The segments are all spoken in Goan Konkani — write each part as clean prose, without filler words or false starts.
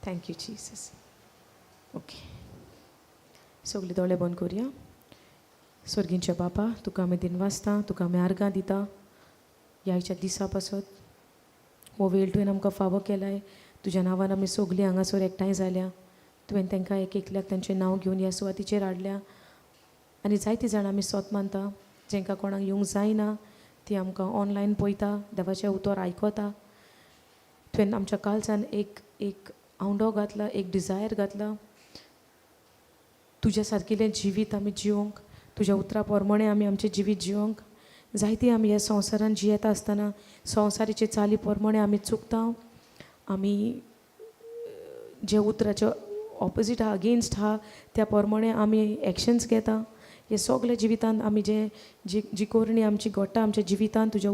Thank you Jesus. Okay, सगळे दोळे बंद करुया. स्वर्गींच्या बापा, तुका आमी दिनवासता, तुका आमी आर्गां दिता. ह्या दिसा पासत हो वेळ तुवें आमकां फावो केलाय. तुज्या नांवान आमी सगळीं हांगासर एकठांय जाल्या. तुवें तांकां एक एकल्याक तांचें नांव घेवन ह्या सुवातीचेर हाडल्या आनी जायतीं जाणां आमी सोत मानता, जांकां कोणाक येवंक जायना ती आमकां ऑनलायन पळयता, देवाचें उतर आयकता. तुवें आमच्या काळजान एक एक आवंडो घातला, एक डिजायर घातला, तुज्या सारकिलें जिवीत आमी जिवंक, तुज्या उतरा प्रमाणे आमी आमचें जिवीत जिवंक. जायती आमी ह्या संवसारान जियेता आसतना संवसारीचे चाली प्रमाणे आमी चुकता. आमी जे उतराचे ऑपोजीट आहा, अगेन्स्ट आहा, त्या प्रमाणे आमी एक्शन्स घेता. हे सगळे जिवितान आमी जे जी जी कोरणी आमची घडटा आमच्या जिवितान तुज्या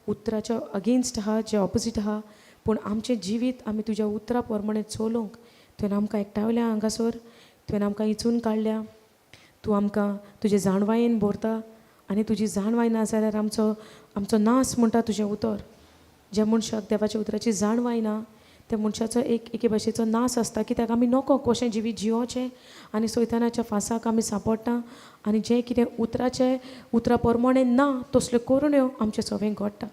उतराच्या अगेन्स्ट आहा, जे ऑपोजीट आहा, पूण आमचें जिवीत आमी तुज्या उतरा प्रमाणे चलोवंक तुवें आमकां एकठावल्या हांगासर. तुवें आमकां इचून काडल्या. तूं आमकां तुजे जाणवायेन भरता आनी तुजी जाणवाय ना जाल्यार आमचो आमचो नास म्हणटा तुजें उतर. ज्या मनशाक देवाच्या उतराची जाणवाय ना त्या मनशाचो एक एके भाशेचो नास आसता, कित्याक आमी नको कशें जिवीत जियोचें आनी सैतानाच्या फांसाक आमी सांपडटा आनी जें कितें उतराचें उतरा प्रमाणे ना तसल्यो करण्यो आमचे सवें घडटा.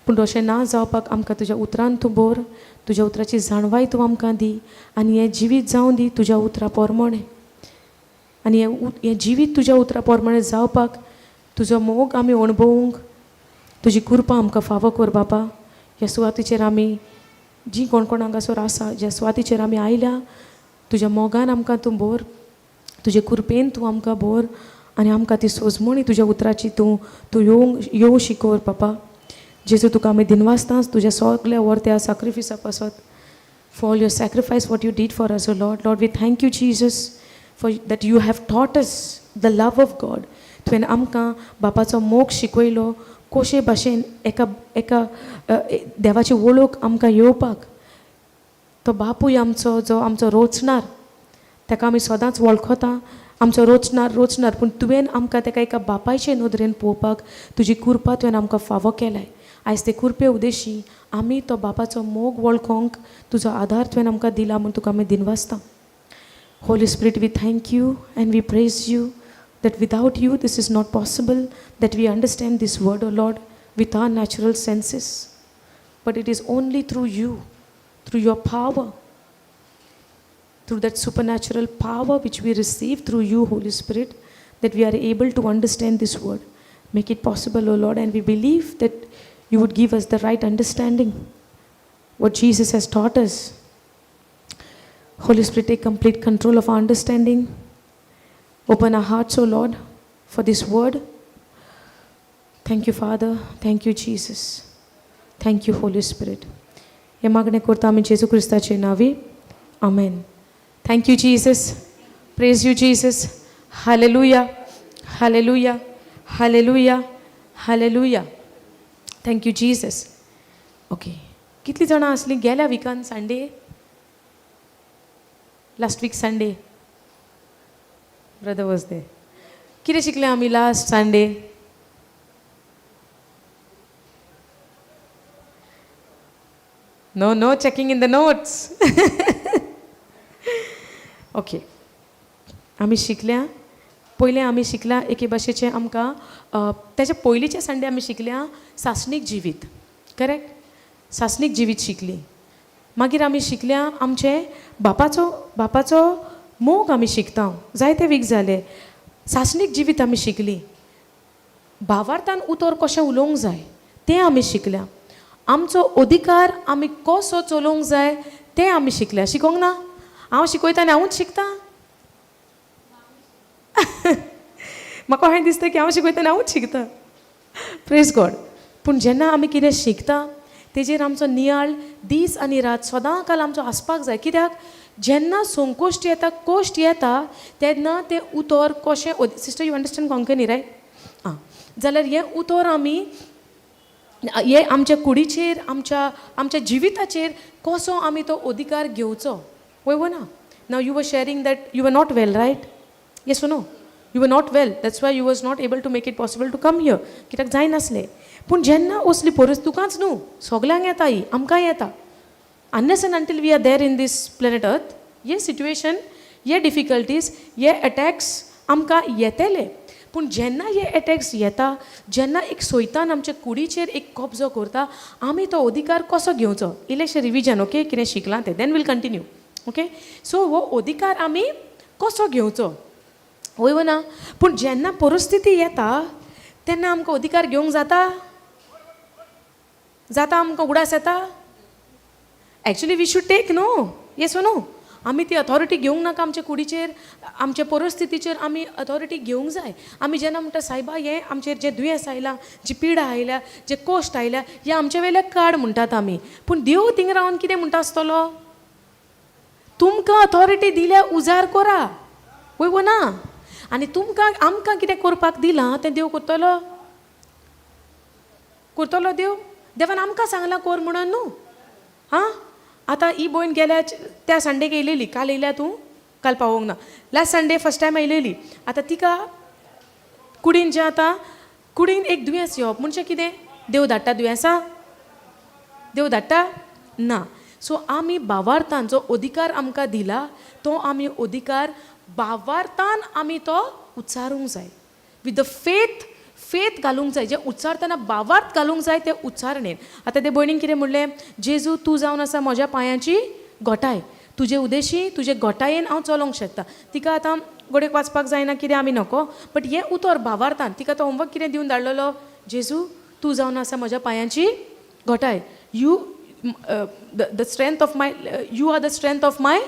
पूण तशें ना जावपाक आमकां तुज्या उतरान तूं भर, तुज्या उतराची जाणवाय तूं आमकां दी आनी हें जिवीत जावं दी तुज्या उतरा प्रमाणे. आनी हें जिवीत तुज्या उतरा प्रमाणे जावपाक तुजो मोग आमी अणभवूंक तुजी कृपा आमकां फावो कर बापा. ह्या सुवातीचेर आमी जी कोण कोण हांगासर आसा, ज्या सुवातीचेर आमी आयल्या, तुज्या मोगान आमकां तूं भर, तुजे कृपेन तूं आमकां भर आनी आमकां ती सोजमणी तुज्या उतराची तूं तूं येवंक येवं शिकोर बापा. जेजू, तुका आमी दिनवासता तुज्या सगल्या वर्त्या साक्रिफिसा पासत. For all your sacrifice, what you did for us, O Lord. Lord, we thank you, Jesus, for that you have taught us the love of God. तुवें आमकां बापाचो मोग शिकयलो, कशे भाशेन एका एका देवाची वळख आमकां येवपाक. तो बापूय आमचो जो आमचो रोचणार, ताका आमी सदांच वळखता, आमचो रोचणार रोचणार, पूण तुवें आमकां ताका एका बापायचे नदरेन पळोवपाक तुजी कृपा तुवें आमकां फावो केलाय. आयज ते कृपे उदेशी आमी तो बापाचो मोग वळखोंक तुजो आदार तुवें आमकां दिला म्हूण तुका आमी दिनवासता. Holy Spirit, we thank you and we praise you that without you this is not possible, that we understand this word, O Lord, with our natural senses. But it is only through you, through your power, through that supernatural power which we receive through you, Holy Spirit, that we are able to understand this word. Make it possible, O Lord, and we believe that you would give us the right understanding, what Jesus has taught us. Holy Spirit, take complete control of our understanding. Open our hearts, O Lord, for this word. Thank you, Father. Thank you, Jesus. Thank you, Holy Spirit. हे मागणें करता आमी जेजू क्रिस्ताचे नांवी, आमेन. Thank you Jesus. Praise you Jesus. Hallelujah, hallelujah, hallelujah, hallelujah. Thank you Jesus. Okay, कितलीं जाणां आसलीं गेल्या विकान Sunday? Last week Sunday brother was there. कितें शिकले आमी last Sunday? No, no checking in the notes. Okay, आमी शिकल्या, पयलें आमी शिकल्या एके भाशेचें आमकां तेच्या पयलींच्या संडे आमी शिकल्या सासणीक जिवीत, करेक्ट? सासणीक जिवीत शिकली. मागीर आमी शिकल्या आमचें बापाचो बापाचो मोग आमी शिकता. जायते वीक जाले सासणीक जिवीत आमी शिकली. भावार्थान उतर कशें उलोवंक जाय तें आमी शिकल्या. आमचो अधिकार आमी कसो चलोवंक जाय तें आमी शिकल्या. शिकोंक ना? हांव शिकयता आनी हांवूच शिकता. म्हाका अशें दिसता की हांव शिकयता आनी हांवूच शिकता. Praise God. पूण जेन्ना आमी कितें शिकता तेजेर आमचो नियाळ दीस आनी रात सदां काल आमचो आसपाक जाय. कित्याक जेन्ना संकोश्ट येता, कोश्ट येता, तेन्ना तें उतर कशें, sister you understand Konkani right? आं, जाल्यार हें उतर आमी हे आमच्या कुडीचेर, आमच्या आमच्या जिविताचेर कसो आमी तो अधिकार घेवचो, वय वो ना? Now you were sharing that you were not well, right? Yes, no? You were not well, that's why you was not able to make it possible to come here, कित्याक जायनासलें. पूण जेन्ना असली परिस्थिती, तुकाच न्हू, सगल्यांक येता ही, आमकांय येता. Unless and until we are there in this planet earth, hey situation, hey difficulties, hey attacks आमकां येतले. पूण जेन्ना हे एटॅक्स येता, जेन्ना एक सोयतान आमच्या कुडीचेर एक कब्जो करता, आमी तो अधिकार कसो घेवचो? इल्लेशें रिविजन, ओके, कितें शिकलां तें, then we'll continue, okay. So हो अधिकार आमी कसो घेवचो? वय वो ना? पूण जेन्ना परिस्थिती येता तेन्ना आमकां अधिकार घेवंक जाता? जाता आमकां उगडास येता? Actually we should take, no? Yes no? आमी ती अथॉरिटी घेवंक नाका आमच्या कुडीचेर, आमच्या परिस्थितीचेर आमी अथॉरिटी घेवंक जाय. आमी जेन्ना म्हणटा, सायबा, हें आमचेर जें दुयेंस आयलां, जी पिडा आयल्या, जे कोश्ट आयल्या, हें आमचे वयल्यान काड म्हणटात आमी. पूण देव थिंग रावन कितें म्हणटा आसतलो? तुमकां अथॉरिटी दिल्या, उजार कोरा. वय वो ना? आनी तुमकां आमकां कितें करपाक दिलां तें देव करतलो? करतलो देव? देवान आमकां सांगलां कोर म्हणून न्हू. आं, आतां ही भयण गेल्या त्या संडेक येयलेली. काल येयल्या तूं? काल पावोंक ना. लास्ट संडे फर्स्ट टायम येयलेली. आतां तिका कुडीन जें आतां कुडीन एक दुयेंस येवप म्हणजे कितें? देव धाडटा दुयेंसां? देव धाडटा ना. सो आमी भावार्थान जो अधिकार आमकां दिला तो आमी अधिकार भावार्थान आमी तो उच्चारूंक जाय. विथ the faith, faith घालूंक जाय. जें उच्चारतना भावार्थ घालूंक जाय ते उच्चारणेन. आतां ते भयणीन कितें म्हणलें? जेजू, तूं जावन आसा म्हज्या पांयांची घटाय, तुजे उदेशी तुजे घटायेन हांव चलोंक शकता. तिका आतां गोडेक वाचपाक जायना, कितें आमी नको, बट हें उतर भावार्थान तिका तो होमवर्क कितें दिवन धाडलेलो? जेजू, तूं जावन आसा म्हज्या पांयांची घटाय, you are the strength of my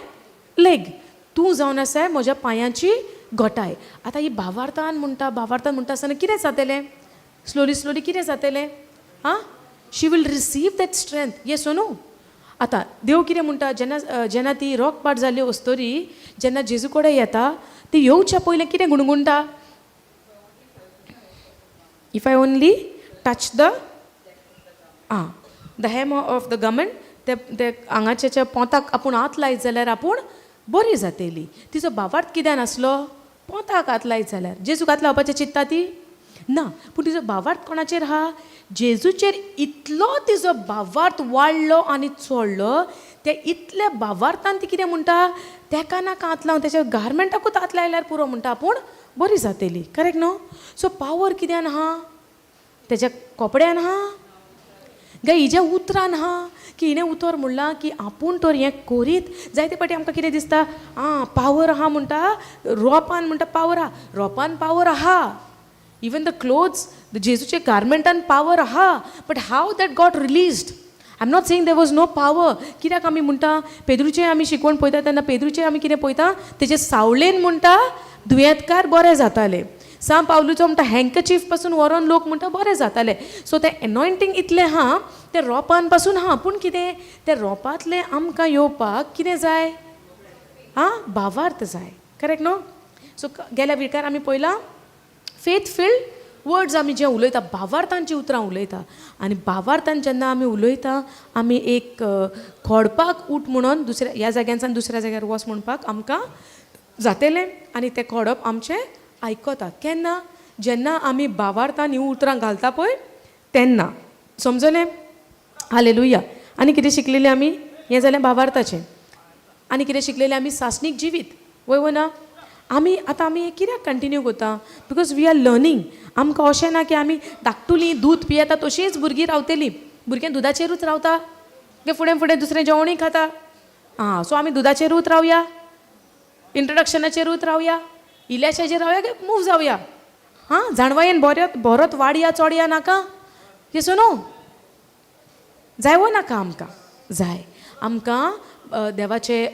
leg, तूं जावन आसा म्हज्या पांयांची घटाय. आतां ही भावार्थान म्हणटा, भावार्थान म्हणटा आसतना कितें जातलें? स्लोली स्लोली कितें जातलें? आं, she will receive that strength. Yes न्हू? आतां देव कितें म्हणटा? जेन्ना जेन्ना ती रोगपाट जाल्ली अस्तोरी जेन्ना जेजू कडेन येता, ती येवच्या पयलें कितें गुणगुणटा? If I only touch the hem of the garment, ते ते हांगाच्या पोंताक आपूण हात लायत जाल्यार आपूण बरी जातली. तिचो भावार्थ कित्यान आसलो? पोंताक हात लायत जाल्यार. जेजूक हात लावपाचें चिंत्ता ती ना, पूण तिचो भावार्थ कोणाचेर आहा? जेजूचेर. इतलो तिजो भावार्थ वाडलो आनी चडलो, त्या इतल्या भावार्थान ती कितें म्हणटा? तेका नाका हात लावन, तेच्या गार्मेंटाकूच हात लायल्यार पुरो म्हणटा, आपूण बरी जातली. करेक्ट न्हू? सो पावर कित्यान आहा? तेज्या कपड्यान आहा काय हिज्या उतरान आहा? की हिणें उतर म्हणलां की आपूण तर हें करीत. जायते फावटी आमकां कितें दिसता, आं, पावर आहा म्हणटा, रोपान म्हणटा पावर आहा. रोपान पावर आहा, इवन the clothes, the जेजूचे गार्मेंटान पावर आहा, but how that got released? I am not saying there was no power. कित्याक आमी म्हणटा, पेद्रूचें आमी शिकवण पळयता तेन्ना पेद्रूचें आमी कितें पळयता? तेजे सावळेन म्हणटा दुयेंतकार बरे जाताले. सांत पावलूचो म्हणटा हँकचीफ पासून व्हरोन लोक म्हणटा बरे जाताले. सो तें एनॉयंटींग इतलें आहा, तें रोपान पासून आहा. पूण कितें तें रोपांतलें आमकां येवपाक कितें जाय? आं, भावार्थ जाय. करेक्ट न्हू? सो गेल्या विकार आमी पळयलां फेथ फिल्ड वर्ड्स. आमी जें उलयता, भावार्थांची उतरां उलयता, आनी भावार्थान जेन्ना आमी उलयता, आमी एक खोडपाक उठ म्हणून दुसऱ्या ह्या जाग्यानसान दुसऱ्या जाग्यार वच म्हणपाक आमकां जातलें, आनी तें खोडप आमचें आयकता. केन्ना? जेन्ना आमी भावार्थान हीं उतरां घालता पळय तेन्ना. समजलें? हालेलुया. आनी कितें शिकलेलें आमी? हें जालें भावार्थाचें. आनी कितें शिकलेलें आमी? सासणीक जिवीत. वय वो ना? आमी आतां आमी हें कित्याक कंटिन्यू करता? Because we are learning. आमकां अशें ना की आमी धाकटुलीं दूद पियेता तशींच भुरगीं रावतलीं. भुरगीं दुदाचेरूच रावता की फुडें फुडें दुसरें जेवणूय खाता? आं, सो आमी दुदाचेरूच रावया, इंट्रोडक्शनाचेरूच रावया, इल्ल्याशाचेर रावया की मूव जावया? हां, जाणवायेन बरोत बरोत वाडया चोडया नाका? येस न्हू? जाय वो नाका आमकां? जाय आमकां. देवाचे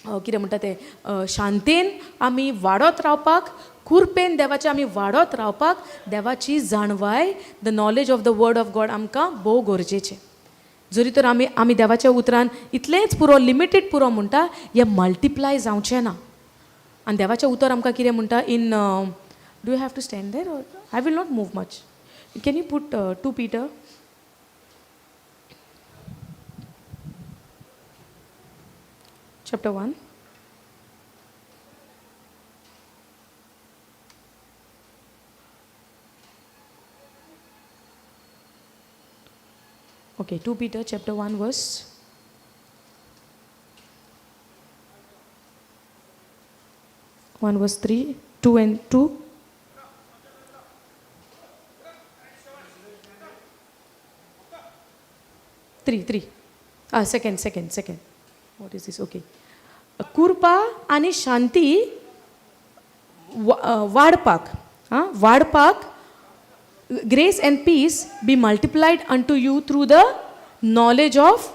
कितें म्हणटा तें, शांतेन आमी वाडत रावपाक, कुरपेन देवाचे आमी वाडत रावपाक, देवाची जाणवाय, the knowledge of the word of God आमकां भोव गरजेचें. जरी तर आमी आमी देवाच्या उतरान इतलेंच पुरो, लिमिटेड पुरो म्हणटा, हें मल्टिप्लाय जावचें ना. आनी देवाचें उतर आमकां कितें म्हणटा? In do you have to stand there? I will not move much. Can you put 2 Peter chapter 1? Okay, 2 Peter chapter 1 verse One verse three, two and two. Three, three. Ah, second, second, second. What is this? Okay. कृपा आनी शांती वाडपाक, आं, वाडपाक, grace and peace be multiplied unto you through the knowledge of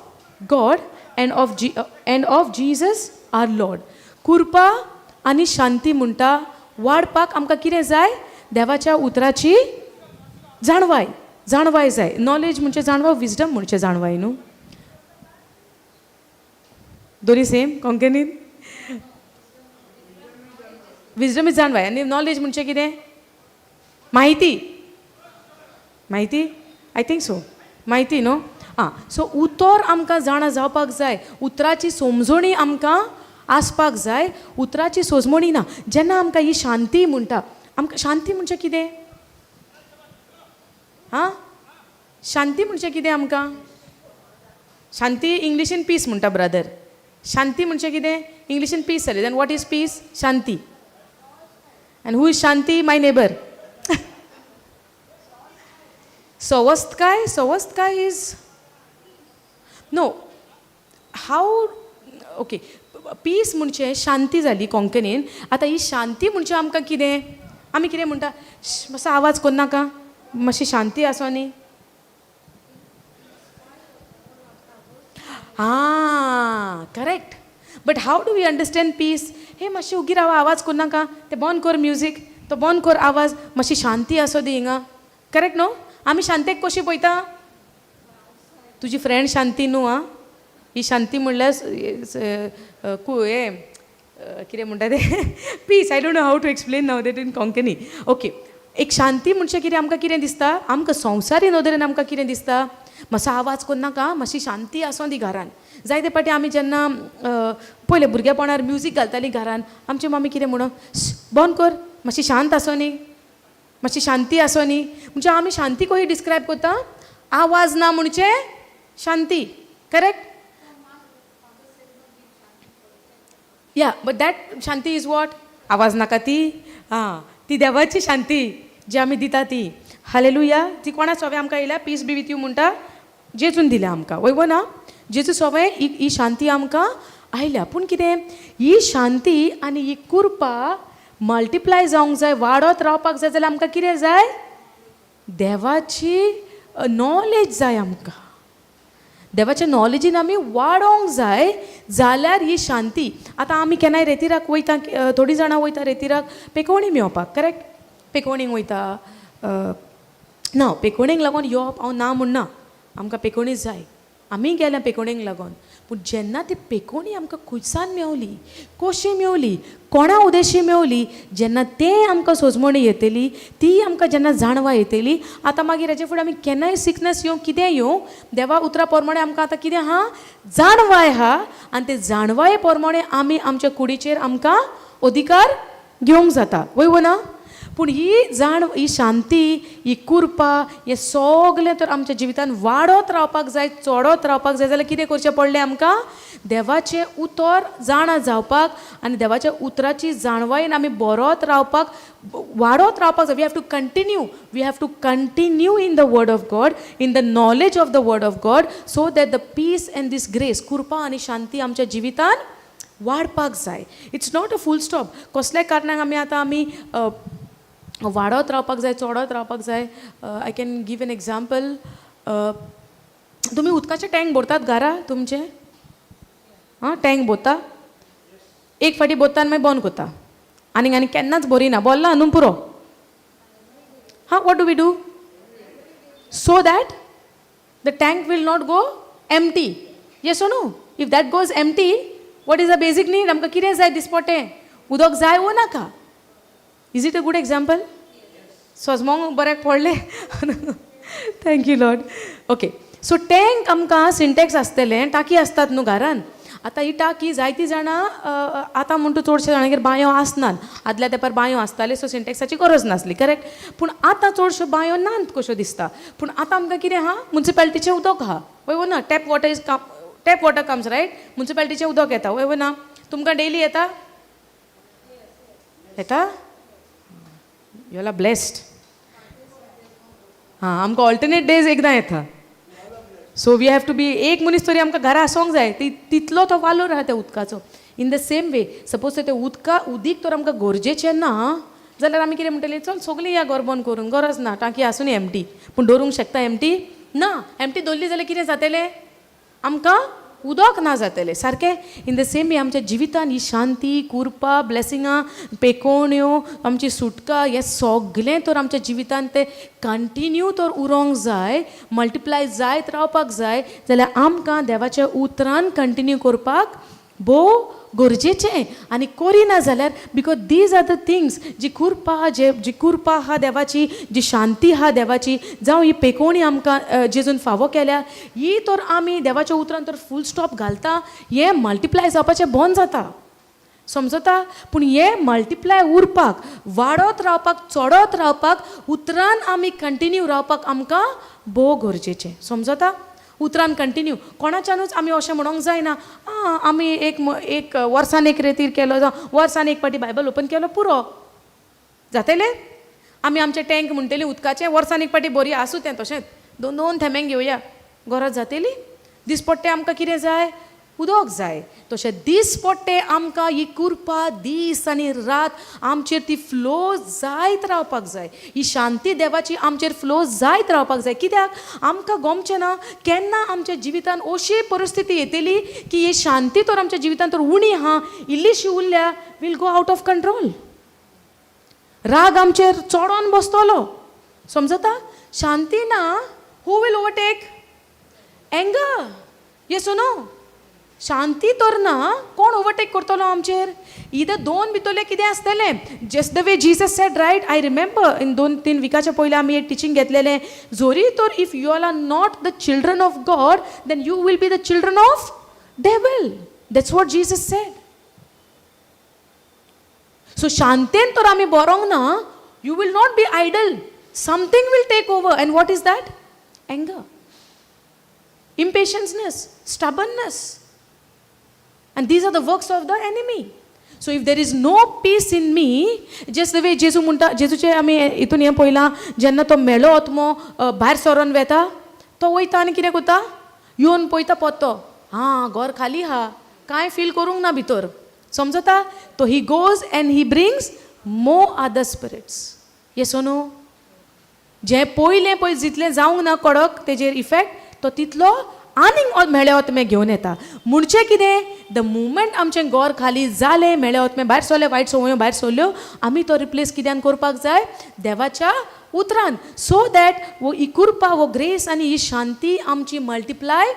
God and of Jesus our Lord. कृपा आनी शांती म्हणटा वाडपाक आमकां कितें जाय? देवाच्या उतराची जाणवाय, जाणवाय जाय. नॉलेज म्हणजे जाणवाय, विजडम म्हणजे जाणवाय न्हू? दोन्ही सेम कोंकणीन. विजडम is जाणवाय आनी नॉलेज म्हणजे कितें? माहिती. माहिती, I think so, माहिती न्हू? आं, सो उतर आमकां जाणा जावपाक जाय, उतराची समजणी आमकां आसपाक जाय. उतराची सोजमणी ना जेन्ना आमकां ही शांती म्हणटा, आमकां शांती म्हणजे कितें? आं, शांती म्हणजे कितें आमकां? शांती इंग्लिशीन पीस म्हणटा ब्रदर. शांती म्हणजे कितें? इंग्लिशीन पीस जाली. Then what is peace? Shanti. And who is Shanti? My neighbour. सवस्तकाय, सवस्तकाय is no how. Okay, peace म्हणजे शांती जाली कोंकणीन. आतां ही शांती म्हणजे आमकां कितें? आमी कितें म्हणटा? मातसो आवाज करनाका, मातशी शांती आसो न्ही. आं, correct. But how do we understand peace? हे मातशें उगी रावा, आवाज करनाका, तें बंद कर म्युजीक, तो बंद कर आवाज, मातशी शांती आसो दी हिंगा. करेक्ट न्हू? आमी शांतेक कशी पळयता? तुजी फ्रेंड शांती न्हू. आं, ही शांती म्हणल्यार हें कितें म्हणटा तें, peace. I don't know how to explain now that in Konkani. Okay, एक शांती म्हणजे कितें आमकां कितें दिसता? आमकां संवसारी नदरेन आमकां कितें दिसता? मातसो आवाज करनाका, मातशी शांती आसो दी घरान. जायते फावटी आमी जेन्ना पयलें भुरगेपणार म्युजीक घालतालीं घरान, आमची मम्मी कितें म्हणून, बंद कर, मातशी शांत आसो न्ही, मातशी शांती आसो न्ही. म्हणजे आमी शांती कशी डिस्क्रायब करता? आवाज ना म्हणजे शांती. Correct? Yeah, but that Shanti is what? आवाज नाका ती. आं, ती देवाची शांती जी आमी दिता ती. हालेलुया. ती कोणा सोवे आमकां येयल्या? पीस बी विथ you म्हणटा जेजून दिल्या आमकां. वय वो ना? जेजू सोवे ही शांती आमकां आयल्या. पूण कितें, ही शांती आनी ही कृपा मल्टिप्लाय जावंक जाय, वाडत रावपाक जाय जाल्यार आमकां कितें जाय? देवाची नॉलेज जाय आमकां. देवाच्या नॉलेजीन आमी वाडोवंक जाय जाल्यार ही शांती. आतां आमी केन्नाय रेतिराक वयता, थोडीं जाणां वयता रेतिराक पेकोवणी मेवपाक. करेक्ट? पेकोवणीक वयता. ना, पेकोवणीक लागून येवप हांव ना म्हणना, आमकां पेकोवणी जाय, आमी गेल्या पेकोवणीक लागून. पूण जेन्ना ती पेकोवणी आमकां खंयसान मेवली, कशी मेवली, कोणा उद्देशी मेवली, जेन्ना तें आमकां सोजमणी येतली, ती आमकां जेन्ना जाणवाय येतली, आतां मागीर हेजे फुडें आमी केन्नाय सिकनस येवं, कितें येवं, देवा उतरा प्रमाणे आमकां आतां कितें आहा? जाणवाय आहा. आनी ते जाणवाये प्रमाणे आमी आमच्या कुडीचेर आमकां अधिकार घेवंक जाता. वय वो ना? पूण ही जाण, ही शांती, ही कृपा, हें सगलें तर आमच्या जिवितान वाडत रावपाक जाय, चडत रावपाक जाय जाल्यार कितें करचें पडलें आमकां? देवाचें उतर जाणा जावपाक आनी देवाच्या उतराची जाणवायेन आमी बरोत रावपाक, वाडत रावपाक जाय. We have to continue, we have to continue in the word of God, in the knowledge of the word of God, so that the peace and this grace, कृपा आनी शांती आमच्या जिवितान वाडपाक जाय. It's not a full stop. कसल्याय कारणाक आमी आतां आमी वाडत रावपाक जाय, चडत रावपाक जाय. I can give an example. तुमी उदकाचे टँक भरतात घरा तुमचे? आं, टँक भरता, एक फावटी भरता आनी मागीर बंद करता, आनीक आनी केन्नाच भरिना, भरला न्हू पुरो. हां, what do we do so that the tank will not go empty? Yes or no? If that goes empty, what is the basic need? आमकां कितें जाय दिसपट्टें? उदक जाय वो नाका? Is it a good example? सजमोंक बऱ्याक पडलें. Thank you Lord. Okay, so tank आमकां सिंटेक्स आसतलें, टाकी आसतात न्हू घरान. आतां ही टाकी जायतीं जाणां आतां म्हणटा चडशे जाणांगेर बांयो आसनात. आदल्या तेंपार बांयो आसताले, सो सिंटेक्साची गरज नासली. करेक्ट? पूण आतां चडश्यो बांयो नात कश्यो दिसता. पूण आतां आमकां कितें आहा? मुन्सिपालिटीचें उदक आहा. वय वो ना? Tap water is come, tap water comes, right? मुन्सिपालिटीचें उदक येता. वय वो ना? तुमकां डेली येता? येता? You are blessed. हां, आमकां ऑल्टरनेट डेज एकदां येता. So we have to be, एक मनीस तरी आमकां घरा आसोंक जाय, ती तितलो तो वालोर आहा त्या उदकाचो. In the same way, suppose तें उदका उदीक तर आमकां गरजेचें ना जाल्यार आमी कितें म्हणटलीं, चल सगळीं या घर बंद करून, गरज ना, टांकी आसून एमटी, पूण दवरूंक शकता एमटी ना. एमटी दवरली जाल्यार कितें जातलें? आमकां उदक ना जातलें सारकें. इन the same way आमच्या जिवितान ही शांती, कुरपा, ब्लेसिंगां, पेकोवण्यो, आमची सुटका, हें सगलें तर आमच्या जिवितान तें कंटिन्यू तर उरोंक जाय, मल्टिप्लाय जायत रावपाक जाय जाल्यार आमकां देवाच्या उतरान कंटिन्यू करपाक भोव गरजेचें. आनी करिना जाल्यार, because these are the things, जी कुरपा, जे जी कुरपा आहा देवाची, जी शांती आहा देवाची, जावं ही पेकोवणी आमकां जेजून फावो केल्या, ही तर आमी देवाच्या उतरान तर फूल स्टॉप घालता, हें मल्टिप्लाय जावपाचें बंद जाता. समजता? पूण हें मल्टिप्लाय उरपाक, वाडत रावपाक, चडत रावपाक, उतरान आमी कंटिन्यू रावपाक आमकां भोव गरजेचें. समजता? उतरान कंटिन्यू कोणाच्यानूच आमी अशें म्हणोंक जायना, आं, आमी एक वर्सान एक रेतीर केलो जावं वर्सान एक फावटी बायबल ओपन केलो, पुरो जातलें. आमी आमचें टँक म्हणटली उदकाचें, वर्सान एक फावटी बरी आसूं तें, तशेंच दोन दोन थेंब्यांक घेवया, गरज जातली. दिसपट्टें आमकां कितें जाय? उदक जाय. तशें दिसपट्टें आमकां ही कुरपा दीस आनी रात आमचेर ती फ्लो जायत रावपाक जाय. ही शांती देवाची आमचेर फ्लो जायत रावपाक जाय. कित्याक आमकां गोमचें ना केन्ना आमच्या जिवितान अशी परिस्थिती येतली की ही शांती तर आमच्या जिवितान तर उणी आहा, इल्लीशी उरल्या, will go out of control. राग आमचेर चडोन बसतलो. समजता? शांती ना, who will overtake? Anger. Yes, no? शांती तर ना, कोण ओवरटेक करतलो आमचेर? इदर दोन भितरलें कितें आसतलें. Just the way Jesus said, right? I remember in 2-3 विकाच्या पयलीं आमी एक टिचींग घेतलेलें, जोरी तर if you all are not the children of God, then you will be the children of devil. That's what Jesus said. So शांतेन तर आमी बरोंक ना, you will not be idle. Something will take over. And what is that? Anger, impatientness, stubbornness. And these are the works of the enemy. So if there is no peace in me, just the way जेजू म्हणटा, जेजूचे आमी हितून हें पळयलां, जेन्ना तो मेलो आत्मो भायर सरोन वेता, तो वयता आनी कितें करता? येवन पळयता पोत्तो, आं, घर खाली आहा, कांय फील करूंक ना भितर. समजता? तो he goes and he brings more other spirits. Yes, no? जें पयलें पळय जितलें जावंक ना कडक तेजेर इफेक्ट, तो तितलो आनीक म्हेळे आत्मे घेवन येता. म्हणचे कितें? The moment आमचें घर खाली जालें, म्हेळे आत्मे भायर सरले, वायट संवयो भायर सरल्यो, आमी तो रिप्लेस कित्यान करपाक जाय? देवाच्या उतरान, सो that वो ही कुरपा, वो ग्रेस आनी ही शांती आमची मल्टिप्लाय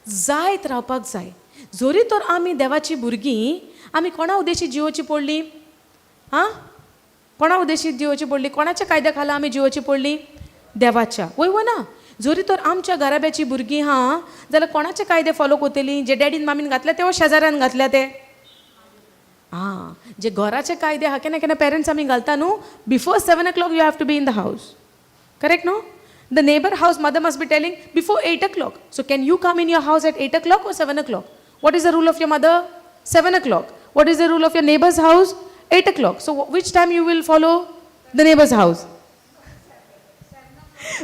जायत रावपाक जाय. जोरी तर आमी देवाची भुरगीं, आमी कोणा उद्देशी जिवोची पडली? आं, कोणा उद्देशी जिवोची पडली? कोणाच्या कायद्या खाला आमी जिवोची पडली? देवाच्या. वय वो ना? जरी तर आमच्या घराब्याची भुरगीं आहा जाल्यार कोणाचे कायदे फॉलो करतलीं? जे डॅडीन मामीन घातल्या ते वो शेजाऱ्यान घातल्या ते? आं, जे घराचे कायदे आहा, केन्ना केन्ना पेरंट्स आमी घालता न्हू, before 7 o'clock you have to be in the house, correct, no? The neighbour house mother must be telling before 8 o'clock. So can you come in your house at 8 o'clock or 7 o'clock? What is the rule of your mother? 7 o'clock. What is the rule of your neighbour's house? 8 o'clock. So which time you will follow? The neighbour's house,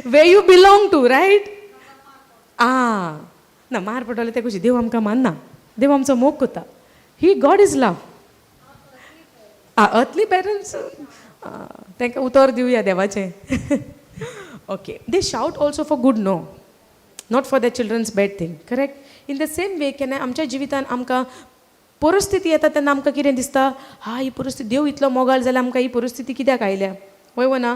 where you belong to, right? आ ना, मार पडटले ते कशी. देव आमकां मानना, देव आमचो मोग करता. ही God is love. Ah, earthly parents तांकां उतर दिवया देवाचें. Okay, they shout also for good, no? Not for the children's bad thing, correct? In the same way, केन्ना आमच्या जिवितान आमकां परिस्थिती येता तेन्ना आमकां कितें दिसता? हा, ही परिस्थिती, देव इतलो मोगाळ जाल्यार आमकां ही परिस्थिती कित्याक आयल्या? वय वो ना?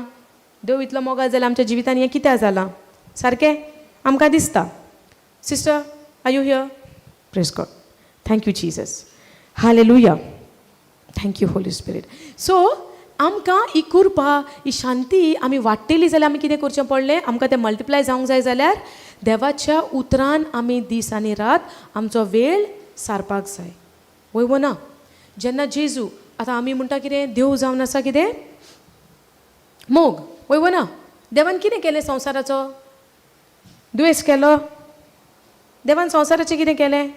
देव इतलो मोगाळ जाल्यार आमच्या जिवितान हें कित्याक जालां? सारकें आमकां दिसता. Sister, are you here? Praise God. Thank you, Jesus. Hallelujah. Thank you, Holy Spirit. So आमकां ही कुरपा, ही शांती आमी वाडटेली जाल्यार आमी कितें करचें पडलें? आमकां तें मल्टिप्लाय जावंक जाय जाल्यार देवाच्या उतरान आमी दीस आनी रात आमचो वेळ सारपाक जाय. वय वो ना? जेन्ना जेजू, आतां आमी म्हणटा कितें, देव जावन आसा कितें? मोग. वय वो ना? देवान कितें केलें? संवसाराचो दुयेंस केलो? देवान संवसाराचें कितें केलें?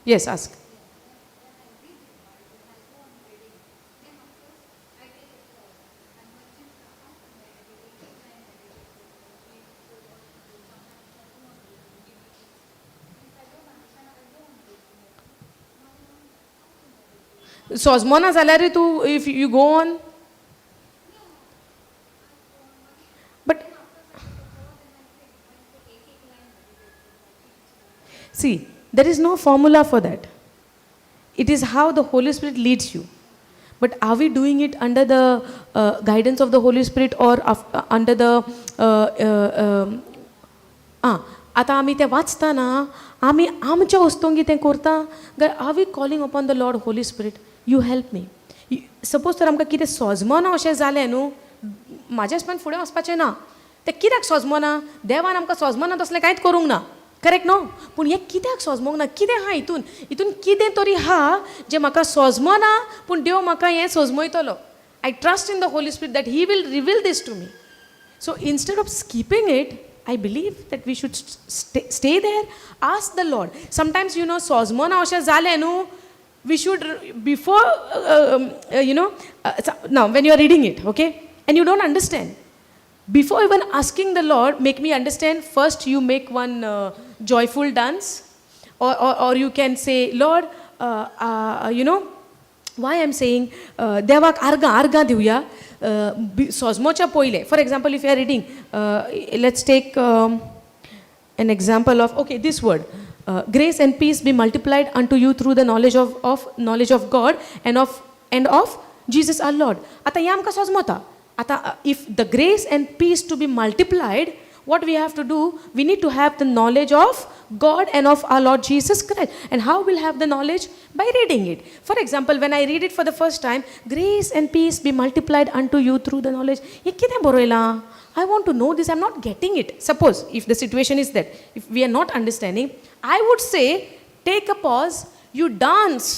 Yes, ask. सोजमोना जाल्यारूय तूं if you go on, but see, there is no formula for that. It is how the Holy Spirit leads you. But are we doing it under the guidance of the Holy Spirit or under the आं, आतां आमी तें वाचतना आमी आमच्या वस्तूंगी तें करता काय are we calling upon the Lord, "Holy Spirit, you help me"? Suppose तर आमकां कितें सोजमना अशें जालें न्हू, म्हाज्या हिसपान फुडें वचपाचें ना. तें कित्याक सोजमना? देवान आमकां सोजमना तसलें कांयच करूंक ना, करेक्ट न्हू? पूण हें कित्याक सोजमोंक ना? कितें आहा हितून? हितून कितें तरी आहा जें म्हाका सोजमना, पूण देव म्हाका हें सोजमयतलो. I trust in the Holy Spirit that He will reveal this to me. So instead of skipping it, I believe that we should stay there, ask the Lord. Sometimes, सोजमना अशें जालें न्हू, we should, before, now when you are reading it, okay, and you don't understand, before even asking the Lord, "Make me understand," first you make one joyful dance, or you can say, "Lord," why I'm saying, देवाक आर्गां आर्गां दिवया सोजमोच्या पयलें. For example, if you are reading, let's take an example of, okay, this word, "Grace and peace be multiplied unto you through the knowledge of God and of Jesus our Lord." आतां हें आमकां सोजमता. आतां if the grace and peace to be multiplied, what we have to do? We need to have the knowledge of God and of our Lord Jesus Christ. And how we'll have the knowledge? By reading it. For example, when I read it for the first time, "Grace and peace be multiplied unto you through the knowledge," हे कितें बरयलां? I want to know this. I'm not getting it. Suppose if the situation is that, if we are not understanding, I would say take a pause, you dance,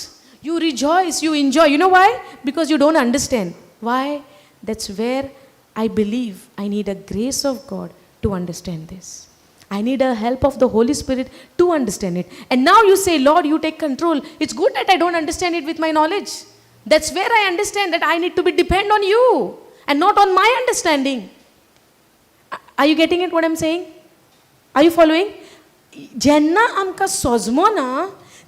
you rejoice, you enjoy. You know why? Because you don't understand. Why? That's where I believe I need a grace of God to understand this. I need a help of the Holy Spirit to understand it. And now you say, "Lord, you take control. It's good that I don't understand it with my knowledge. That's where I understand that I need to be depend on you and not on my understanding." Are you getting it, what I'm saying? Are you following? जेन्ना आमकां सोजमना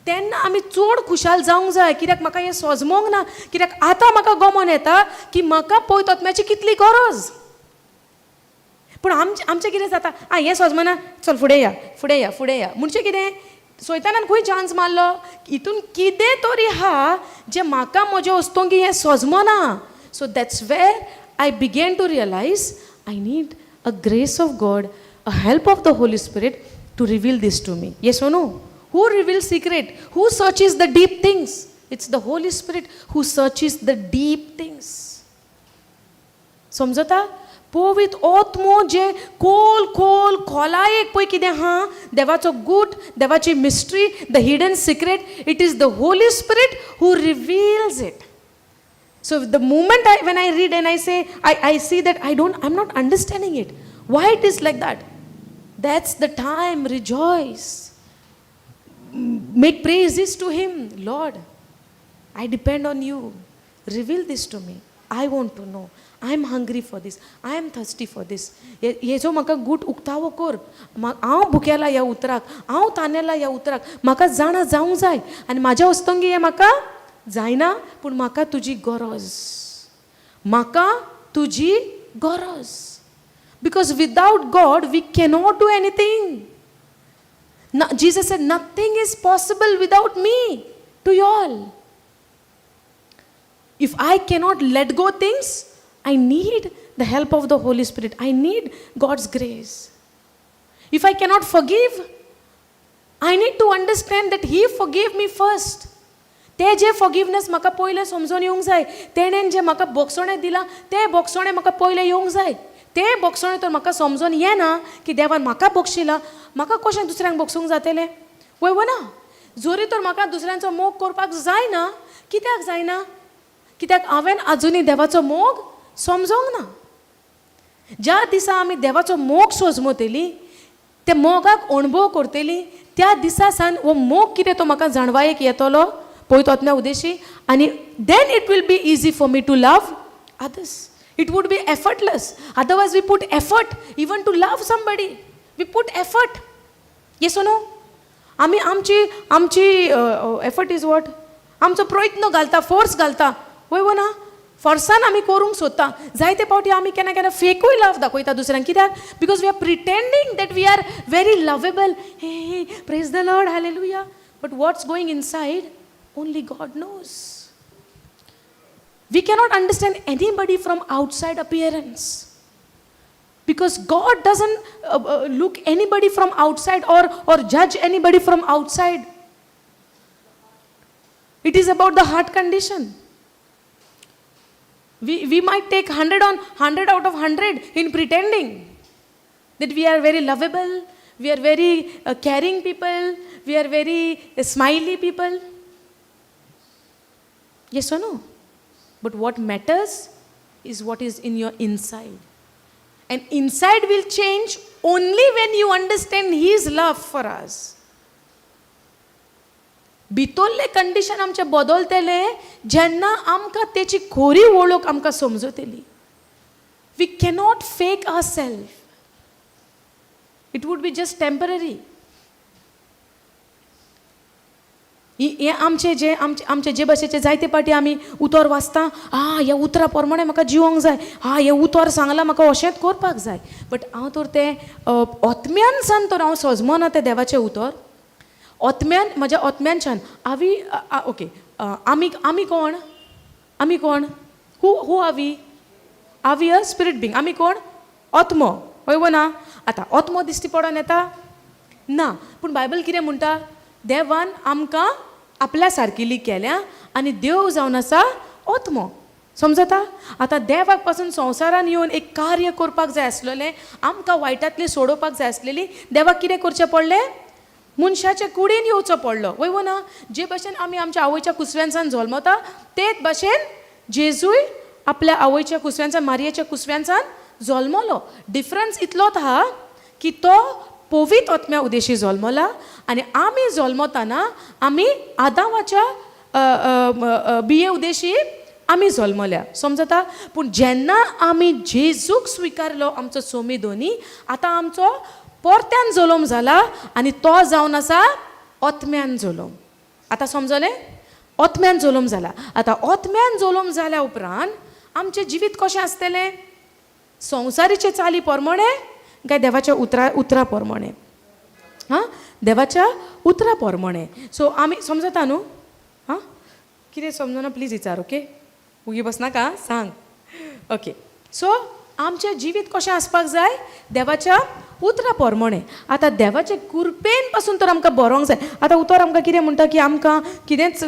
तेन्ना आमी चड खुशाल जावंक जाय, कित्याक म्हाका हें सोजमोंक ना, कित्याक आतां म्हाका गमोन येता की म्हाका पवित्र आत्म्याची कितली गरज. पूण आमचें आमचें कितें जाता, आं, हें सोजमना, चल फुडें या, फुडें या, फुडें या. म्हणजे कितें, सैतानान खंय चान्स मारलो? हितून कितें तरी आहा जें म्हाका म्हज्या वस्तूंक हें सोजमना. So that's where I began to realize I need a grace of God, a help of the Holy Spirit to reveal this to me. Yes or no? Who reveals secret? Who searches the deep things? It's the Holy Spirit who searches the deep things. समजता? पवित्र आत्मो जे खोल खोल खोलायेक पळय कितें आहा, देवाचो गूट, देवाची mystery, the hidden secret, it is the Holy Spirit who reveals it. So the moment I, when I read and I say, I see that I don't, I'm not understanding it. Why it is like that? That's the time, rejoice. Make praises to Him. "Lord, I depend on you. Reveal this to me. I want to know. I am hungry for this. I am thirsty for this. हेजो म्हाका गूट उक्तावो कर. हांव भुकेला ह्या उतराक, हांव तानेला ह्या उतराक. म्हाका जाणा जावंक जाय आनी म्हाज्या वस्तंगी हें म्हाका जायना, पूण म्हाका तुजी गरज, म्हाका तुजी गरज." Because without God we cannot do anything. Jesus said, "Nothing is possible without me to you all." If I cannot let go things, I need the help of the Holy Spirit. I need God's grace. If I cannot forgive, I need to understand that He forgave me first. ते जे फॉरगिवनेस म्हाका पयलें समजून येवंक जाय. तेणेन जें म्हाका बोगसणें दिलां तें बोगसणें म्हाका पयलें येवंक जाय. तें बोगसणें तर म्हाका समजून येना की देवान म्हाका बक्षिलां, म्हाका कशें दुसऱ्यांक बक्षूंक जातलें? वय ना? जरी तर म्हाका दुसऱ्यांचो मोग करपाक जायना, कित्याक जायना? कित्याक हांवें आजुनूय देवाचो मोग समजोंक ना. ज्या दिसा आमी देवाचो मोग सोजमतली, त्या मोगाक अणभव करतली, त्या दिसा सान हो मोग कितें तो म्हाका जाणवायेक येतलो पवित्र आत्म्या उदेशी, आनी then it will be easy for me to love others. It would be effortless. Otherwise we put effort even to love somebody. We put effort, yes no? आमी आमची आमची एफर्ट is what? आमचो प्रयत्न घालता, फोर्स घालता, वय वो ना? फोर्सान आमी करूंक सोदता. जायते फावटी आमी केन्ना केन्ना फेकूय लव दाखयता दुसऱ्यांक. कित्याक? Because we are pretending that we are very lovable. Hey, praise the Lord, hallelujah. But what's going inside only God knows. We cannot understand anybody from outside appearance, because God doesn't look anybody from outside or judge anybody from outside. It is about the heart condition. We might take 100 on 100 out of 100 in pretending that we are very lovable, we are very caring people, we are very smiley people. Yes or no? But what matters is what is in your inside. And inside will change only when you understand His love for us. भितरलें कंडिशन आमचें बदलतलें जेन्ना आमकां तेची खोरी वळख आमकां समजतली. We cannot fake our self. It would be just temporary. हें आमचें जें आमचें आमचे जे भाशेचे जायते पाटी आमी उतर वाचता, आ ह्या उतरा प्रमाणें म्हाका जिवोंक जाय, आ हें उतर सांगलां म्हाका अशेंच करपाक जाय. बट हांव तर तें ओतम्यानसान तर हांव सजमना तें देवाचें उतर ओतम्यान, म्हज्या ओतम्यानच्यान हांवी. ओके, आमी आमी कोण? आमी कोण? Who are we? Are we a spirit being? आमी कोण? ओत्मो, हय वो ना? आतां ओत्मो दिश्टी पडोन येता ना, पूण बायबल कितें म्हणटा? देवान आमकां आपल्या सारकिली केल्या आनी देव जावन आसा ओत्मो. समजता? आतां देवाक पासून संवसारान येवन एक कार्य करपाक जाय आसलेलें, आमकां वायटांतली सोडोवपाक जाय आसलेली. देवाक कितें करचें पडलें? मनशाचे कुडीन येवचो पडलो, वय वो ना? जे भशेन आमी आमच्या आवयच्या कुसव्यांसान जल्मता, तेच भशेन जेजूय आपल्या आवयच्या कुसव्यांसान, मारयेच्या कुसव्यांसान जल्मलो. डिफरन्स इतलोच आहा की तो पवित्र आत्म्या उदेशी जल्मला आनी आमी जल्मताना आमी आदामाच्या बिये उदेशी आमी जल्मल्या. समजता? पूण जेन्ना आमी जेजूक स्विकारलो आमचो सोमी दोनी, आतां आमचो परत्यान जल्म जाला आनी तो जावन आसा ओत्म्यान जल्म. आतां समजलें? ओत्म्यान जल्म जाला. आतां ओत्म्यान जल्म जाल्या उपरांत आमचें जिवीत कशें आसतलें? संवसारीचे चाली प्रमाणे काय देवाच्या उतरा प्रमाणे? हां, देवाच्या उतरा प्रमाणे. सो आमी समजता न्हू? हां, कितें समजना प्लीज विचार. ओके, उगी बसनाका, सांग. ओके, सो आमचें जिवीत कशें आसपाक जाय? देवाच्या उतरा प्रमाणे. आतां देवाचे कृपेन पासून तर आमकां बरोवंक जाय. आतां उतर आमकां कितें म्हणटा की आमकां कितेंच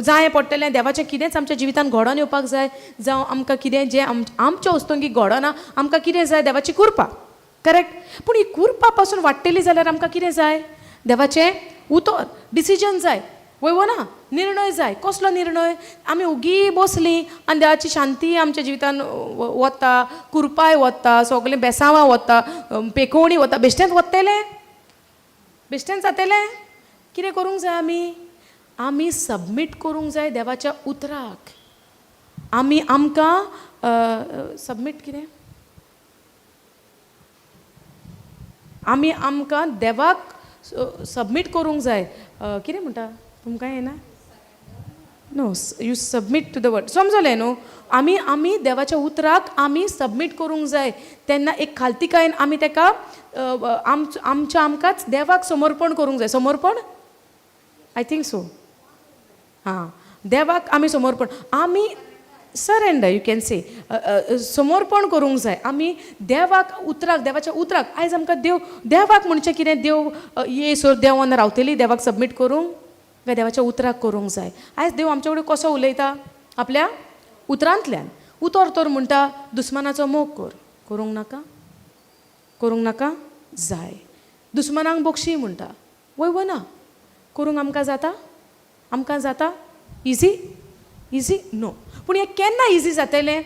जाय पडटलें, देवाचें कितेंच आमच्या जिवितान घडोवन येवपाक जाय, जावं आमकां कितें जें आमच्या वस्तूंकी घडना, आमकां कितें जाय? देवाची कृपा. करेक्ट? पूण ही कृपा पासून वाडटली जाल्यार आमकां कितें जाय? देवाचें उतर, डिसिजन जाय, वय वो ना? निर्णय जाय. कसलो निर्णय? आमी उगी बसली आनी देवाची शांती आमच्या जिवितान वता, कृपाय वता, सगळें बेसांवां वता, पेकोवणी वता, बेश्टेंच वतलें, बेश्टेंच जातलें? कितें करूंक जाय आमी? आमी सबमीट करूंक जाय देवाच्या उतराक. आमी आमकां सबमीट कितें? आमी आमकां देवाक सबमीट करूंक जाय. कितें म्हणटा तुमकां येना? No, you submit to the word. समजलें न्हू? आमी आमी देवाच्या उतराक आमी सबमीट करूंक जाय. तेन्ना एक खालतीकायेन आमी तेका आमच्या आमकांच देवाक समर्पण करूंक जाय. समर्पण, I think so. हां, देवाक आमी समर्पण, आमी सरेंडर, you can say, समर्पण करूंक जाय आमी देवाक, उतराक, देवाच्या उतराक. आयज आमकां देव, देवाक म्हणचें कितें? देव येसर देवान रावतली देवाक सबमीट करूंक काय देवाच्या उतराक करूंक जाय? आयज देव आमच्या कडेन कसो उलयता? आपल्या उतरांतल्यान. उतर तर म्हणटा दुस्मानाचो मोग कर. करूंक नाका? करूंक नाका जाय. दुस्मानांक बक्षी म्हणटा, वय वो ना? करूंक आमकां जाता? आमकां जाता? इजी? Easy no. पूण हें केन्ना इजी जातलें?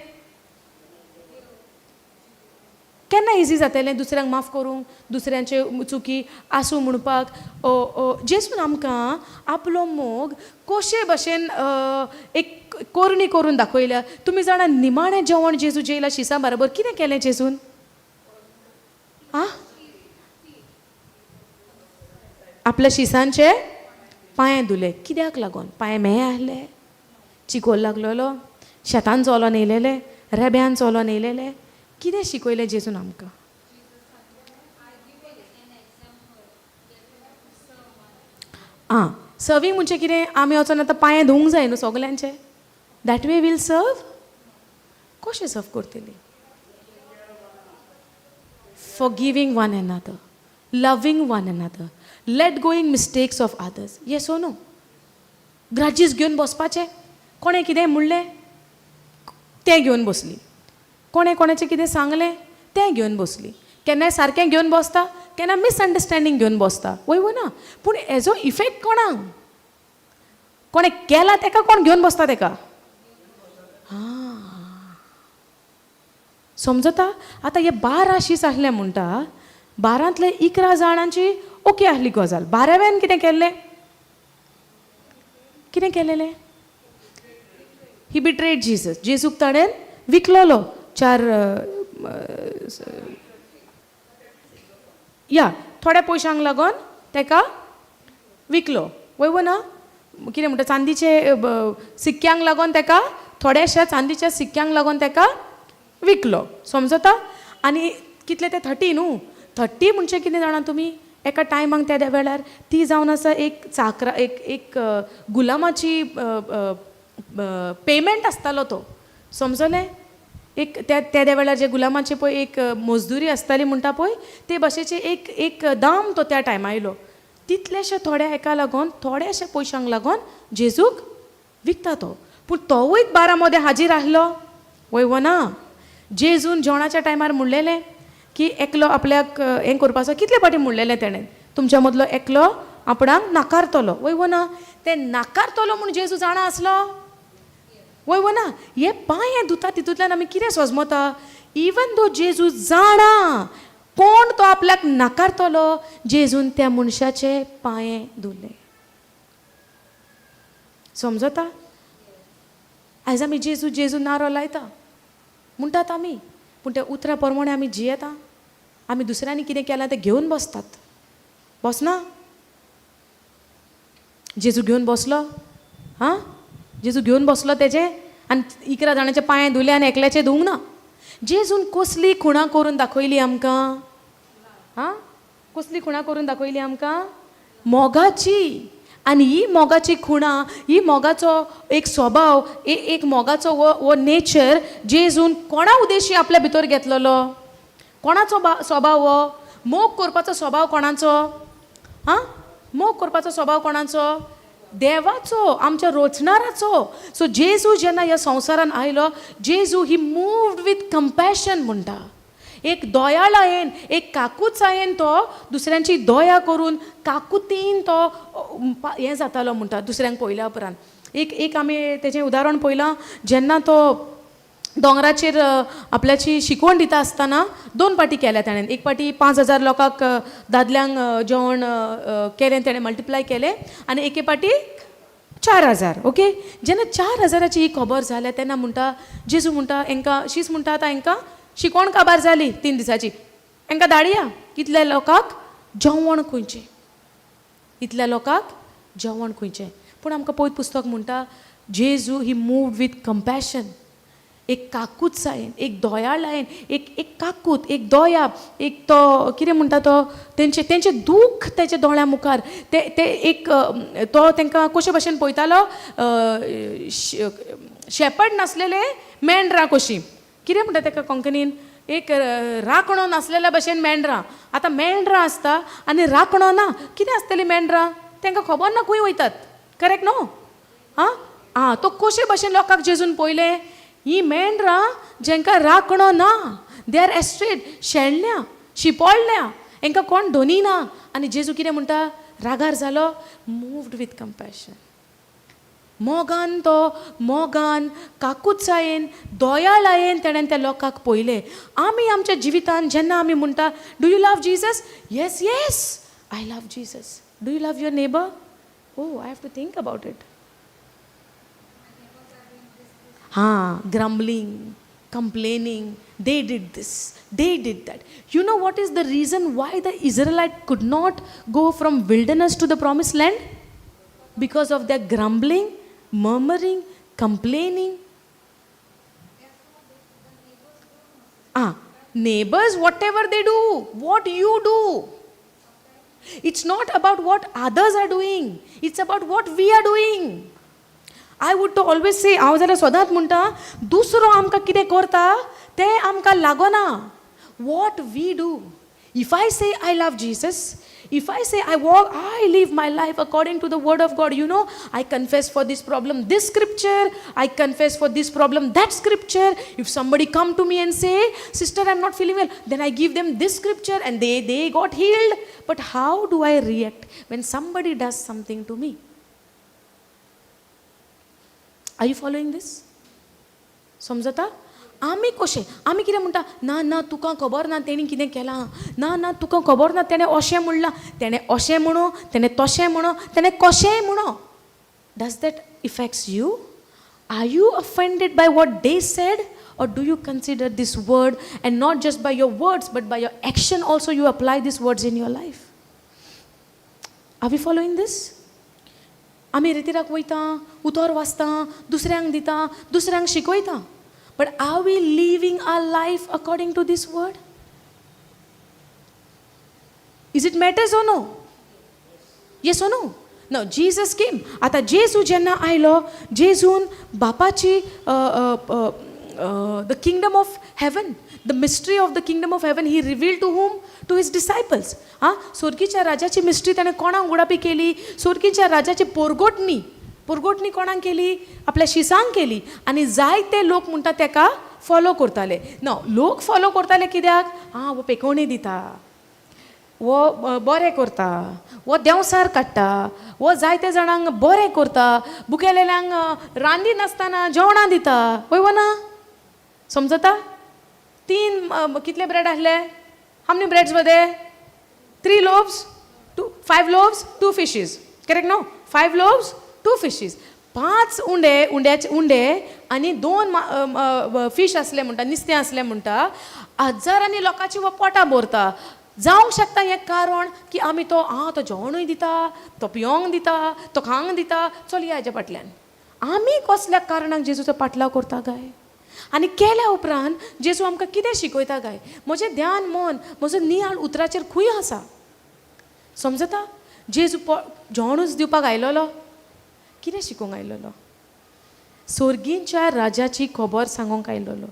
केन्ना इजी जातलें दुसऱ्यांक माफ करूंक, दुसऱ्यांचे चुकी आसूं म्हणपाक? जेजून आमकां आपलो मोग कशे भशेन एक कोरणी करून दाखयल्या. तुमी जाणा, निमाणें जेवण जेजू जेयला शिसा बरोबर, कितें केलें जेजून? आं, आपल्या शिसांचे पांये धुले. कित्याक लागोन? पांय मेहे आहले, चिकोल लागलेलो, शेतान चलोन येयलेले, रेब्यान चलोन येयलेले. कितें शिकयलें जेजून आमकां? आं, सर्वींग म्हणजे कितें? आमी वचोन आतां पांये धुवंक जाय न्हू सगल्यांचे. That way we'll serve. कशें सर्व करतली? Forgiving one another, loving one another, let going mistakes of others. Yes or no? Grudges घेवन बसपाचें? कोणें कितें म्हणलें तें घेवन बसली, कोणें कोणाचें कितें सांगलें तें घेवन बसली. केन्नाय सारकें घेवन बसता, केन्ना मिसअंडरस्टँडींग घेवन बसता. वय वो ना? पूण हेजो इफेक्ट कोणाक? कोणें केला तेका कोण घेवन बसता तेका? आं, समजता? आतां हे 12 शीस आसले म्हणटा, 12तले 11 जाणांची ओके आहली गजाल. 12व्यान कितें केल्लें? कितें केलेलें? He betrayed Jesus. जेजूक ताणें विकलोलो चार या थोड्या पयशांक लागोन तेका विकलो. वय वो ना? कितें म्हणटा, चांदीचे सिक्क्यांक लागोन तेका, थोड्याश्या चांदीच्या सिक्क्यांक लागोन तेका विकलो. समजता? आनी कितले ते 30 न्हू? 30 म्हणजे कितें जाणा तुमी? एका टायमाक त्या वेळार ती जावन आसा एक चाकरा, एक एक गुलामाची पेमेंट आसतालो तो. समजलें? एक त्या त्या वेळार जे गुलामाचे पळय एक मजदुरी आसताली म्हणटा पळय, ते भाशेचे एक एक दाम तो त्या टायमार आयलो. तितलेशे थोड्या हेका लागोन, थोड्याशा पयशांक लागोन जेजूक विकता तो. पूण तोवूय 12 मदें हाजीर आहलो. वय वो ना? जेजून जेवणाच्या टायमार म्हणलेलें की एकलो आपल्याक हें करपाचो. कितले फावटी म्हणलेलें तेणें, तुमच्या मदलो एकलो आपणाक नाकारतलो. वय वो ना? ते नाकारतलो म्हूण जेजू जाणा आसलो. वय वो ना? हे पांये धुता तितूंतल्यान आमी कितें सोजमता? इवन दो जेजू जाणा कोण तो आपल्याक नाकारतलो, जेजून त्या मनशाचे पांये धुले. समजता? आयज आमी जेजू जेजू नारो लायता म्हणटात आमी, पूण त्या उतरा प्रमाणे आमी जियेता? आमी दुसऱ्यांनी कितें केलां तें घेवन बसतात. बसना? जेजू घेवन बसलो? हां, जेजू घेवन बसलो तेजें आनी 11 जाणांचे पांये धुले आनी एकल्याचे धुवंक ना. जेजून कसली खुणां करून दाखयली आमकां? हां, कसली खुणां करून दाखयली आमकां? मोगाची. आनी ही मोगाची खुणां, ही मोगाचो एक स्वभाव, एक मोगाचो हो हो नेचर जेजून कोणा उद्देशी आपल्या भितर घेतलेलो? कोणाचो स्वभाव हो? मोग करपाचो स्वभाव कोणाचो? हां, मोग करपाचो स्वभाव कोणाचो? देवाचो, आमच्या रोचणाराचो. सो जेजू जेन्ना ह्या संवसारान आयलो, जेजू he moved with compassion म्हणटा. एक दयाळायेन, एक काकुतायेन तो दुसऱ्यांची दया करून काकुतीन तो हें जातालो म्हणटा दुसऱ्यांक पळयल्या उपरांत. एक एक आमी तेजें उदाहरण पळयलां, जेन्ना तो दोंगराचेर आपल्याची शिकवण दिता आसतना दोन पाटी केल्या ताणें. एक पाटी 5000 लोकांक, दादल्यांक जेवण केलें तेणें, मल्टिप्लाय केलें, आनी एके पाटी 4000. ओके, जेन्ना 4000ची ही खबर जाल्या तेन्ना म्हणटा जेजू, म्हणटा हेंकां शीस म्हणटा, आतां हेंकां शिकवण काबार जाली 3 दिसाची, हेंकां धाडया, इतल्या लोकांक जेवण खंयचें, इतल्या लोकांक जेवण खंयचें. पूण आमकां पवित्र पुस्तक म्हणटा, जेजू he moved with compassion. एक काकूतसायेन, एक दयाळायेन, एक एक काकूत, एक दया, एक तो कितें म्हणटा तो तेंचें तेंचें दूख तेच्या दोळ्या मुखार, ते ते एक तो तांकां कशे भशेन पळयतालो, शेपड नासलेले मेंढरां कशीं, कितें म्हणटा ताका कोंकणीन, एक राखणो नासलेल्या भशेन मेंढरां. आतां मेंढरां आसता आनी राखणो ना, कितें आसतलीं मेंढरां? तांकां खबर ना खंय वयतात. करेक्ट न्हू? आं आं, तो कशे भशेन लोकांक जेजून पळयलें, ही मेंढरां जेंकां राखणो ना, they are एस्ट्रेड, शेणल्या, शिपोडल्या, हेंकां कोण धनी ना. आनी जेजू कितें म्हणटा, रागार जालो, मुव्ड विथ कंपॅशन. मोगान तो, मोगान, काकुतसायेन, दयाळायेन तेणेन त्या लोकांक पळयलें. आमी आमच्या जिवितान जेन्ना आमी म्हणटा, do you love Jesus? Yes, yes, I love Jesus. Do you love your neighbour? Oh, I have to think about it. हां, grumbling, complaining, they did this, they did that. You know what is the reason why the Israelite could not go from wilderness to the promised land? Because of their grumbling, murmuring, complaining. Ah, neighbors, whatever they do, what you do. It's not about what others are doing, it's about what we are doing. I would to always say, हांव जाल्यार सदांच म्हणटा, दुसरो आमकां कितें करता तें आमकां लागना. What we do. If I say I love Jesus, if I say I walk, I live my life according to the word of God, I confess for this problem this scripture, I confess for this problem that scripture. If somebody come to me and say, "Sister, I'm not feeling well," then I give them this scripture and they got healed. But how do I react when somebody does something to me? Are you following this? समजता? आमी कशें, आमी कितें म्हणटा? ना ना, तुका खबर ना तेणी कितें केलां. ना ना, तुका खबर ना तेणें अशें म्हणलां. तेणें अशें म्हणू, तेणें तशें म्हणू, तेणें कशेंय म्हणू, does that affects you? Are you offended by what they said, or do you consider this word, and not just by your words but by your action also you apply these words in your life? Are we following this? आमी रितिराक वयता, उतर वाचता, दुसऱ्यांक दिता, दुसऱ्यांक शिकयता, but are we living our life according to this word? Is it matters or no? Yes or no? No, Jesus came. आतां जेजू जेन्ना आयलो, जेजून बापाची, the kingdom of heaven, the mystery of the kingdom of heaven, he reveal to whom? To his disciples. आं, सोर्गीच्या राजाची मिस्ट्री ताणें कोणाक उगडापी केली? सोर्गीच्या राजाची पोरगोटणी, पोरगोटणी कोणाक केली? आपल्या शिसांक केली. आनी जायते लोक म्हणटा तेका फॉलो करताले. न लोक फॉलो करताले कित्याक? आं, हो पेकोवणी दिता, हो बरें करता, हो देंवसार काडटा, हो जायते जाणांक बरें करता, भुकेलेल्यांक रांदी नासतना जेवणां दिता. वय वो ना? समजता? तीन कितले ब्रेड आसले? How many breads were there? Three loaves, two, five loaves, two fishes, correct? No, five loaves, two fishes. पांच उंडे, उंड्याचे उंडे आनी दोन फीश आसले म्हणटा, नुस्तें आसलें म्हणटा. हजारांनी लोकांची हो पोटां भरता. जावंक शकता हें कारण की आमी तो, आं, तो जेवणूय दिता, तो पियोंक दिता, तो खावंक दिता, चल या हेज्या फाटल्यान. आमी कसल्या कारणाक जेजूचो पाटलाव करता काय? आनी केल्या उपरांत जेजू आमकां कितें शिकयता काय? म्हजें ध्यान, मन, म्हजो नियाळ उतराचेर खंय आसा? समजता? जेजू जेवणूच दिवपाक आयलोलो? कितें शिकोवंक आयलोलो? सोर्गींच्या राजाची खबर सांगूंक आयलोलो.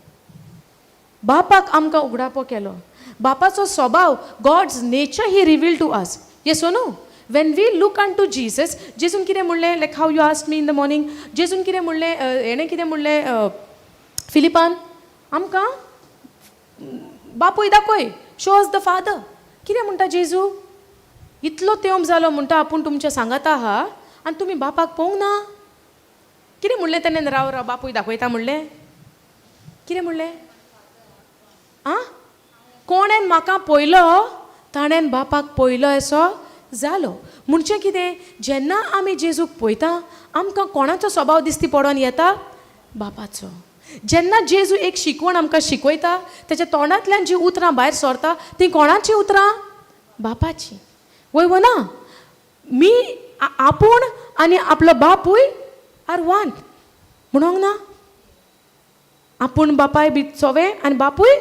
बापाक आमकां उगडापो केलो. बापाचो स्वभाव, God's nature he reveal to us. Yes or no? When we look unto Jesus, जेजून कितें म्हणलें? Like how you ask me in the morning, जेजून कितें म्हणलें? हेणें कितें म्हणलें फिलिपान? आमकां बापूय दाखय, show us the Father. कितें म्हणटा जेजू? इतलो तेंप जालो म्हणटा आपूण तुमच्या सांगाता आहा आनी तुमी बापाक पळोवंक ना. कितें म्हणलें तेणें? राव राव, बापूय दाखयता म्हणलें? कितें म्हणलें? आं, कोणेन म्हाका पयलो ताणें बापाक पयलो असो जालो. म्हणजे कितें? जेन्ना आमी जेजूक पळयता, आमकां कोणाचो स्वभाव दिसती पडोन येता? बापाचो. जेन्ना जेजू एक शिकवण आमकां शिकयता, तेच्या तोंडांतल्यान जीं उतरां भायर सरता तीं कोणाचीं उतरां? बापाचीं. वय वो ना? मी आपूण आनी आपलो बापूय आर वन म्हणोंक ना? आपूण बापाय बी सोवे आनी बापूय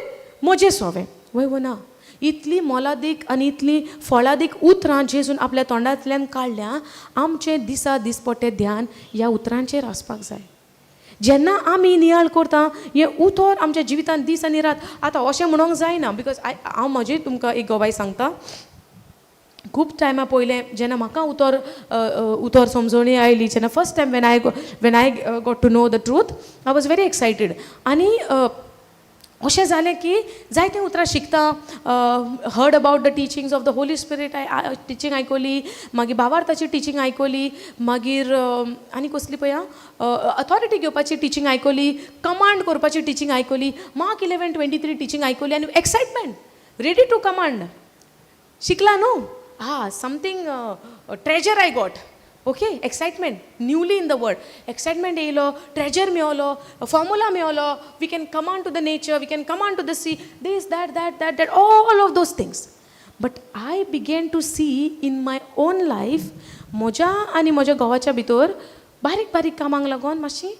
म्हजे सोवे. वय वो ना? इतली मोलादीक आनी इतली फळादीक उतरां जेजून आपल्या तोंडांतल्यान काडल्या. आमचें दिसा दिसपट्टें ध्यान ह्या उतरांचेर आसपाक जाय. जेन्ना आमी नियाळ करता हें उतर आमच्या जिवितांत दीस आनी रात. आतां अशें म्हणोंक जायना, because I हांव म्हजी तुमकां एक गवाय सांगता. खूब टायमा पयलें जेन्ना म्हाका उतर उतर समजवणी आयली, जेन्ना first time when I got to know the truth, I was very excited. आनी अशें जालें की जायतीं उतरां शिकता, heard about the teachings of the Holy Spirit, I teaching आयकली, मागीर भावार्थाची टिचींग आयकली, मागीर आनी कसली पळया, अथॉरिटी घेवपाची टिचींग आयकली, कमांड करपाची टिचींग आयकली, Mark 11:23 teaching आयकली आनी एक्सायटमेंट, रेडी टू कमांड. शिकला न्हू? हा, something treasure I got. Okay, excitement, newly in the word, excitement येयलो, ट्रेजर मेवलो, फॉर्मुला मेवलो. We can command to the nature, we can command to the sea, this, that, that, that, that, all of those things. But I began to see in my own life, म्हज्या आनी म्हज्या घोवाच्या भितर बारीक बारीक कामांक लागून मातशी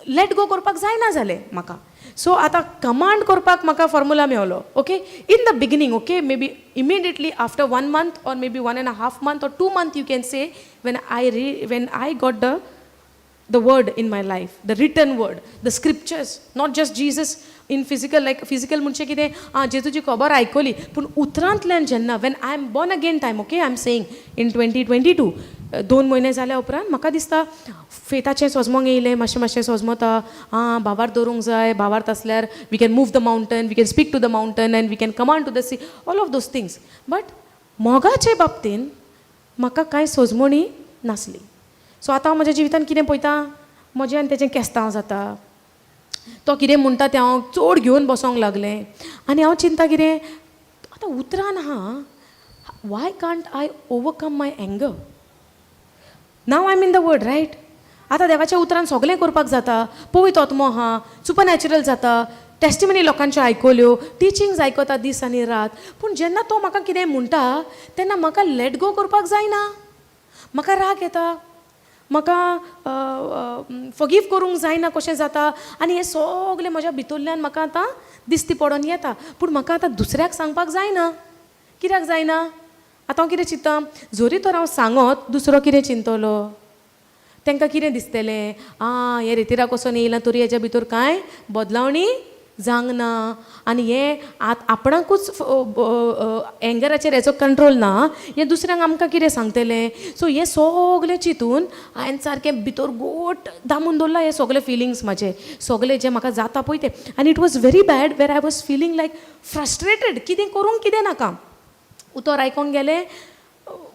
let go करपाक जायना जालें म्हाका. सो आतां कमांड करपाक म्हाका formula मेवलो, okay. In the beginning, okay, maybe immediately after one month or maybe one and half month or 2 month, you can say, when I got the word in my life, the written word, the scriptures, not just Jesus in physical, like physical म्हणजे कितें, आं, जेजूची खबर आयकली, पूण उतरांतल्यान जेन्ना, when I am born again time, okay, I am saying in 2022, 2 म्हयने जाल्या उपरांत म्हाका दिसता फेताचें सोजमोंक येयलें. मातशें मातशें सोजमता, आं, भावार्थ दवरूंक जाय, भावार्थ आसल्यार we can move the mountain, we can speak to the mountain and we can command to the sea, all of those things. But मोगाचे बाबतीन म्हाका कांय सोजमणी नासली. सो आतां हांव म्हज्या जिवितान कितें पळयता, म्हजें आनी तेजें केस्तांव जाता, तो कितें म्हणटा तें हांव चड घेवन बसोंक लागलें आनी हांव चिंता कितें, आतां उतरान आहा, Y can't I overcome my anger? Now I am in the word, right? आतां देवाच्या उतरान सगळें करपाक जाता, पवित्र आत्मो आहा, सुपर नॅचरल जाता, टेस्टिमनी लोकांच्यो आयकल्यो, टिचिंग्स आयकता दीस आनी रात, पूण जेन्ना तो म्हाका कितें म्हणटा तेन्ना म्हाका let go करपाक जायना. म्हाका राग येता, म्हाका फगीव करूंक जायना कशें जाता आनी हें सगलें म्हज्या भितरल्यान म्हाका आतां दिसती पडोन येता, पूण म्हाका आतां दुसऱ्याक सांगपाक जायना. कित्याक जायना? आतां हांव कितें चिंत्ता, जरी तर हांव सांगत, दुसरो कितें चिंततलो, तांकां कितें दिसतलें, आं, हे रेतिराक वचोन येयलां तरी हेज्या भितर कांय बदलावणी जावंक ना आनी हें आत आपणाकूच एंगराचेर हेचो कंट्रोल ना, हें दुसऱ्यांक आमकां कितें सांगतलें? सो हें सगलें चिंतून हांवें सारकें भितर गोट दामून दवरलां हे सगळे फिलिंग्स म्हाजे, सगळे जे म्हाका जाता पळय ते. आनी it was very bad, where I was feeling like frustrated, कितें करूंक कितें नाका. उतर आयकोंक गेलें,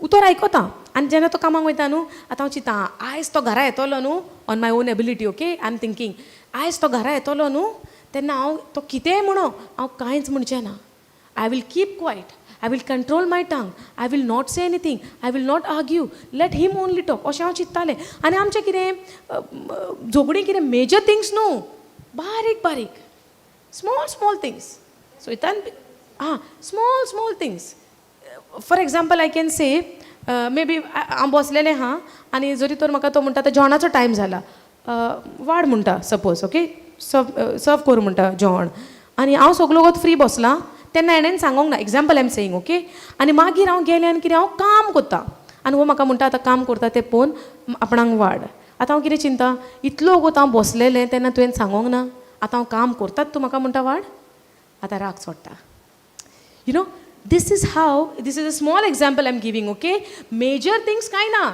उतर आयकता आनी जेन्ना तो कामाक वयता न्हू, आतां हांव चिंता, आयज तो घरा येतलो न्हू, on my own ability, okay, I am thinking, आयज तो घरा येतलो न्हू, तेन्ना हांव तो कितेंय म्हणो, हांव कांयच म्हणचें ना. I will keep quiet, I will control my tongue, I will not say anything, I will not argue, let him only talk, अशें हांव चिंत्तालें. आनी आमचें कितें झगडीं कितें मेजर थिंग्स न्हू, बारीक बारीक, स्मॉल स्मॉल थिंग्स. सो इतान आं, small small things. For example, I can say, maybe हांव बसलेलें आहा आनी जरी तर म्हाका तो म्हणटा, आतां जेवणाचो टायम जाला, वाड म्हणटा सपोज, ओके, सर्व सर्व कर म्हणटा जेवण आनी हांव सगलो वत फ्री बसलां तेन्ना हेणेन सांगोंक ना, example I am saying, okay. आनी मागीर हांव गेलें आनी कितें, हांव काम करता आनी हो म्हाका म्हणटा, आतां काम करता तें पळोवन आपणाक वाड. आतां हांव कितें चिंता, इतलो वगत हांव बसलेलें तेन्ना तुवें सांगोंक ना, आतां हांव काम करतात तूं म्हाका म्हणटा वाड, आतां राग सोडटा. This is how, this is a small example I'm giving, okay? Major things कांय ना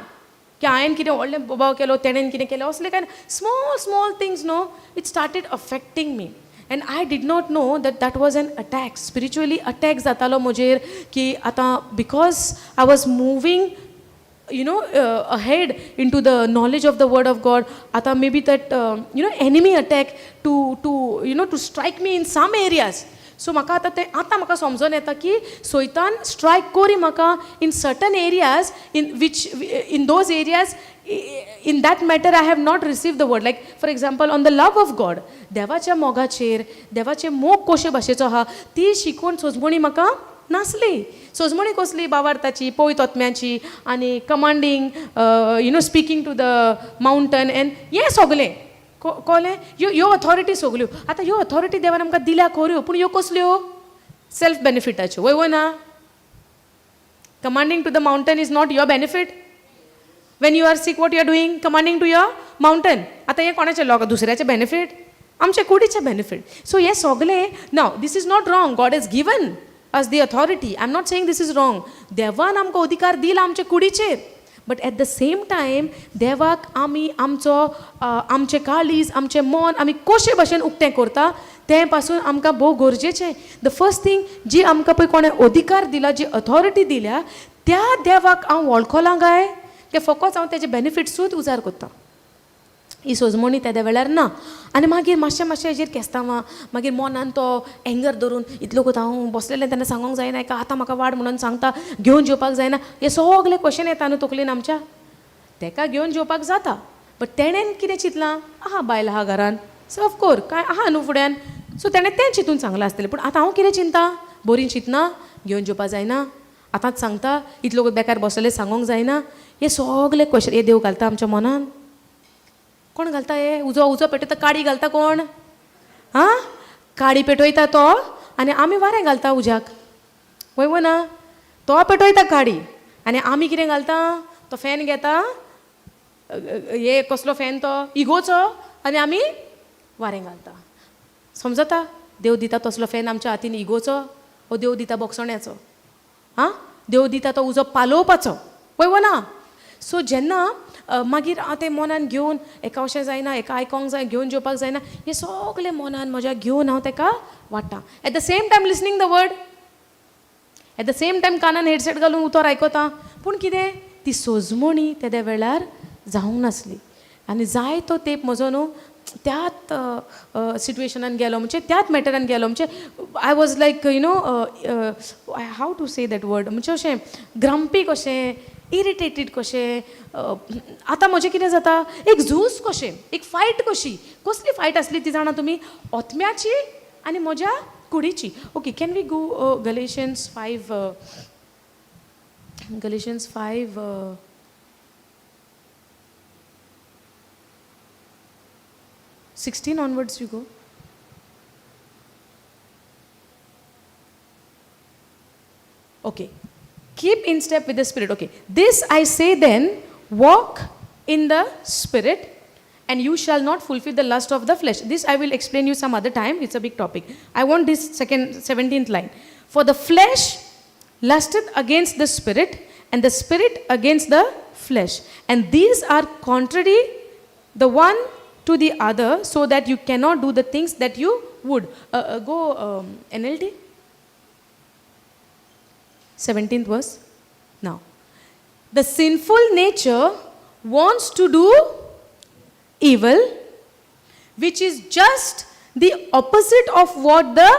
की हांवें कितें व्हडलें बोबाव केलो, तेणेन कितें केलें, असलें कांय ना. Small small things, no, it started affecting me and I did not know that that was an attack, spiritually attack जातालो म्हजेर की आतां because I was moving ahead into the knowledge of the word of God, आता maybe that enemy attack to strike me in some areas. So म्हाका आतां तें आतां म्हाका समजोन येता की सोयतान स्ट्रायक कोरी म्हाका in certain areas in which, in those areas, in that matter I have not receive the word. Like, for example, on the love of God, देवाच्या मोगाचेर, देवाचे मोग कशे भाशेचो आहा ती शिकवण सोजमणी म्हाका नासली. सोजमणी कसली? बावार्थाची, पवित्र आत्म्याची आनी commanding, speaking to the mountain and हें सगलें कळ्ळें. ह्यो ह्यो ऑथॉरिटी सगल्यो, आतां ह्यो ऑथॉरिटी देवान आमकां दिल्या खऱ्यो, पूण ह्यो कसल्यो? सेल्फ बेनिफिटाच्यो, वय, वय ना? Commanding to the mountain is not your benefit. When you are sick, what you are doing? Commanding to your mountain. आतां हें कोणाचें? लोक दुसऱ्याचें बेनिफीट, आमच्या कुडीचें बेनिफीट. सो हें सगलें, now this is not wrong. God has given us the authority. I am not saying this is wrong. देवान आमकां अधिकार दिला आमच्या कुडीचेर, but at the same time देवाक आमी आमचो आमचें काळीज, आमचें मन आमी कशे भशेन उक्तें करता तें पासून आमकां भोव गरजेचें. The first thing, जी आमकां पळय कोणें अधिकार दिला, जी ऑथॉरिटी दिल्या, त्या देवाक हांव वळखलां काय की फकत हांव तेजे बेनिफिट्सूच उजार करता? ही सोजमणी तेद्या वेळार ना. आनी मागीर मातशें मातशें हेजेर केस्तांवां, मागीर मनान तो एंगर धरून, इतलो कोत हांव बसलेलें तेन्ना सांगोंक जायना का, आतां म्हाका वाड म्हणून सांगता, घेवन जेवपाक जायना, हे सगळे क्वेश्चन येता न्हू तकलेन आमच्या. तेका घेवन जेवपाक जाता, बट तेणेन कितें चिंतलां, आहा बायल आहा घरान, सर्व कर, कांय आहा न्हू फुड्यान, सो तेणें तें चिंतून सांगलां आसतलें. पूण आतां हांव कितें चिंता, बरी चिंतना. घेवन जेवपा जायना, आतांच सांगता, इतलो बेकार बसलेले सांगोंक जायना. हे सगळे क्वेश्चन हे देव घालता आमच्या मनान. कोण घालता हे? उजो उजो पेटयता, काडी घालता कोण? आं, काडी पेटयता तो आनी आमी वारें घालता उज्याक. वय वो ना? तो पेटयता काडी आनी आमी कितें घालता? तो फॅन घेता, हे कसलो फॅन तो, इगोचो, आनी आमी वारें घालता. समजता? देव दिता तसलो फॅन आमच्या हातीन इगोचो, हो देव दिता बोगसण्याचो. आं, देव दिता तो उजो पालोवपाचो. वय वो ना? सो जेन्ना मागीर हांव तें मनान घेवन, एका अशें जायना, एका आयकोंक जाय, घेवन जेवपाक जायना, हें सगलें मनान म्हज्या घेवन हांव तेका वाडटा. At the same time listening the word, at the same time कानान हेडसेट घालून उतर आयकता. पूण कितें, ती सोजमणी तेद्या वेळार जावंक नासली. आनी जाय तो तेंप म्हजो न्हू त्याच सिट्युएशनान गेलो, म्हणजे त्याच मॅटरान गेलो. म्हणजे I was like, how to say that word, म्हणजे अशें ग्रम्पी कशें, इरिटेटीड कशें. आतां म्हजें कितें जाता, एक झूज कशें, एक फायट कशी. कसली फायट आसली ती जाणा तुमी? ओतम्याची आनी म्हज्या कुडीची. Okay, can we go Galatians 5, Galatians 5:16 onwards you go. Okay. Keep in step with the Spirit. Okay. This I say then, walk in the Spirit, and you shall not fulfill the lust of the flesh. This I will explain you some other time. It's a big topic. I want this second 17th line. For the flesh lusteth against the Spirit, and the Spirit against the flesh. And these are contrary the one to the other, so that you cannot do the things that you would. Go NLT. 17th verse. Now, the sinful nature wants to do evil, which is just the opposite of what the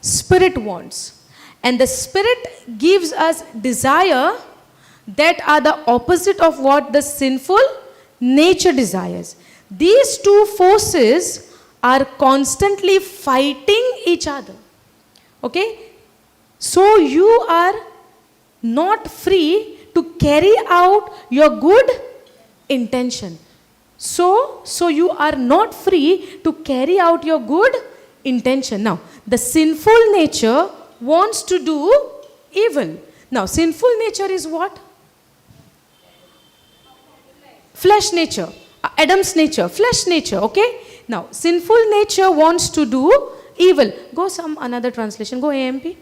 Spirit wants. And the Spirit gives us desire that are the opposite of what the sinful nature desires. These two forces are constantly fighting each other. Okay? So you are not free to carry out your good intention. So you are not free to carry out your good intention. Now, the sinful nature wants to do evil. Now, sinful nature is what? Flesh nature. Adam's nature, flesh nature, okay? Now, sinful nature wants to do evil. Go some another translation. Go AMP.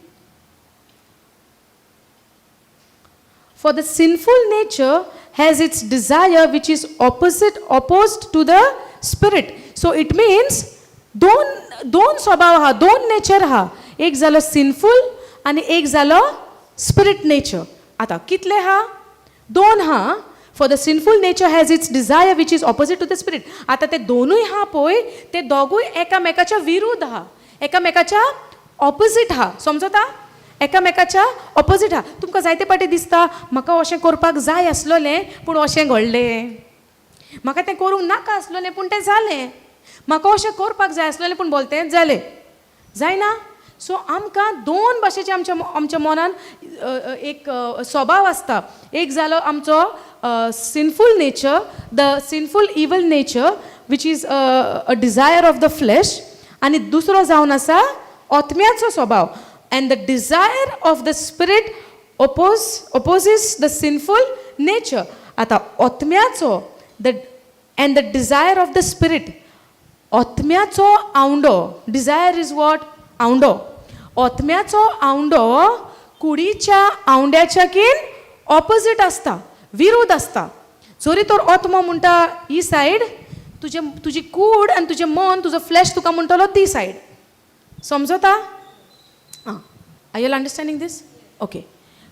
For the sinful nature has its desire which is opposed to the Spirit. So it means दोन दोन स्वभाव आहा, दोन नेचर आहा. एक जालो सिनफूल आनी एक जालो स्पिरीट नेचर. आतां कितले आहा? दोन आहा. For the sinful nature has its desire which is opposite to the Spirit. आतां ते दोनूय आहा पळय, ते दोगूय एकामेकाच्या विरुद्ध आहा, एकामेकाच्या ऑपोजीट आहा. समजता? एकामेकाच्या ऑपोजीट आहा. तुमकां जायते फावटी दिसता म्हाका अशें करपाक जाय आसलोलें पूण अशें घडलें, म्हाका तें करूंक नाका आसलोलें पूण तें जालें, म्हाका अशें करपाक जाय आसलोलें पूण बोलतेंच जालें. जायना? सो आमकां दोन भाशेचे आमच्या आमच्या मनान एक स्वभाव आसता. एक जालो आमचो sinful nature, the sinful evil nature which is a desire of the flesh, आनी दुसरो जावन आसा आत्म्याचो स्वभाव. And the desire of the Spirit opposes the sinful nature. आतां आत्म्याचो the and the desire of the Spirit, आत्म्याचो आवंडो, desire is what? आवंडो. आत्म्याचो आवंडो कुडीच्या आवंड्याच्या कीन ऑपोजीट आसता, विरोध आसता. जरी तर आत्मो म्हणटा ही सायड, तुजें तुजी कूड आनी तुजें मन, तुजो फ्लॅश तुका म्हणटलो ती सायड. समजता? आं, are you understanding this? Okay.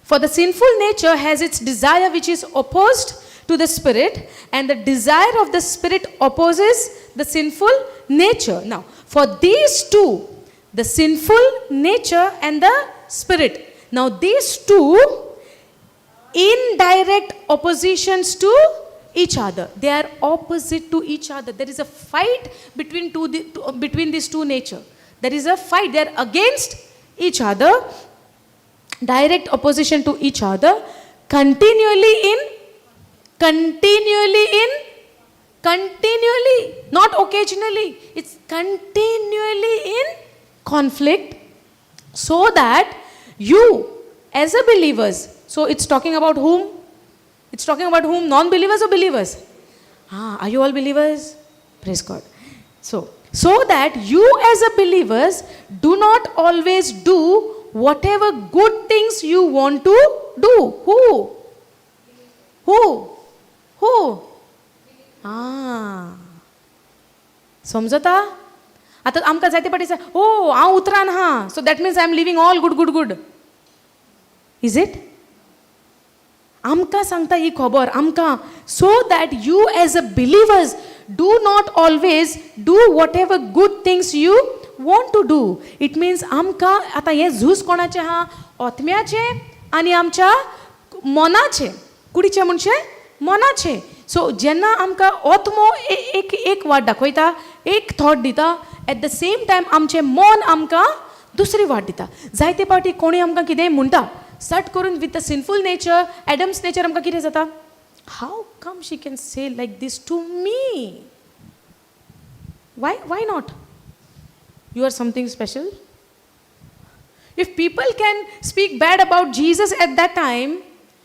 For the sinful nature has its desire which is opposed to the Spirit, and the desire of the Spirit opposes the sinful nature. Now, for these two, the sinful nature and the Spirit, now these two indirect oppositions to each other. They are opposite to each other. There is a fight between between these two nature. There is a fight. They are against each other. Direct opposition to each other, continually in, continually in, continually, not occasionally, it's continually in conflict, so that you as a believers. So it's talking about whom? It's talking about whom? Non believers or believers? Ah, are you all believers? Praise God. So that you as a believers do not always do whatever good things you want to do. Who? Who? Who? Ah. समजता आतां आमकां जायते फावटी दिसता, ओ हांव उतरान आहा, so that means I am living all good, good, good. Is it? आमकां सांगता ही खबर आमकां. So that you as a believers do not always do whatever good things you want to do. It means आमकां आतां हें झूज कोणाचें आहा? आत्म्याचें आनी आमच्या मनाचें, कुडीचें म्हणचे मनाचें. सो जेन्ना आमकां आत्मो एक एक वाट दाखयता, एक थॉट दिता, एट the same time आमचें मन आमकां दुसरी वाट दिता. जायते फावटी कोणूय आमकां कितेंय म्हणटा, सट करून with the sinful nature, Adam's nature, आमकां कितें जाता? How come she can say like this to me? Why, why not? You are something special? If people can speak bad about Jesus at that time,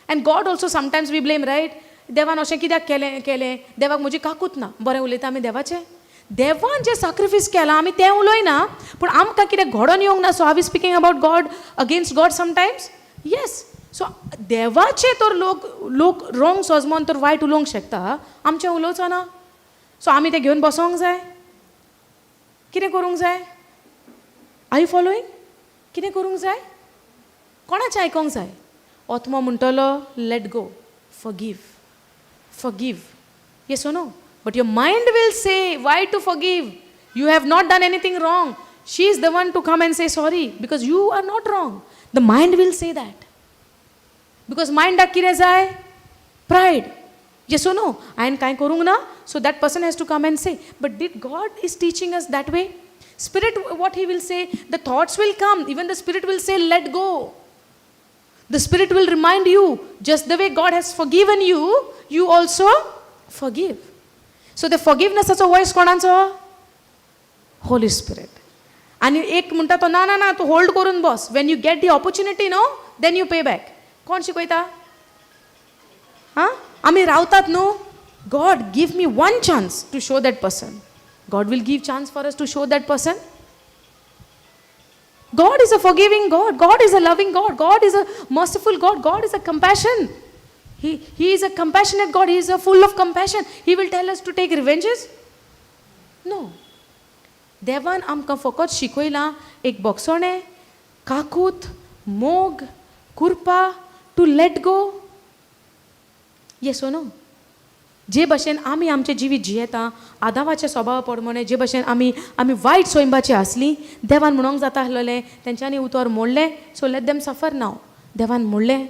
and God also sometimes we blame, right? देवान अशें कित्याक केलें केलें? देवाक म्हजी काकूत ना. बरें उलयता आमी देवाचें. देवान जें साक्रिफीस केलां आमी तें उलयना, पूण आमकां कितें घडोन येवंक ना, so are we speaking about God, against God sometimes? Yes. So देवाचें तर लोक लोक रोंग सोजमोन तर वायट उलोवंक शकता, आमचें उलोवचो ना. सो आमी तें घेवन बसोंक जाय? कितें करूंक जाय? Are you following? कितें करूंक जाय? कोणाचें आयकोंक जाय? आत्मो म्हणटलो, let go, forgive, forgive. Yes or no? But your mind will say, why to forgive? You have not done anything wrong. She is the one to come and say sorry because you are not wrong. The mind will say that. Because मायंडाक कितें जाय? Pride. Yes or no? हांवें कांय करूंक ना, so that person has to come and say. But did God is teaching us that way? Spirit, what he will say, the thoughts will come. Even the Spirit will say, let go. The Spirit will remind you, just the way God has forgiven you, you also forgive. So the forgiveness हाचो वॉयस कोणाचो? होली स्पिरिट. आनी एक म्हणटा तो, ना ना ना, तूं होल्ड करून बस. When you get the opportunity, no, then you pay back. कोण शिकयता? आं, आमी रावतात न्हू, God give me one chance to show that person. God will give chance for us to show that person. God is a forgiving God. God is a loving God. God is a merciful God. God is a compassion. He is a compassionate God. He is a full of compassion. He will tell us to take revenges? No. देवान आमकां फकत शिकयलां एक भोगसणें, काकूत, मोग, कुरपा, to let go. Yes, no? जे भशेन आमी आमचें जिवीत जियेता आदावाच्या स्वभावा प्रमाणे, जे भशेन आमी आमी वायट सोयंबाची आसली, देवान म्हणोंक जाता आसलेलें, तेंच्यांनी उतर मोडलें, so let them suffer now. देवान म्हणलें,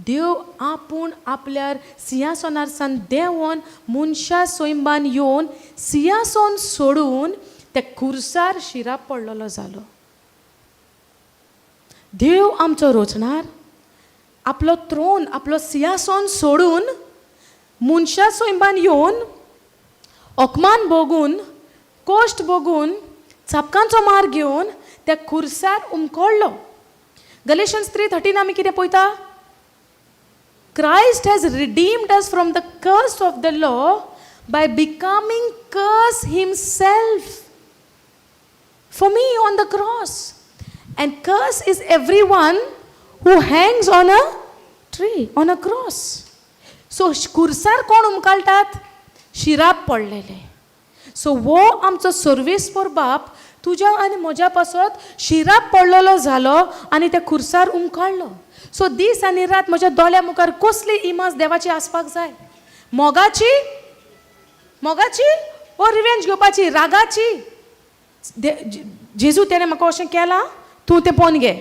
देव आपूण आपल्यार सिंहासनार सान देंवोन मनशा सोयंबान येवन सिंहासन सोडून त्या खुर्सार शिराप पडलेलो जालो. देव आमचो रोचणार आपलो त्रोन, आपलो सिंहासन सोडून मनशा सोयंबान येवन अपमान भोगून, कश्ट भोगून, चापकांचो मार घेवन त्या खुर्सार उमकोडलो. गलेशन्स 3:13 आमी कितें पळयता? Christ has redeemed us from the curse of the law by becoming curse himself for me on the cross. And curse is everyone who hangs on a tree, on a cross. So खुर्सार कोण उमकाळटात? शिराप पडलेले. सो हो आमचो सर्वेस्पर बाप तुज्या आनी म्हज्या पासत शिराप पडलेलो जालो आनी त्या खुर्सार उमकाळलो. सो दीस आनी रात म्हज्या दोळ्या मुखार कसली इमाज देवाची आसपाक जाय? मोगाची, मोगाची ओ रिवेंज घेवपाची, रागाची? जेजू, तेणें म्हाका अशें केलां, तूं तें पोवन घे.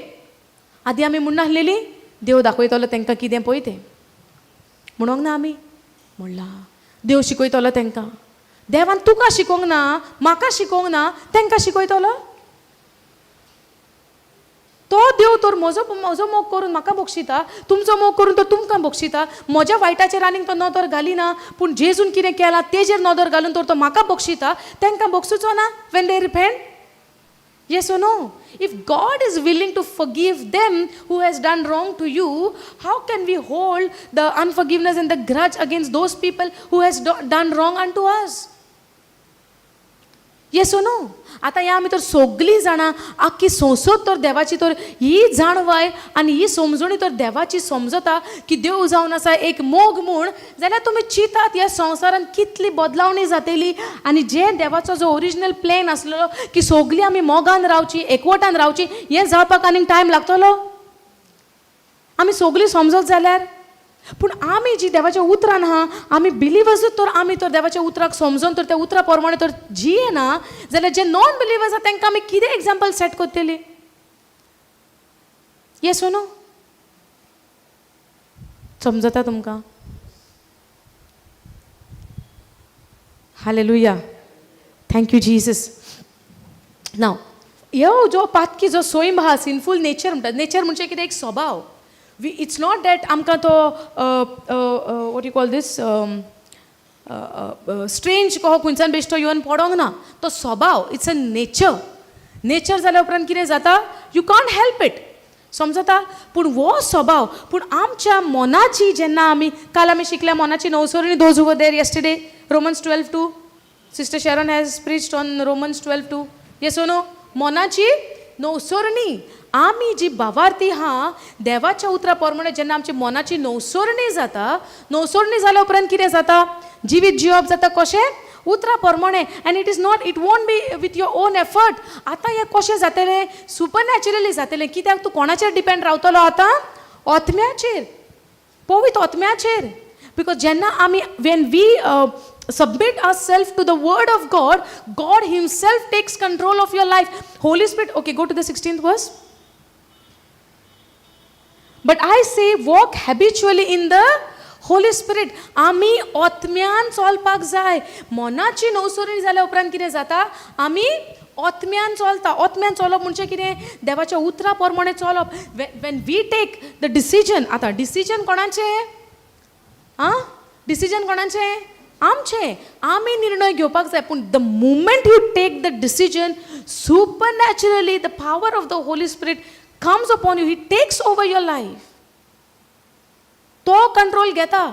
आदी आमी म्हणनासलेली, देव दाखयतलो तांकां कितें पळय तें. म्हणोंक ना आमी म्हणलां, देव शिकयतलो तांकां. देवान तुका शिकोवंक ना, म्हाका शिकोवंक ना, तांकां शिकयतलो? तो देव तर म्हजो म्हजो मोग करून म्हाका बक्षिता, तुमचो मोग करून तो तुमकां बक्षिता. म्हज्या वायटाचेर आनीक तो नदर घालिना, पूण जेजून कितें केलां तेजेर नदर घालून तर तो म्हाका बक्षिता. तांकां बक्षुचो ना when they repent? Yes or no? If God is willing to forgive them who has done wrong to you, how can we hold the unforgiveness and the grudge against those people who has done wrong unto us? Yes or no? आतां ह्या आमी तर सगळीं जाणां, आख्खी संसद तर देवाची तर ही जाणवाय आनी ही समजणी तर देवाची समजता की देव जावन आसा एक मोग म्हूण, जाल्यार तुमी चिंतात ह्या संवसारान कितली बदलावणी जातली. आनी जे देवाचो जो ओरिजिनल प्लॅन आसलेलो की सगळीं आमी मोगान रावची, एकवटान रावची, हें जावपाक आनीक टायम लागतलो आमी सगळीं समजत जाल्यार. पूण आमी जी देवाच्या उतरान आहा, आमी बिलिवर्सूच तर, आमी तर देवाच्या उतराक समजून तर त्या उतरा प्रमाणे तर जियेना जाल्यार जे नॉन बिलिवर्स आहा तांकां आमी कितें एग्जाम्पल सेट करतली? येस नो? समजता तुमकां? Hallelujah, thank you Jesus. नाव ह्यो जो पातकी जो सैम आहा, सिनफूल नेचर म्हणटा. नेचर म्हणजे कितें? एक स्वभाव. We it's not that आमकां तो, what you call this, strange कहो खंयच्यान बेश्टो येवन पडोंक ना. तो स्वभाव, it's a nature. Nature जाल्या उपरांत कितें जाता? You can't help it, समजता? पूण हो स्वभाव, पूण आमच्या मनाची जेन्ना आमी काल आमी शिकल्या मनाची नवसरणी, those were there yesterday, Romans 12:2, Sister Sharon has preached on Romans 12:2. Yes no? मनाची नवसरणी, आमी जी भावार्थी आहा देवाच्या उतरा प्रमाणे, जेन्ना आमची मनाची नवसरणी जाता, नवसरणी जाल्या उपरांत कितें जाता? जिवीत जिवप जाता कशें? उतरा प्रमाणे. And it is not, it won't be with your own effort. आतां हें कशें जातलें? सुपर नॅचरली जातलें. कित्याक? तूं कोणाचेर डिपेंड रावतलो आतां? आत्म्याचेर, पवित्र आत्म्याचेर. Because जेन्ना आमी, when we submit ourself to the word of God, God himself takes control of your life, Holy Spirit. Okay, go to the 16th verse. But I say, walk habitually in the Holy Spirit. आमी आत्म्यान चलपाक जाय. मनाची नवसरणी जाल्या उपरांत कितें जाता? आमी आत्म्यान चलता. आत्म्यान चलप म्हणजे कितें? देवाच्या उतरा प्रमाणे चलप. When we take the decision, आतां डिसिजन कोणाचें? आं, डिसिजन कोणाचें? आमचें. आमी निर्णय घेवपाक जाय. पूण the moment you take the decision, supernaturally the power of the Holy Spirit comes upon you. He takes over your life. तो कंट्रोल घेता.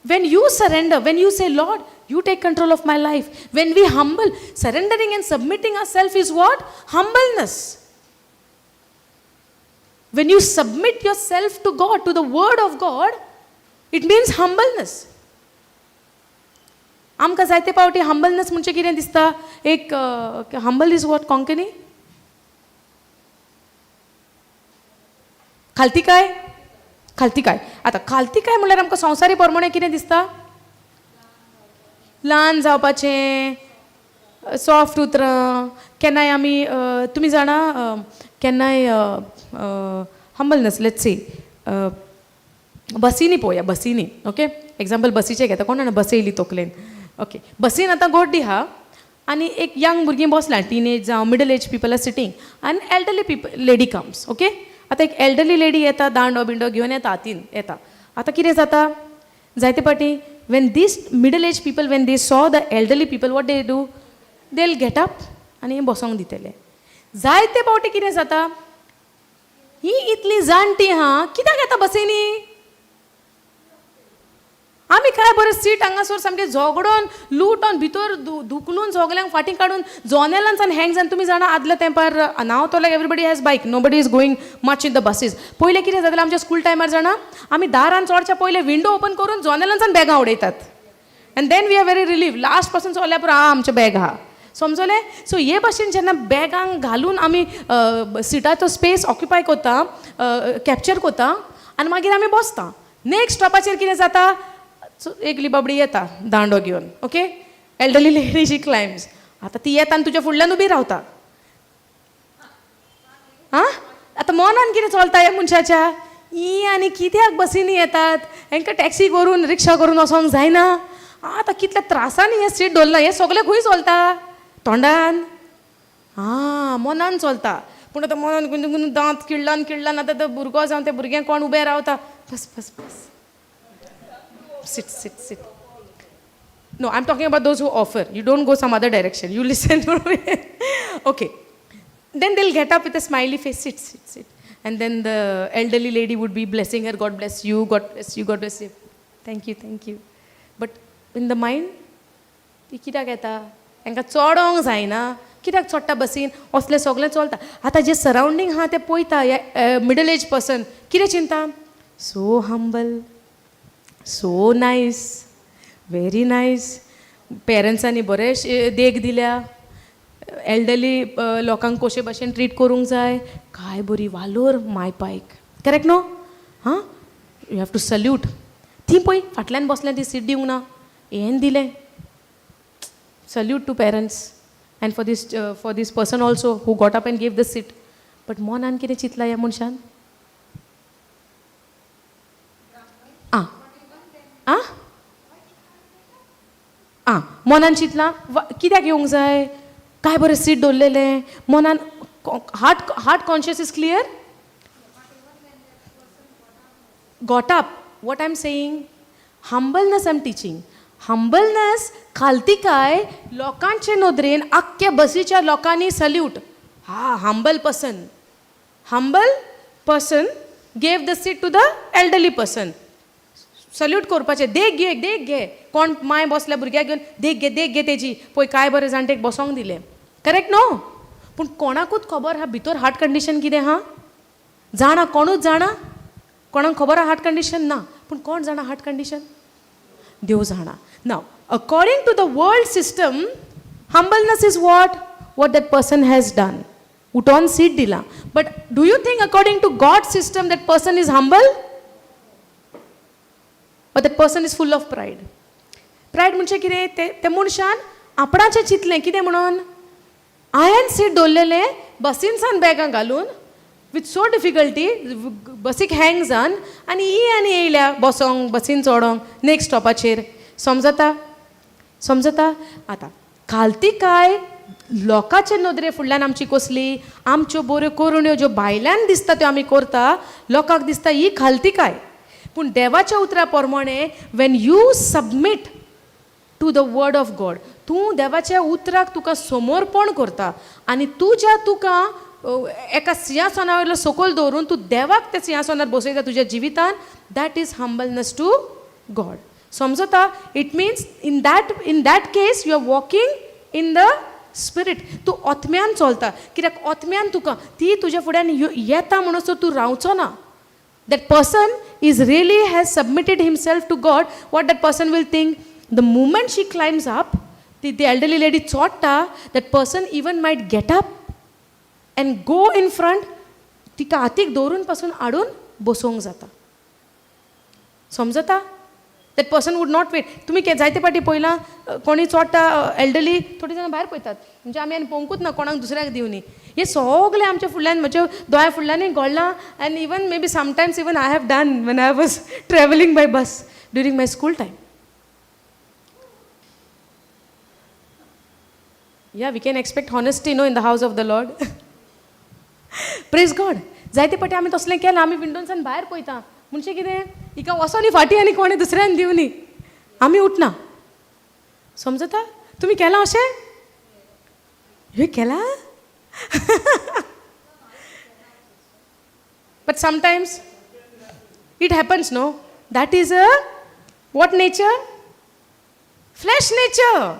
When you surrender, when you say, "Lord, you take control of my life," when we humble, surrendering and submitting ourselves is what? Humbleness. When you submit yourself to God, to the word of God, it means humbleness. आमकां जायते फावटी हंबलनेस म्हणजे कितें दिसता? एक हंबल is what? Konkani खालती काय? खालती काय? आतां खालती काय म्हणल्यार आमकां संवसारी प्रमाणे कितें दिसता? ल्हान जावपाचें, सॉफ्ट उतरां. केन्नाय आमी, तुमी जाणा, केन्नाय हंबलनेस, let's see, बसींनी पळोवया, बसींनी. ओके, एग्जाम्पल बसीचें घेता. कोण जाणा बस येयली तकलेन. ओके, बसीन आतां गोड्डी आहा आनी एक यंग भुरगीं बसलां, टिनेज जावं middle age people are sitting आनी elderly people lady comes. Okay, आतां एक एल्डरली लेडी येता, दांडो बिंडो घेवन येता, हातीन येता. आतां कितें जाता जायते फावटी, when these middle age people, when they saw the elderly people, what they do? They will get up आनी बसोंक दितले. जायते फावटी कितें जाता, ही इतली जाणटी आहा, कित्याक येता बसींनी? आमी काय बरें सीट हांगासर सामकें झगडोन लुटोन भितर धुकलून सगल्यांक फाटीं काडून जनेलांसान हँग जावन. तुमी जाणा, आदल्या तेंपार, नाव तो like everybody has bike, nobody is going much in the buses. पयलें कितें जातालें आमच्या स्कूल टायमार जाणा, आमी दारान चोडच्या पयलें विंडो ओपन करून जनेलांसान बॅगां उडयतात and then we are very relieved. Last पासून चोरल्या पुरो, आं, आमचें बॅग आहा, समजलें? सो हे भाशेन जेन्ना बॅगांक घालून आमी सिटाचो स्पेस ऑक्युपाय करता, कॅप्चर करता आनी मागीर आमी बसता. नेक्स्ट स्टॉपाचेर कितें जाता? सो एकली बाबडी येता दांडो घेवन. Okay, elderly lady, she climbs. आतां ती येता आनी तुज्या फुडल्यान उबी रावता. आं, आतां मनान कितें चलता ह्या मनशाच्या? ही आनी कित्याक बसींनी येतात? हेंकां टॅक्सी करून, रिक्षा करून वचोंक जायना? आतां कितल्या त्रासांनी हें सीट दवरलां. हें सगळें खंय चलता? तोंडान? आं, मनान चलता. पूण आतां मनान गुंदून दांत किडलान किडलान आतां तो भुरगो जावन ते भुरग्यांक कोण उबें रावता, बस बस बस, sit sit sit. No, I am talking about those who offer. You don't go some other direction, you listen. Okay. Then they'll get up with a smiley face, sit, sit, sit. And then the elderly lady would be blessing her, God bless you, God bless you, God bless you. Thank you, thank you. But in the mind, ती कित्याक येता, तांकां चोडोंक जायना, कित्याक चोडटा बसीन, असलें सगळें चलता. आतां जे सरावंडींग आहा तें पळयता, ह्या मिडल एज पर्सन कितें चिंता, so humble, so nice, very nice, पेरंट्सांनी बरें देख दिल्या, एल्डरली लोकांक कशे भशेन ट्रीट करूंक जाय, काय बरी वालोर माय पायक, करेक्ट न्हू? हां, you have to salute. ती पळय फाटल्यान बसल्या, ती सीट दिवंक ना, हें दिलें. Salute to parents and for this person also who got up and gave the seat. But मनान कितें चिंतलां ह्या मनशान? आं आं आं मनान चिंतलां कित्याक येवंक जाय, काय बरें सीट दवरलेलें मनान. Heart conscious is clear, got up. What I am saying, humbleness I am teaching. Humbleness खालतिकाय लोकांचे नदरेन आख्ख्या बसीच्या लोकांनी सल्यूट. हा, humble person, humble person gave the seat to the elderly person. Salute करपाचें, देख घे, देख घे, कोण माय बसल्या भुरग्याक घेवन, देख घे, देख घे तेजी, पळय काय बरें जाणटेक बसोंक दिलें, करेक्ट न्हू? पूण कोणाकूच खबर आहा भितर हार्ट कंडिशन कितें आहा? जाणा कोणूच जाणा? कोणाक खबर आहा हार्ट कंडिशन? ना. पूण कोण जाणा हार्ट कंडिशन? देव जाणा. Now according to the world system, humbleness is what? What that person has done, उठोन seat दिला. But do you think according to God system that person is humble, or that person is full of pride? Pride म्हणजे कितें? ते त्या मनशान आपणाचें चिंतलें कितें म्हणून, हांवें सीट दवरलेलें बसीनसान बॅगां घालून विथ सो डिफिकल्टी, बसीक हँग जावन, आनी ही आनी येयल्या बसोंक, बसीन चोडोंक नेक्स्ट स्टॉपाचेर. समजता? समजता? आतां खालतिकाय लोकांचे नदरे फुडल्यान आमची कसली, आमच्यो बऱ्यो करण्यो ज्यो भायल्यान दिसता त्यो आमी करता, लोकांक दिसता ही खालतिकाय. पूण देवाच्या उतरा प्रमाणे when you submit to the word of God, तूं देवाच्या उतराक तुका समर्पण करता आनी तुज्या तुका एका सिंहासना वयलो सकयल दवरून तूं देवाक त्या सिंहासनार बसयता तुज्या जिवितान, that is humbleness to God. समजता? It means in that case you are walking in the spirit. तूं ओत्म्यान चलता, कित्याक ओत्म्यान तुका ती तुज्या फुड्यान येता म्हणसर तूं रावचो ना. That person is really has submitted himself to God. What that person will think, the moment she climbs up, the elderly lady चोडटा, that person even might get up and go in front, तिका हातीक दवरून पासून हाडून बसोवंक जाता. समजता? That person would not wait. तुमी जायते फावटी पळयलां, कोणी चोडटा एल्डरली, थोडीं जाणां भायर पळयतात, म्हणजे आमी आनी पळोवंकूच ना, कोणाक दुसऱ्याक दिवनी. हें सगळें आमच्या फुडल्यान, म्हज्या दोळ्या फुडल्यानूय घडलां. And even maybe sometimes even I have done when I was travelling by bus during my school time. Yeah, we can expect honesty no in the house of the Lord. Praise God. जायते फावटी आमी तसलें केलां, आमी विंडोनसान भायर पळयता, म्हणजे कितें, हिका वचोनी फाटीं आनी कोणें दुसऱ्यान दिवनी, आमी उठना. समजता? तुमी केलां अशें? हें केलां? But sometimes it happens no. That is a what nature? Flesh nature.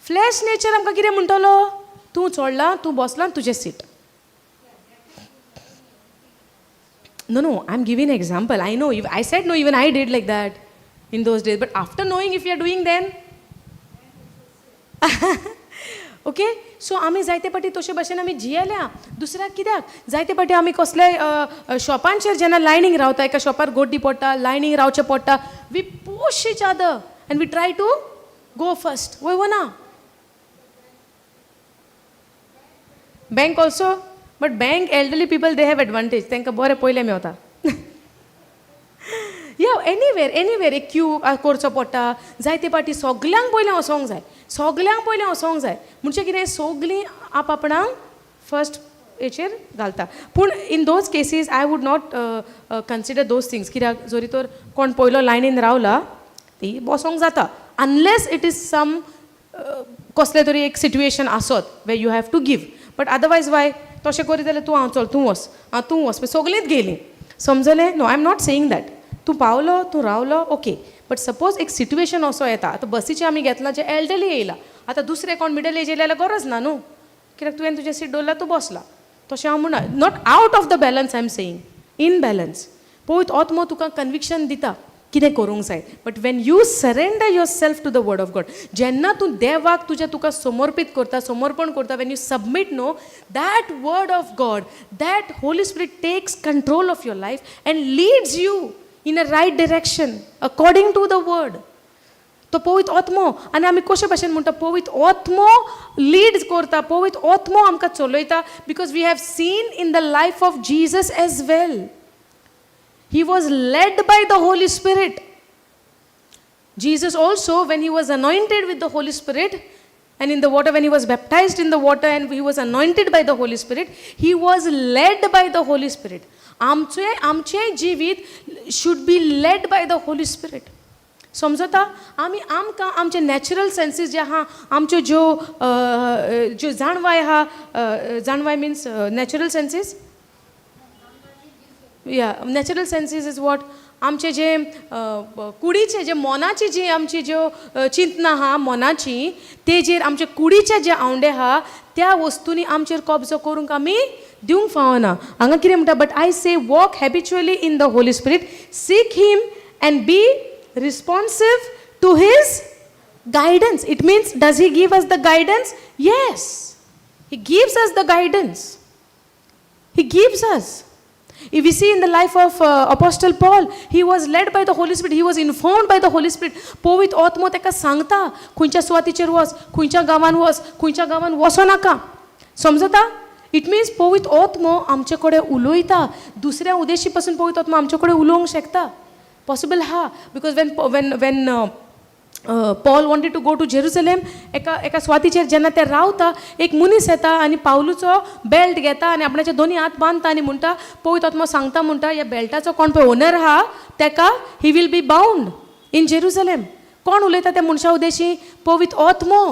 Flesh nature आमकां कितें म्हणटलो, तूं चोडला, तूं बसला, तुजें seat. No, no, I'm giving an example. I know, if I said no, even I did like that in those days. But after knowing if you are doing then, okay? So आमी जायते फावटी तशे भशेन आमी जियेल्या. दुसऱ्याक कित्याक, जायते फावटी आमी कसल्याय शॉपांचेर जेन्ना लायनींग रावता, एका शॉपार गोड्डी पडटा, लायनींग रावचें पडटा, we push each other and we try to go first. वय वो ना? Bank also. But bank elderly people they have advantage, तांकां बरें पयलें मेवता. या एनीवेर, एनीवेर एक क्यू करचो पडटा. जायते फावटी सगल्यांक पयलें वचोंक जाय, सगल्यांक पयलें वचोंक जाय. म्हणजे कितें, सगलीं आप आपणाक फर्स्ट हेचेर घालता. पूण in those cases I would not consider those things, कित्याक जरी तर कोण पयलो लायनीन रावला ती बसोंक जाता, अनलेस it is सम कसलें तरी एक सिट्युएशन आसत where you have to give. But otherwise why तशें करीत जाल्यार तूं, आं चल तूं वच, आं तूं वच, सगळींच गेलीं, समजलें? No, I am not saying that. तूं पावलो, तूं रावलो, ओके. बट सपोज एक सिट्युएशन असो येता, आतां बसीचें आमी घेतलां, जे एल्डरली येयला, आतां दुसरें कोण मिडल एज येयल्या जाल्यार गरज ना न्हू, कित्याक तुवें तुजें सीट दवरलां, तूं बसला. तशें हांव म्हणना, not out of the balance, I am saying in balance. पवित्र आत्मो तुका कन्विक्शन दिता कितें करूंक जाय, but when you surrender yourself to the word of God, जेन्ना तूं देवाक तुज्या तुका समर्पीत करता, समर्पण करता, when you submit, no, that word of God, that Holy Spirit takes control of your life and leads you in a right direction according to the word. तो पवित्र आत्मो. आनी आमी कशे भाशेन म्हणटा पवित्र आत्मो लीड करता, पवित्र आत्मो आमकां चलयता? Because we have seen in the life of Jesus as well, he was led by the Holy Spirit. Jesus also, when he was anointed with the Holy Spirit and in the water, when he was baptized in the water and he was anointed by the Holy Spirit, he was led by the Holy Spirit. आमचें जिवीत should be led by the Holy Spirit. समजता? आमी आमकां आमचे नॅचरल सेन्सीस जे आहा, आमच्यो ज्यो जाणवाय आहा, जाणवाय means natural senses, yeah, natural senses is what? आमचे जे कुडीचे जे मनाची जी आमची ज्यो चिंतना आहा मनाची, तेजेर आमचे कुडीचे जे आवंडे आहा, त्या वस्तूंनी आमचेर कब्जो करूंक आमी दिवंक फावना. हांगा कितें म्हणटा? But I say, walk habitually in the Holy Spirit, seek him and be responsive to his guidance. It means, does he give us the guidance? Yes, he gives us the guidance. He gives us. If we see in the life of Apostle Paul, he was led by the Holy Spirit, he was informed by the Holy Spirit. पवित्र आत्मो ताका सांगता खंयच्या सुवातीचेर वच, खंयच्या गांवान वच, खंयच्या गांवान वचो नाका. समजता? It means पवित्र आत्मो आमचे कडेन उलयता. दुसऱ्या उद्देशी पासून पवित्र आत्मो आमचे कडेन उलोवंक शकता, पॉसिबल आहा, because when Paul wanted to go to Jerusalem, एका एका सुवातीचेर जेन्ना ते रावता, एक मनीस येता आनी पावलूचो बेल्ट घेता आनी आपणाचे दोनी हात बांदता आनी म्हणटा, पवित्र आत्मो सांगता, म्हणटा, ह्या बेल्टाचो कोण पळय ओनर आहा तेका he will be bound in Jerusalem. कोण उलयता त्या मनशा उद्देशी? पवित्र आत्मो.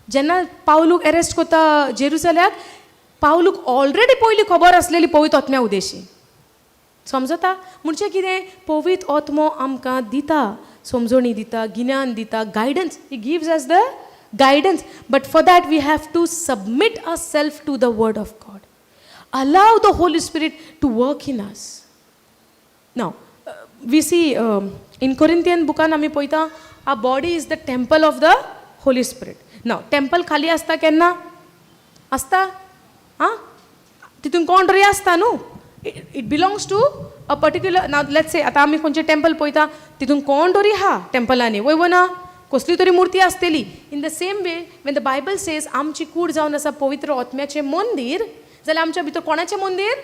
जेन्ना पावलूक एरेस्ट करता जेरुसलेमाक, पावलूक ऑलरेडी पयली खबर आसलेली पवित्र आत्म्या उद्देशी. समजता? म्हणजे कितें? पवित्र आत्मो आमकां दिता, समजणी दिता, गिन्यान दिता, guidance. He gives us the guidance, but for that we have to submit ourself to the word of God, allow the Holy Spirit to work in us. Now we see in Corinthian बुकान आमी पळयता, our body is the temple of the Holy Spirit. Now temple खाली आसता केन्ना? आसता आं, तितून कोण तरी आसता न्हू. It belongs to a particular, now let's say आतां आमी खंयचें टेम्पल पळयता, तितून कोण तरी आहा टेम्पलांनी, वय ना, कसली तरी मुर्ती आसतली. In the same way, when the Bible says आमची कूड जावन आसा पवित्र आत्म्याचें मंदीर, जाल्यार आमच्या भितर कोणाचें मंदीर?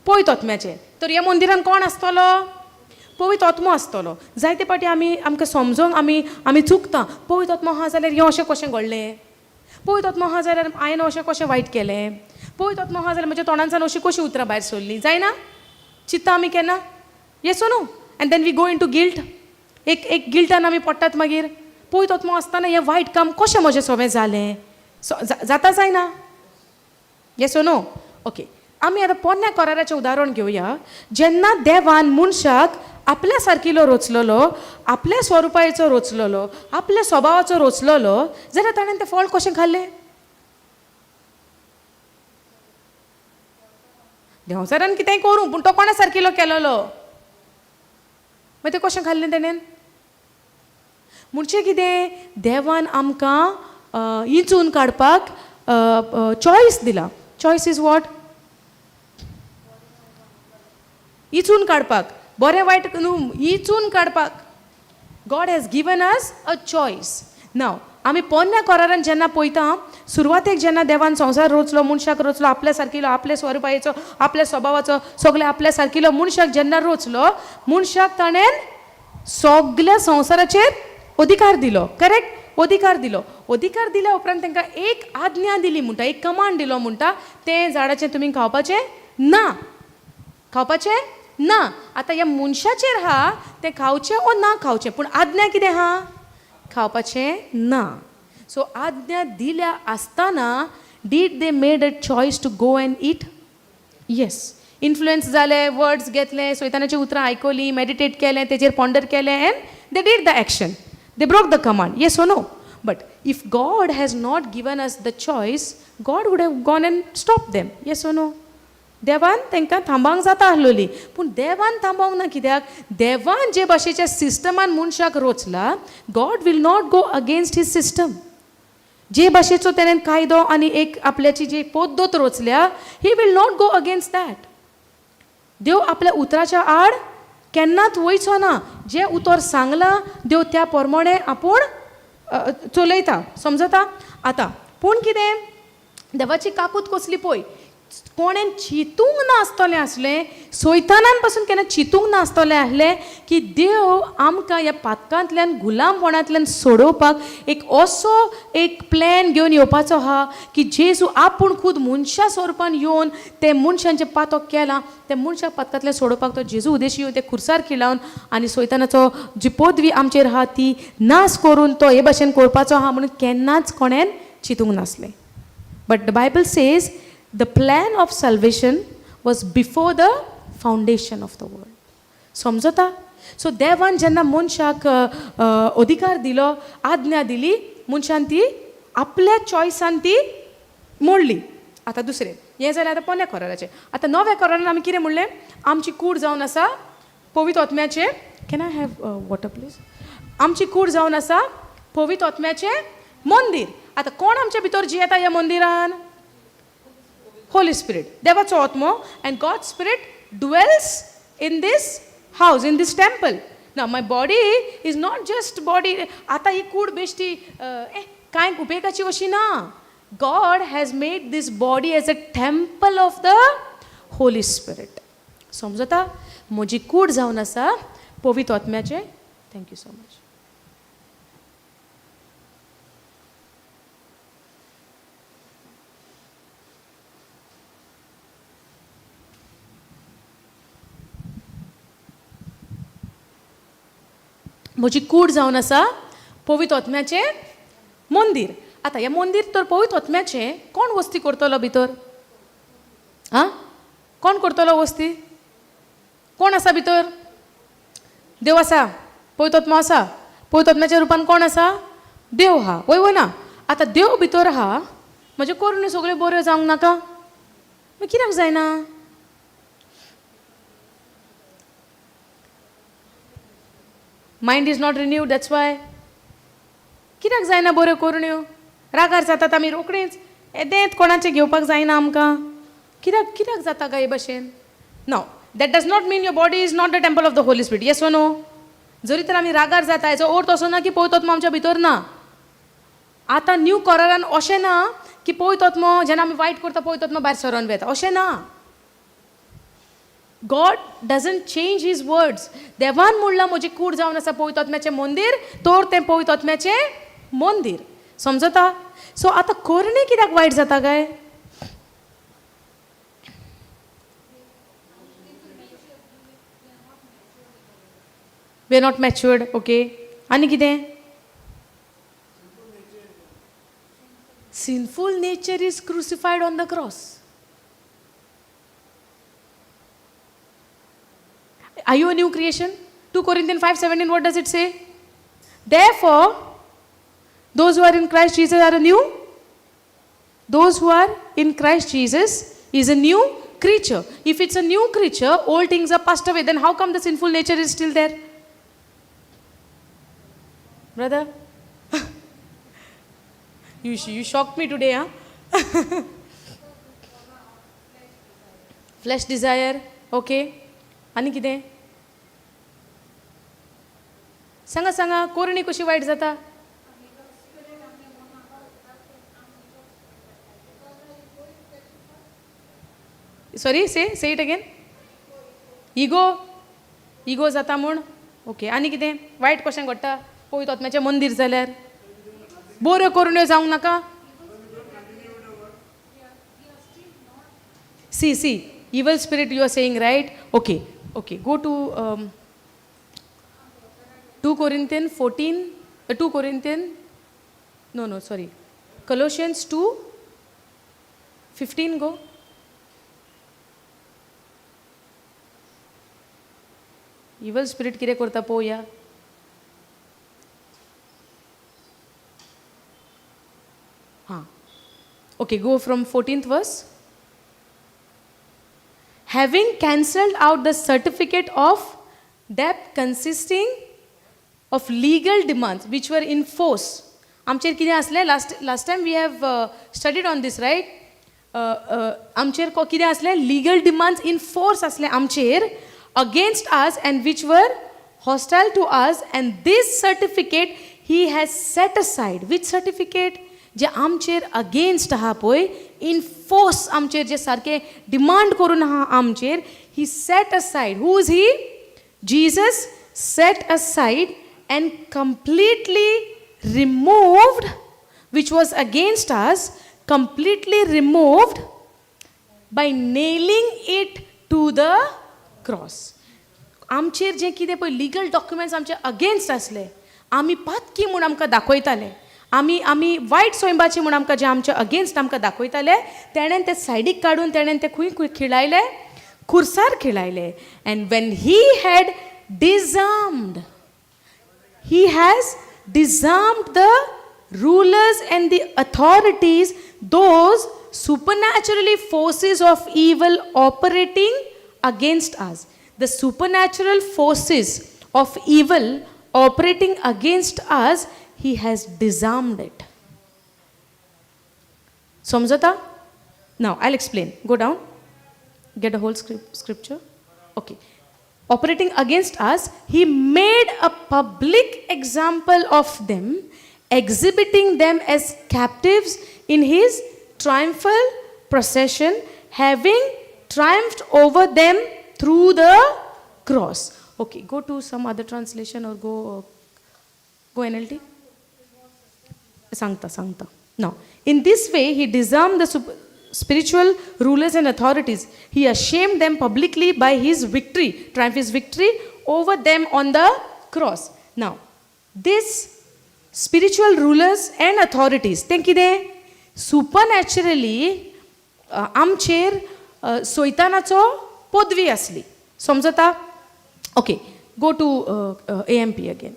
पवित्र आत्म्याचें. तर ह्या मंदिरान कोण आसतलो? पवित्र आत्मो आसतलो. जायते फावटी आमी आमकां समजोंक आमी चुकता. पवित्र आत्मो आहा जाल्यार हें अशें कशें घडलें? पवित्र आत्मो आहा जाल्यार हांवें अशें कशें वायट केलें? पवित्र आत्मो आहा जाल्यार म्हज्या तोंडांतल्यान अशीं कशीं उतरां भायर सरलीं? जायना? चिंत्ता आमी केन्ना? Yes, no? And then we go into guilt. एक एक गिल्टान आमी पडटात मागीर. पवित्र आत्मो आसतना हें वायट काम कशें म्हजें सगळें जालें? जाता, जायना? Yes, no? Okay, आमी आतां पोरण्या कराराचें उदाहरण घेवया. जेन्ना देवान मनशाक आपल्या सारकिलो रचलेलो, आपल्या स्वरुपाचो रचलेलो, आपल्या स्वभावाचो रचलेलो, जाल्यार ताणें तें फळ कशें खाल्लें? देंवचारान कितेंय करूं, पूण तो कोणा सारकिलो केलेलो? मागीर तें कशें खाल्लें तेणेन? म्हणजे कितें, देवान आमकां इंचून काडपाक चॉयस दिला. Choice is what? इचून काडपाक, बरें वायट न्हू, इचून काडपाक. God has given us a choice. Now आमी पोन्न्या करारान जेन्ना पळयता, सुरवातेक जेन्ना देवान संवसार रचलो, मनशाक रचलो आपल्या सारकिलो, आपल्या स्वरुपाचो, आपल्या स्वभावाचो, सगळे आपल्या सारकिलो मनशाक जेन्ना रचलो, मनशाक ताणें सगल्या संवसाराचेर अधिकार दिलो, करेक्ट? अधिकार दिलो. अधिकार दिल्या उपरांत तांकां एक आज्ञा दिली म्हणटा, एक कमांड दिलो म्हणटा, तें झाडाचें तुमी खावपाचें ना, खावपाचें ना. आतां ह्या मनशाचेर आहा तें खावचें ओ ना खावचें, पूण आज्ञा कितें आहा? खावपाचें ना. सो आज्ञा दिल्या आसतना did they made a choice to go and eat? Yes. Influence जाले, वर्ड्स घेतले, सैतानाची उतरां आयकलीं, मेडिटेट केलें, तेजेर पॉन्डर केलें, and they did the action, they broke the command. Yes or no? But if God has not given us the choice, God would have gone and stop them. Yes or no? देवान तांकां थांबोवंक जाता आसलोली, पूण देवान थांबोवंक ना. कित्याक? देवान जे भाशेच्या सिस्टमान मनशाक रोचला, God will not go against his system. जे भाशेचो तेणें कायदो आनी एक आपल्याची जी पद्दत रोचल्या, he will not go against that. देव आपल्या उतराच्या आड केन्नाच वयचो ना. जें उतर सांगलां देव त्या प्रमाणे आपूण चलयता. समजता? आतां पूण कितें, देवाची काकूत कसली पळय, कोणें चिंतूंक नासतलें आसलें, सैतानान पासून केन्ना चिंतूंक नासतलें आसलें की देव आमकां ह्या पातकांतल्यान, गुलामपणांतल्यान सोडोवपाक एक असो एक प्लॅन घेवन येवपाचो आहा की जेजू आपूण खूद मनशा स्वरुपान येवन ते मनशांचें पातक केलां, ते मनशाक पातकांतल्यान सोडोवपाक तो जेजू उदेशी येवन ते खुर्सार खिळावन आनी सैतानाचो जी पदवी आमचेर आहा ती नाश करून तो हे भाशेन करपाचो आहा म्हणून केन्नाच कोणेन चिंतूंक नासलें. But the Bible says the plan of salvation was before the foundation of the world. समजता? सो देवान जेन्ना मनशाक अधिकार दिलो, आज्ञा दिली, मनशान ती आपल्या चॉयसान ती मोडली. आतां दुसरें हें जालें आतां पोन्न्या कराराचें. आतां नव्या करारान आमी कितें म्हणलें? आमची कूड जावन आसा पवित्र आत्म्याचें. Can I have water please? आमची कूड जावन आसा पवित्र आत्म्याचें मंदीर. आतां कोण आमच्या भितर जियेता ह्या मंदिरान? होली स्पिरीट, देवाचो आत्मो. And God spirit dwells in this house, in this temple. ना my body is not just body. आतां ही कूड बेश्टी कांय उपेगाची अशी ना. God has made this body as a temple of the Holy Spirit. समजता? म्हजी कूड जावन आसा पवित्र आत्म्याचें. Thank you so much. म्हजी कूड जावन आसा पवित्र आत्म्याचें मंदीर. आतां हें मंदीर तर पवित्र आत्म्याचें, कोण वस्ती करतलो भितर? आं, कोण करतलो वस्ती? कोण आसा भितर? देव आसा, पवित्र आत्मो आसा. पवित्र आत्म्याच्या रुपान कोण आसा? देव आहा. वय वय ना? आतां देव भितर आहा, म्हज्यो करण्यो सगळ्यो बऱ्यो जावंक नाका? मागीर कित्याक जायना? Mind is not renewed, that's why. कित्याक जायना बऱ्यो करण्यो? रागार जातात आमी रोखडेच, येदेंच कोणाचें घेवपाक जायना आमकां. कित्याक कित्याक जाता काय हे भशेन? No, that does not mean your body is not the temple of the Holy Spirit. Yes or no? जरी तर आमी रागार जाता हेचो अर्थ असो ना की पवित्र आत्मो आमच्या भितर ना. आतां न्यू करारान अशें ना की पवित्र आत्मो जेन्ना आमी वायट करता पवित्र आत्मो भायर सरोन वता, अशें ना. God doesn't change his words. देवान म्हणलां म्हजी कूड जावन आसा पवित्र आत्म्याचें मंदीर, तर तें पवित्र आत्म्याचें मंदीर. समजता? सो आतां करणी कित्याक वायट जाता काय? We are not matured. Okay, आनी कितें? Sinful nature is crucified on the cross. Are you a new creation? 2 Corinthians 5:17, what does it say? Therefore, those who are in Christ Jesus are a new. Those who are in Christ Jesus is a new creature. If it's a new creature, old things are passed away. Then how come the sinful nature is still there? Brother, you shocked me today, huh? Flesh desire, okay. आनी कितें सांगा सांगा, कोरणी कशी वायट जाता? Sorry, say say it again. Ego, ego जाता म्हूण. ओके, आनी कितें वायट कशें घडटा पवित्र आत्म्याचें मंदीर जाल्यार? बऱ्यो करून जावंक नाका. See, see, evil spirit you are saying, right? Okay, okay, go to 2 Corinthian 14, 2 Corinthian, no, no, sorry, Colossians 2:15, go. Evil spirit कितें करता पळोवया. हां, okay, go from 14th verse. Having cancelled out the certificate of debt consisting of legal demands which were in force. आमचेर कितें आसलें? Last time we have studied on this, right? आमचेर कितें आसलें? लिगल डिमांड्स इन फोर्स आसलें आमचेर, against us, and which were hostile to us, and this certificate he has set aside. Which certificate? जे आमचेर अगेन्स्ट आहा पळय, इन फोर्स आमचेर जे सारकें डिमांड करून आहा आमचेर, he set aside. Who is he? Jesus set aside and completely removed, which was against us, completely removed by nailing it to the cross. आमचेर जें कितें पळय लिगल डॉक्युमेंट्स आमचे अगेन्स्ट आसले, आमी पातकी म्हूण आमकां दाखयताले, आमी वायट सोयंबाचे म्हूण आमकां जे आमचे अगेन्स्ट आमकां दाखयताले, तेणेन ते सायडीक काडून तेणेन ते खंय खंय खिळायले? खुर्सार खिळायले. And when he had disarmed, he has disarmed the rulers and the authorities, those supernaturally forces of evil operating against us. The supernatural forces of evil operating against us, he has disarmed it. समजता? Now, I'll explain. Go down. Get a whole scripture. Okay. Operating against us, he made a public example of them, exhibiting them as captives in his triumphal procession, having triumphed over them through the cross. Okay, go to some other translation or go NLT. सांगता सांगता. Now, in this way, he disarmed the spiritual rulers and authorities. He ashamed them publicly by his victory, triumph, his victory over them on the cross. Now, this spiritual rulers and authorities, तें कितें? सुपरनॅचरली आमचेर सोयतानाचो पदवी आसली. समजता? Okay, go to AMP again.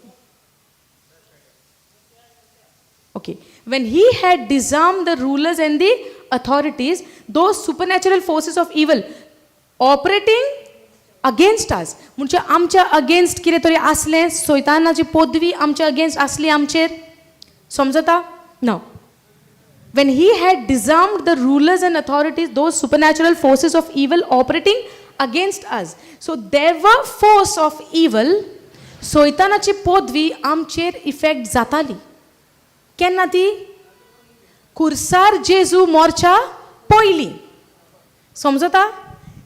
Okay. When he had disarmed the rulers and the authorities, those supernatural forces of evil operating against us. म्हणजे आमच्या अगेन्स्ट कितें तरी आसलें, सोयतानाची पदवी आमच्या अगेन्स्ट आसली आमचेर. समजता? ना. When he had disarmed the rulers and authorities, those supernatural forces of evil operating against us. So there were force of evil, सोयतानाची पदवी आमचेर इफेक्ट जाताली. केन्ना ती? कुर्सार जेजू मोरच्या पयलीं. समजता?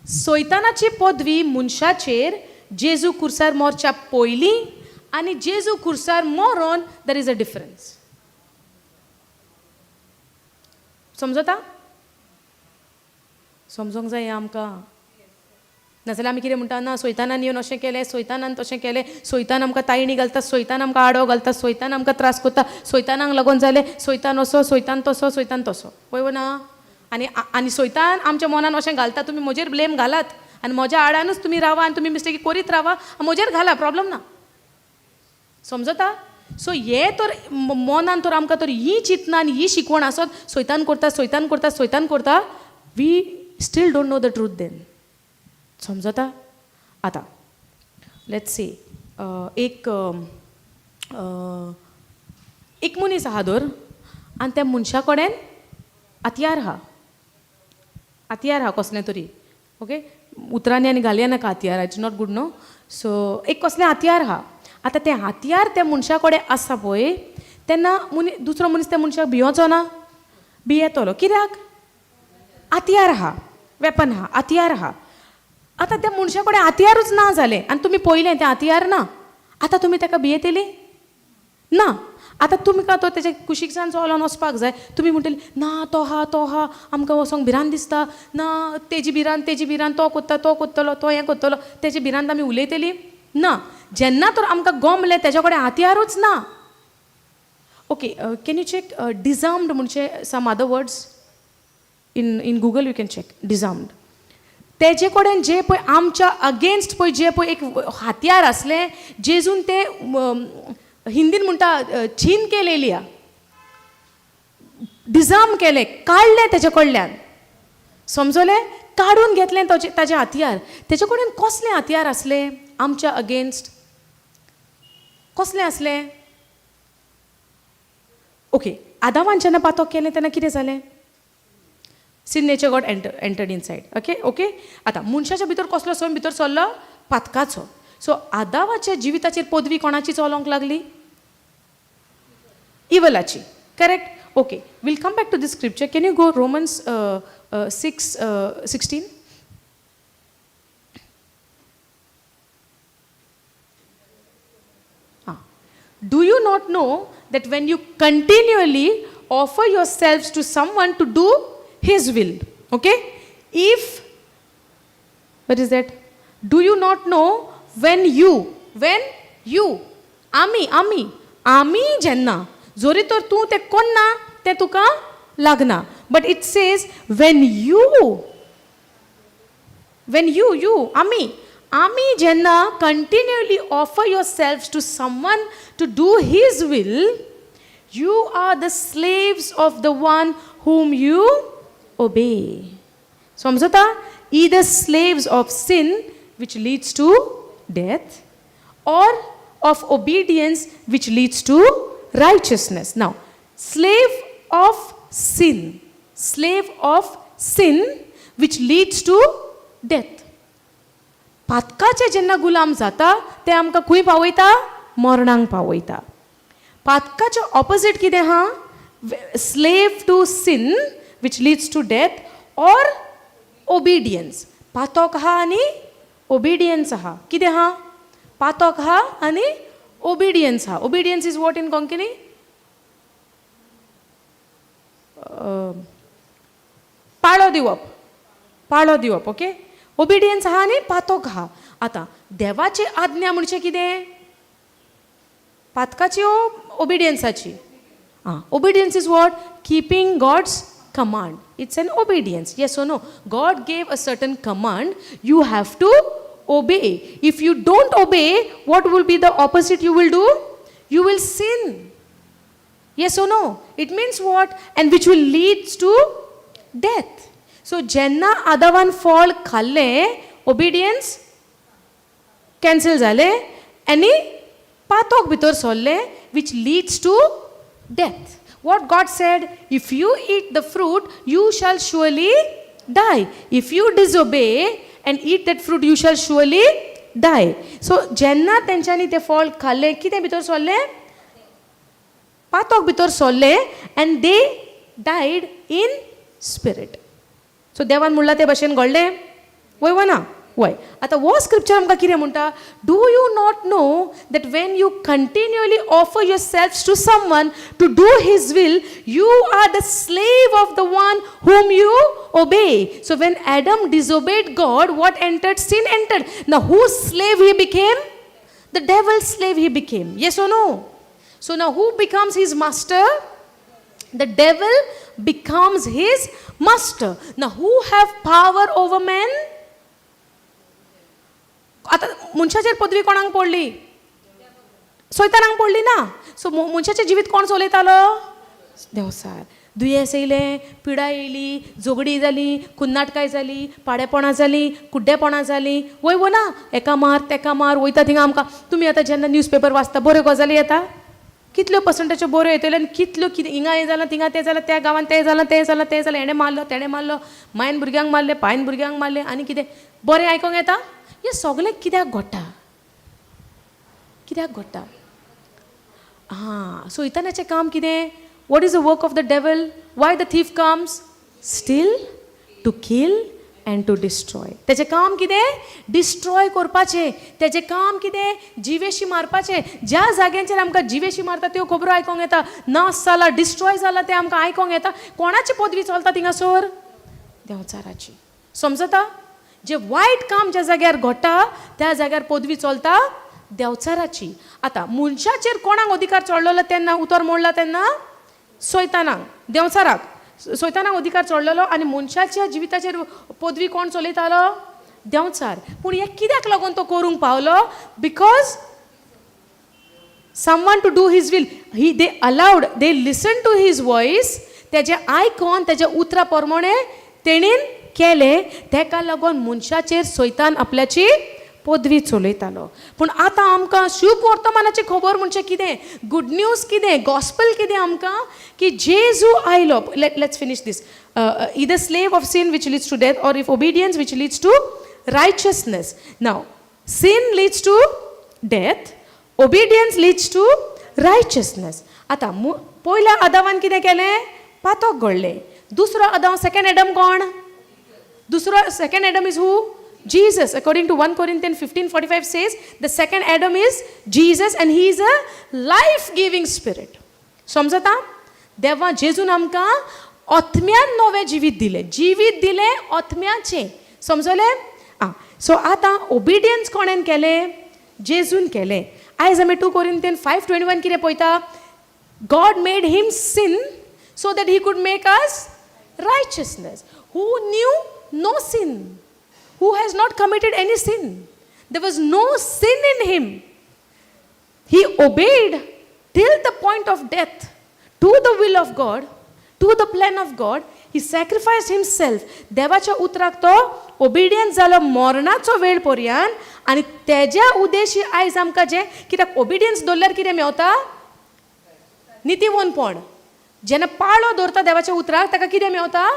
सोयतानाची पदवी मनशाचेर जेजू कुर्सार मोरच्या पयलीं आनी जेजू कुर्सार मरोन there is a difference. समजता? समजोंक जाय आमकां. नाजाल्यार आमी कितें म्हणटा? ना, सोयतानान येवन अशें केलें, सोयतानान तशें केलें, सोयतान आमकां तायणी घालता, सोयतान आमकां आडो घालता, सोयतान आमकां त्रास करता, सोयतानाक लागून जालें, सोयतान असो, सोयतान तसो, सोयतान तसो. पळय ना? आनी सोयतान आमच्या मनान अशें घालता, तुमी म्हजेर ब्लेम घालात आनी म्हज्या आडानूच तुमी रावा आनी तुमी मिस्टेकी करीत रावा, म्हजेर घाला, प्रॉब्लम ना. समजता? सो हे तर मनान तर आमकां तर ही चिंतना आनी ही शिकवण आसत, सोयतान करता, सोयतान करता, सोयतान करता, we still don't know the truth then. समजता? आतां let's see, एक एक मनीस आहा दर, आनी त्या मनशा कडेन हत्यार आहा, हत्यार आहा कसलें तरी. ओके, उतरांनी आनी घालया नाका हत्यार, it's not good, no. So एक कसलें हत्यार आहा. आतां तें हत्यार त्या मनशा कडेन आसा पळय, तेन्ना मनी दुसरो मनीस त्या मनशाक भियोचो ना? भियेतलो. कित्याक? हत्यार आहा, वेपन आहा, हत्यार आहा. आतां त्या मनशा कडेन हत्यारूच ना जालें आनी तुमी पळयलें तें हत्यार ना, आतां तुमी ताका भियेतली? ना. आतां तुमकां तो तेज्या कुशीकच्यान चलोन वचपाक जाय, तुमी म्हणटली ना तो हा तो हा, आमकां वचोंक भिरांत दिसता, ना तेजी भिरांत तेजी भिरांत, तो कोत्ता तो कोत्तलो, तो हें कोत्तलो, तेजी भिरांत आमी उलयतली ना. जेन्ना तर आमकां गमलें तेज्या कडेन हातयारूच ना. Okay, can you check disarmed म्हणजे some other words in Google you can check disarmed. तेजे कडेन जे पळय आमच्या अगेन्स्ट पळय जे पळय एक हातयार आसलें, जेजून ते हिंदीन म्हणटा छीन केलेली, डिजार्म केलें, काडलें तेजे कडल्यान, समजलें, काडून घेतलें ताजें हातयार. तेजे कडेन कसलें हातयार आसलें आमच्या अगेन्स्ट, कसलें आसलें? ओके, आदावान जेन्ना पातक केलें तेन्ना कितें जालें? Sin nature got entered inside. Okay okay. आतां मनशाच्या भितर कसलो सैम भितर सरलो? पातकाचो. सो आदावाच्या जिविताचेर पदवी कोणाची चलोवंक लागली? इवलाची. Correct. Okay, we'll come back to this scripture. Can you go Romans 6:16? Do you not know that when you continually offer yourselves to someone to do his will, okay? If, what is that? Do you not know when you, आमी आमी आमी जेन्ना, जोरी तर तूं तें कोन्ना तें तुका लागना, but it says when you, when you, you, आमी, आमी जेन्ना continually offer yourself to someone to do his will, you are the slaves of the one whom you obey. समजता? Either slaves of sin which leads to death or of obedience which leads to righteousness. Now, slave of sin, slave of sin which leads to death. पातकाचे जेन्ना गुलाम जाता ते आमकां खंय पावयता? मरणांक पावयता. पातकाचे ऑपोजीट कितें आहा? Slave to sin which leads to death or obedience. पातक आहा आनी ओबिडियन्स आहा. कितें आहा? पातक आहा आनी ओबिडियन्स आहा. Obedience is what in Konkani? पाळो दिवप, पाळो दिवप. ओके, ओबिडियन्स आहा आनी पातक आहा. आतां देवाची आज्ञा म्हणजे कितें? पातकाची ओ ओबिडियन्साची? आं, obedience is what? Keeping God's command. It's an obedience. Yes or no? God gave a certain command, you have to obey. If you don't obey, what will be the opposite you will do? You will sin. Yes or no? It means what? And which will lead to death. So जेन्ना आदावान फळ खाल्लें, ओबिडियन्स कॅन्सल जालें आनी पातक भितर सरलें, which leads to death. What God said, if you eat the fruit, you shall surely die. If you disobey and eat that fruit, you shall surely die. So जेन्ना तेंच्यांनी तें फळ खाल्लें, कितें भितर सरलें? पातक भितर सरलें and they died in spirit. So देवान म्हणलां ते भाशेन घडलें? वय वा ना? वय. आतां हो स्क्रिप्चर आमकां कितें म्हणटा? Do you not know that when you continually offer yourself to someone to do his will, you are the slave of the one whom you obey. So when Adam disobeyed God, what entered? Sin entered. Now whose slave he became? The devil's slave he became. Yes or no? So now who becomes his master? The devil becomes his master. Now who have power over men? आतां मनशाचेर पदवी कोणाक पडली? सैतानाक पडली ना. सो मनशाचें जिवीत कोण चलयतालो? देंवचार. दुयेंस येयलें, पिडा येयली, झगडीं जालीं, कुन्नाटकाय जाली, पाडेपणां जालीं, कुड्डेपणां जालीं. वय वो ना? एका मार तेका मार वयता थिंगा आमकां. तुमी आतां जेन्ना न्यूज पेपर वाचता, बऱ्यो गजाली येता? कितल्यो पर्संटाच्यो बऱ्यो येतल्यो आनी कितल्यो कितें हिंगा हें जालां, थिंगा तें जालां, त्या गांवांत तें जालां, तें जालां, तें जालां, हेणें मारलो, तेणें मारलो, मायन भुरग्यांक मारलें, पायन भुरग्यांक मारलें, आनी कितें बरें आयकोंक येता? हें सगळें कित्याक घडटा? कित्याक घडटा? आं, सैतानाचें काम कितें? What is the work of the devil? Why the thief comes? Steal, to kill and to destroy. तेजें काम कितें? डिस्ट्रॉय करपाचें. तेजें काम कितें? जिवेशी मारपाचें. ज्या जाग्यांचेर आमकां जिवेशी मारता त्यो खबरो आयकोंक येता, नाश जाला, डिस्ट्रॉय जाला, तें आमकां आयकोंक येता. कोणाची पदवी चलता थिंगासर? देंवचाराची. समजता? जें वायट काम ज्या जाग्यार घडटा त्या जाग्यार पदवी चलता देंवचाराची. आतां मनशाचेर कोणाक अधिकार चडलेलो तेन्ना, उतर मोडला तेन्ना? सैतानाक, देंवचाराक. सैतानाक अधिकार चडलेलो आनी मनशाच्या जिविताचेर पदवी कोण चलयतालो? देंवचार. पूण हें कित्याक लागून तो करूंक पावलो? Because someone to do his will, he they allowed, they listen to his voice. तेजें आयकोन तेज्या उतरा प्रमाणे तेणेन केलें. तेका लागून मनशाचेर सैतान आपल्याची पदवी चलयतालो. पूण आतां आमकां शुभ वर्तमानाची खबर म्हणजे कितें, गुड न्यूज कितें, गॉस्पल कितें आमकां, की जेजू आयलो. Let's finish this. Either slave of sin which leads to death or if obedience which leads to righteousness. Now sin leads to death, obedience leads to righteousness. आतां पयल्या आदावान कितें केलें? पातक घडलें. दुसरो आदाव, सेकंड एडम कोण? दुसरो second Adam is who? Jesus. According to 1 Corinthians 15:45 says, the second Adam is Jesus and he is a life-giving spirit. समजता? देवा जेजून आमकां आत्म्यान नवें जिवीत दिलें, जिवीत दिलें आत्म्याचें. समजलें? आं, सो आतां ओबिडियन्स कोणेन केलें? जेजून केलें. आयज आमी 2 Corinthians 5:21 कितें पळयता? God made him sin so that he could make us righteousness. Who knew no sin, who has not committed any sin. There was no sin in him. He obeyed till the point of death to the will of God, to the plan of God. He sacrificed himself. देवाच्या उतराक तो ओबिडियंट जालो मरणाचो वेळ पर्यंत. आनी तेज्या उद्देशी आयज आमकां जें, कित्याक ओबिडियन्स दवरल्यार कितें मेवता? नितीवनपण. जेन्ना पाळो दवरता देवाच्या उतराक ताका कितें मेवता?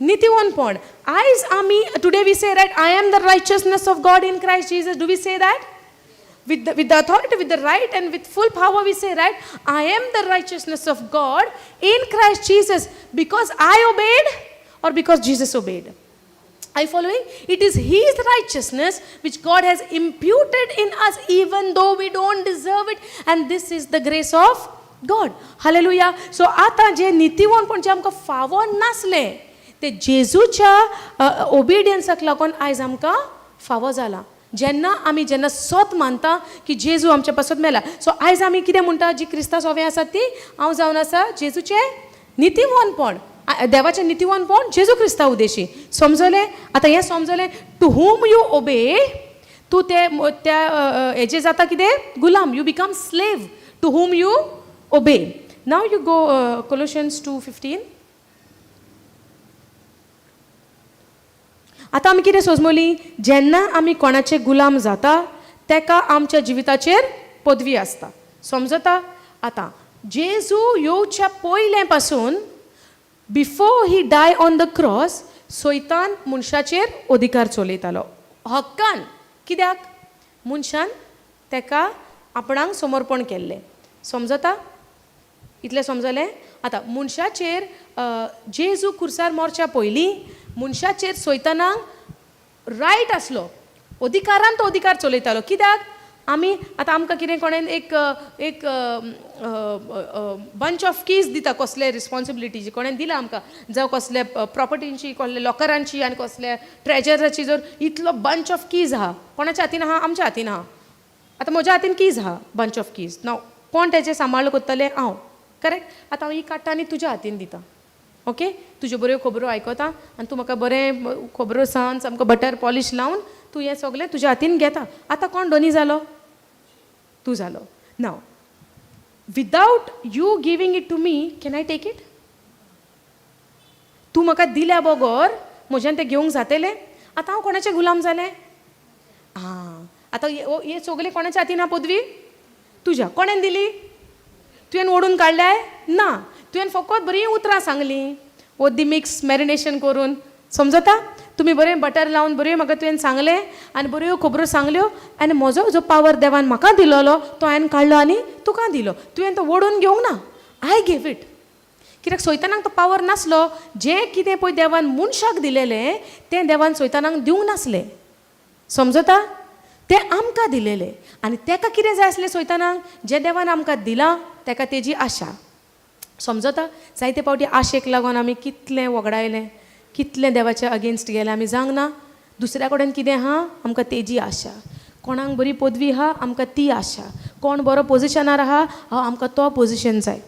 नितीवनपण. आयज आमी today we say, right, I am the righteousness of God in Christ Jesus. Do we say that? With the authority, with the right, and with full power, we say, right, I am the righteousness of God in Christ Jesus, because I obeyed or because Jesus obeyed. Are you following? It is His righteousness which God has imputed in us, even though we don't deserve it. And this is the grace of God. Hallelujah. So, आतां जे नितीवनपण जें आमकां फावो नासलें ते जेजूच्या ओबिडियन्साक लागून आयज आमकां फावो जालां. जेन्ना आमी जेन्ना सत मानता की जेजू आमच्या पासत मेला. सो आयज आमी कितें म्हणटा? जी क्रिस्ता सोवे आसात ती हांव जावन आसा जेजूचें नितीवनपण, देवाचें नितीवनपण जेजू क्रिस्ता उद्देशी. समजलें? आतां हें समजलें? टू हुम you obey, तूं ते त्या हेजें जाता कितें? गुलाम. You become slave to whom you obey. Now you go Colossians 2:15. आतां आमी कितें सोजमोली? जेन्ना आमी कोणाचे गुलाम जाता तेका आमच्या जिविताचेर पदवी आसता. समजता? आतां जेजू येवच्या पयलें पासून, before he die on the cross, सैतान मनशाचेर अधिकार चलयतालो हक्कान. कित्याक? मनशान तेका आपणाक समर्पण केल्लें. समजता? इतलें समजलें? आतां मनशाचेर जेजू खुर्सार मरच्या पयलीं मनशाचेर सैतानाक रायट आसलो, अधिकारान तो अधिकार चलयतालो. कित्याक? आमी आतां आमकां कितें कोणेन एक एक बंच ऑफ कीज दिता, कसले रिस्पॉन्सिबिलिटीची कोणेन दिला आमकां, जावं कसले प्रॉपर्टींची, कसले लॉकरांची आनी कसले ट्रेजराची, जर इतलो बंच ऑफ कीज आहा, कोणाच्या हातीन आहा? आमच्या हातीन आहा. आतां म्हज्या हातीन कीज आहा, बंच ऑफ कीज. नाव कोण तेजें सांबाळ करतलें? हांव. करेक्ट? आतां हांव ही काडटा आनी तुज्या हातीन दिता. ओके, तुज्यो बऱ्यो खबरो आयकता आनी तूं म्हाका बरें खबरो सांग, सामको बटर पॉलिश लावन तूं हें सगलें तुज्या हातीन घेता. आतां कोण धनी जालो? तूं जालो. Now without you giving it to me, can I take it? तूं म्हाका दिल्या बगर म्हज्यान तें घेवंक जातलें? आतां हांव कोणाचें गुलाम जालें? आं, आतां हे सगलें कोणाच्या हातीन आहा पदवी? तुज्या. कोणेन दिली? तुवें ओडून काडल्याय ना. तुवें फकत बरीं उतरां सांगलीं, ओद्दी मिक्स मॅरिनेशन करून. समजता? तुमी बरें बटर लावन बऱ्यो म्हाका तुवें सांगलें आनी बऱ्यो खबरो सांगल्यो आनी म्हजो जो पावर देवान म्हाका दिलोलो तो हांवें काडलो आनी तुका दिलो. तुवें तो ओडून घेवंक ना. I gave it. कित्याक सोयतानाक तो पावर नासलो. जें कितें पळय देवान मनशाक दिलेलें तें देवान सोयतानाक दिवंक नासलें. समजता? तें आमकां दिलेलें. आनी तेका कितें जाय आसलें सोयतानाक? जें देवान आमकां दिलां तेका तेजी आशा. समजता? जायते फावटी आशेक लागून आमी कितलें वगडायलें, कितलें देवाच्या अगेन्स्ट गेलें आमी जावंक ना. दुसऱ्या कडेन कितें आहा आमकां तेजी आशा. कोणाक बरी पदवी आहा आमकां ती आशा. कोण बरो पोजिशनार आहा आमकां तो पोजिशन जाय,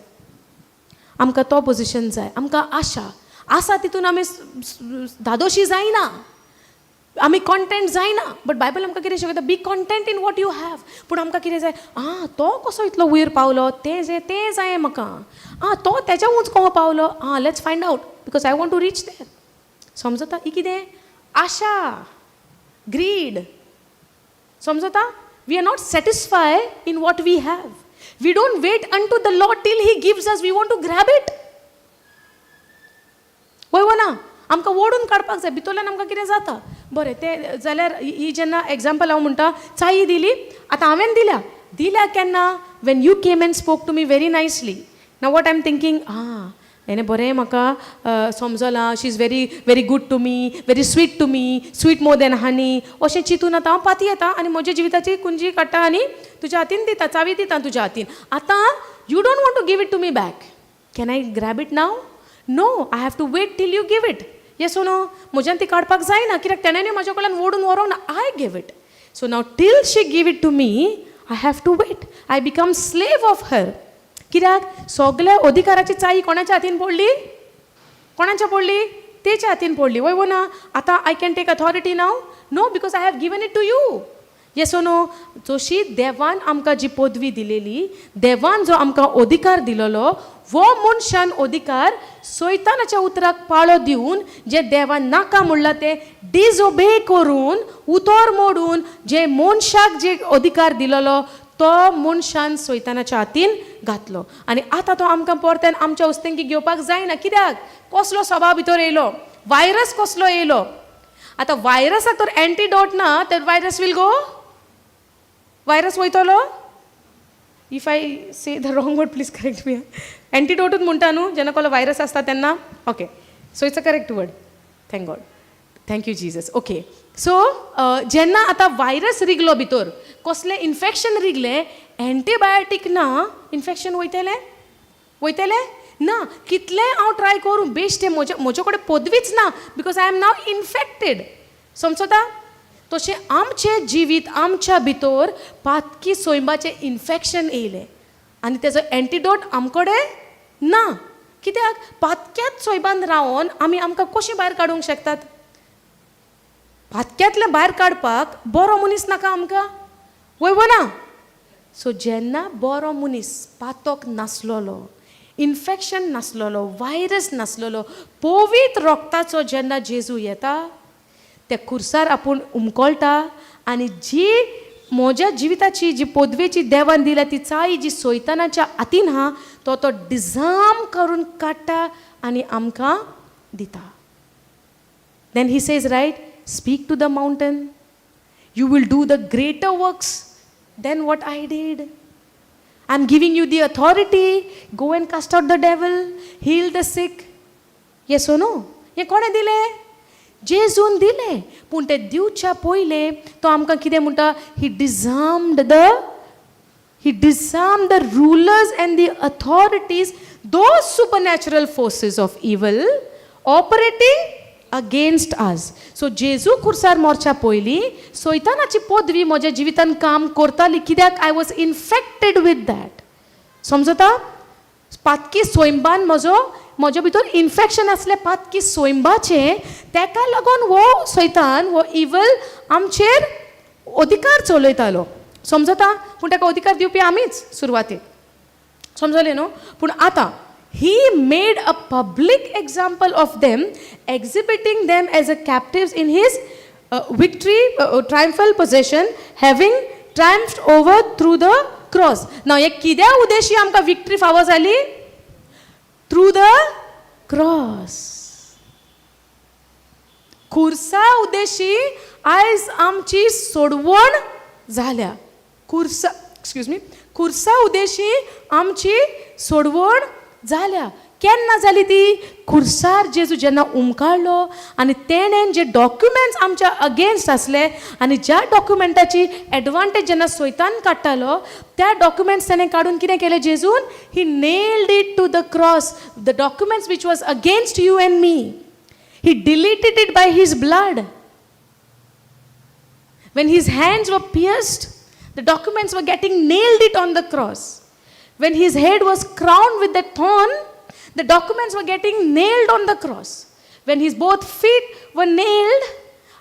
आमकां तो पोजिशन जाय. आमकां आशा आसा तितून आमी धादोशी जायना, आमी कॉन्टेंट जायना. बट बायबल आमकां कितें शिकयता? Be content in what you have. पूण आमकां कितें जाय? आं, तो कसो इतलो वयर पावलो, तें जाय, तें जाय म्हाका. आं, तो तेज्या उंच कसो पावलो? आं, let's find out because I want to reach there. समजता? ही कितें आशा, ग्रीड. समजता? We are not satisfy in what we have. We don't wait unto the Lord till he gives us. We want to grab it. वय वो ना? आमकां ओडून काडपाक जाय. भितरल्यान आमकां कितें जाता. बरें, तें जाल्यार ही जेन्ना एग्जाम्पल हांव म्हणटा, चायी दिली आतां हांवें दिल्या. दिल्या केन्ना? When you came and spoke to me very nicely. Now what I am thinking? आं, हेणें बरें म्हाका समजलां, she is very very good to me, very sweet to me, sweet more than honey. अशें चिंतून आतां हांव पाती येता आनी म्हज्या जिविताची कुंजी काडटा आनी तुज्या हातीन दिता, चावी दिता तुज्या हातीन. आतां you don't want to give it to me back. Can I grab it now? No, I have to wait till you give it. Yes, no? म्हज्यान ती काडपाक जायना कित्याक तेणें म्हज्या कडल्यान ओडून व्हरोंक ना. I give it. So now till she give it to me, I have to wait. I become slave of her. कित्याक सगल्या अधिकाराची चाई कोणाच्या हातीन पडली? कोणाच्या पडली? तेच्या हातीन पडली. वय वो ना? आतां I can take authority now? No, because I have given it to you. Yes, no? जशी देवान आमकां जी पदवी दिलेली, देवान जो आमकां अधिकार दिलेलो, वो मनशान अधिकार सैतानाच्या उतराक पाळो दिवन, जे देवान नाका म्हणलां तें डिजओबे करून, उतर मोडून, जे मनशाक जे अधिकार दिलेलो तो मनशान सैतानाच्या हातीन घातलो आनी आतां तो आमकां परत्यान आमच्या वस्तींकी घेवपाक जायना. कित्याक? कसलो स्वभाव भितर येयलो, वायरस कसलो येयलो. आतां वायरसाक तर एंटीडोट ना तर virus will go. Virus वयतलो. If I say the wrong word, please correct me. एंटीडोटूच म्हणटा न्हू जेन्ना कसलो वायरस आसता तेन्ना? Okay, so it's a correct word. Thank God, thank you Jesus. Okay, so जेन्ना आतां वायरस रिगलो भितर, कसलें इन्फेक्शन रिगलें, एंटीबायोटीक ना, इन्फेक्शन वयतलें? वयतलें ना. कितलें हांव ट्राय करूं, बेश्टें म्हजे कडेन पदवीच ना because I am now infected. समजता? तशें आमचें जिवीत, आमच्या भितर पातकी सोयंबाचें इन्फेक्शन येयलें आनी तेजो एंटीडोट आमकडे ना. कित्याक पातक्याच सोयबान रावन आमी आमकां कशें भायर काडूंक शकतात? पातक्यांतलें भायर काडपाक बरो मनीस नाका आमकां? वय वो ना? सो जेन्ना बरो मनीस, पातक नासलेलो, इन्फेक्शन नासलेलो, वायरस नासलेलो, पवित्र रोगताचो जेन्ना जेजू येता, त्या खुर्सार आपूण उमकळटा आनी जी म्हज्या जिविताची जी पदवेची देवान दिल्या ती चाई जी सोयतानाच्या हातीन आहा, तो तो डिजार्म करून काडटा आनी आमकां दिता. Then he says, right, speak to the mountain, you will do the greater works than what I did. I am giving you the authority. Go and cast out the devil, heal the sick. Yes or no? हें कोणें दिलें? जेजून दिलें. पूण तें दिवच्या पयलें तो आमकां कितें म्हणटा? He disarm the rulers and the authorities, those supernatural forces of evil operating against us. So जेजू खुर्सार मोरच्या पयलीं सैतानाची पदवी म्हज्या जिवितान काम करताली कित्याक I was infected with that. समजता? पातकी सोयंबान म्हजो म्हज्या भितर इन्फेक्शन आसलें पातकी सोयंबाचें. तेका लागून हो सैतान, हो इवल आमचेर अधिकार चलयतालो. समजता? पूण ताका अधिकार दिवपी आमीच सुरवातेक. समजलें न्हू? पूण आतां he made a public example of them, exhibiting them as a captives in his victory, triumphal possession, having triumphed over through the cross. Now हे कित्या उद्देशी आमकां विक्ट्री फावो जाली? Through the cross. खुर्सा उद्देशी आयज आमची सोडवण जाल्या. खुर्सा, एक्सक्यूज मी, खुर्सा उद्देशी आमची सोडवण जाल्या. केन्ना जाली ती? खुर्सार जेजू जेन्ना उमकाडलो आनी तेणेन जे डॉक्युमेंट्स आमच्या अगेन्स्ट आसले आनी ज्या डॉक्युमेंटाची एडवांटेज जेन्ना सोयतान काडटालो त्या डॉक्युमेंट्स तेणें काडून कितें केलें जेजून? He nailed it to the cross, the documents which was against you and me. He deleted it by his blood. When his hands were pierced, the documents were getting nailed it on the cross. When his head was crowned with that thorn, the documents were getting nailed on the cross. When his both feet were nailed,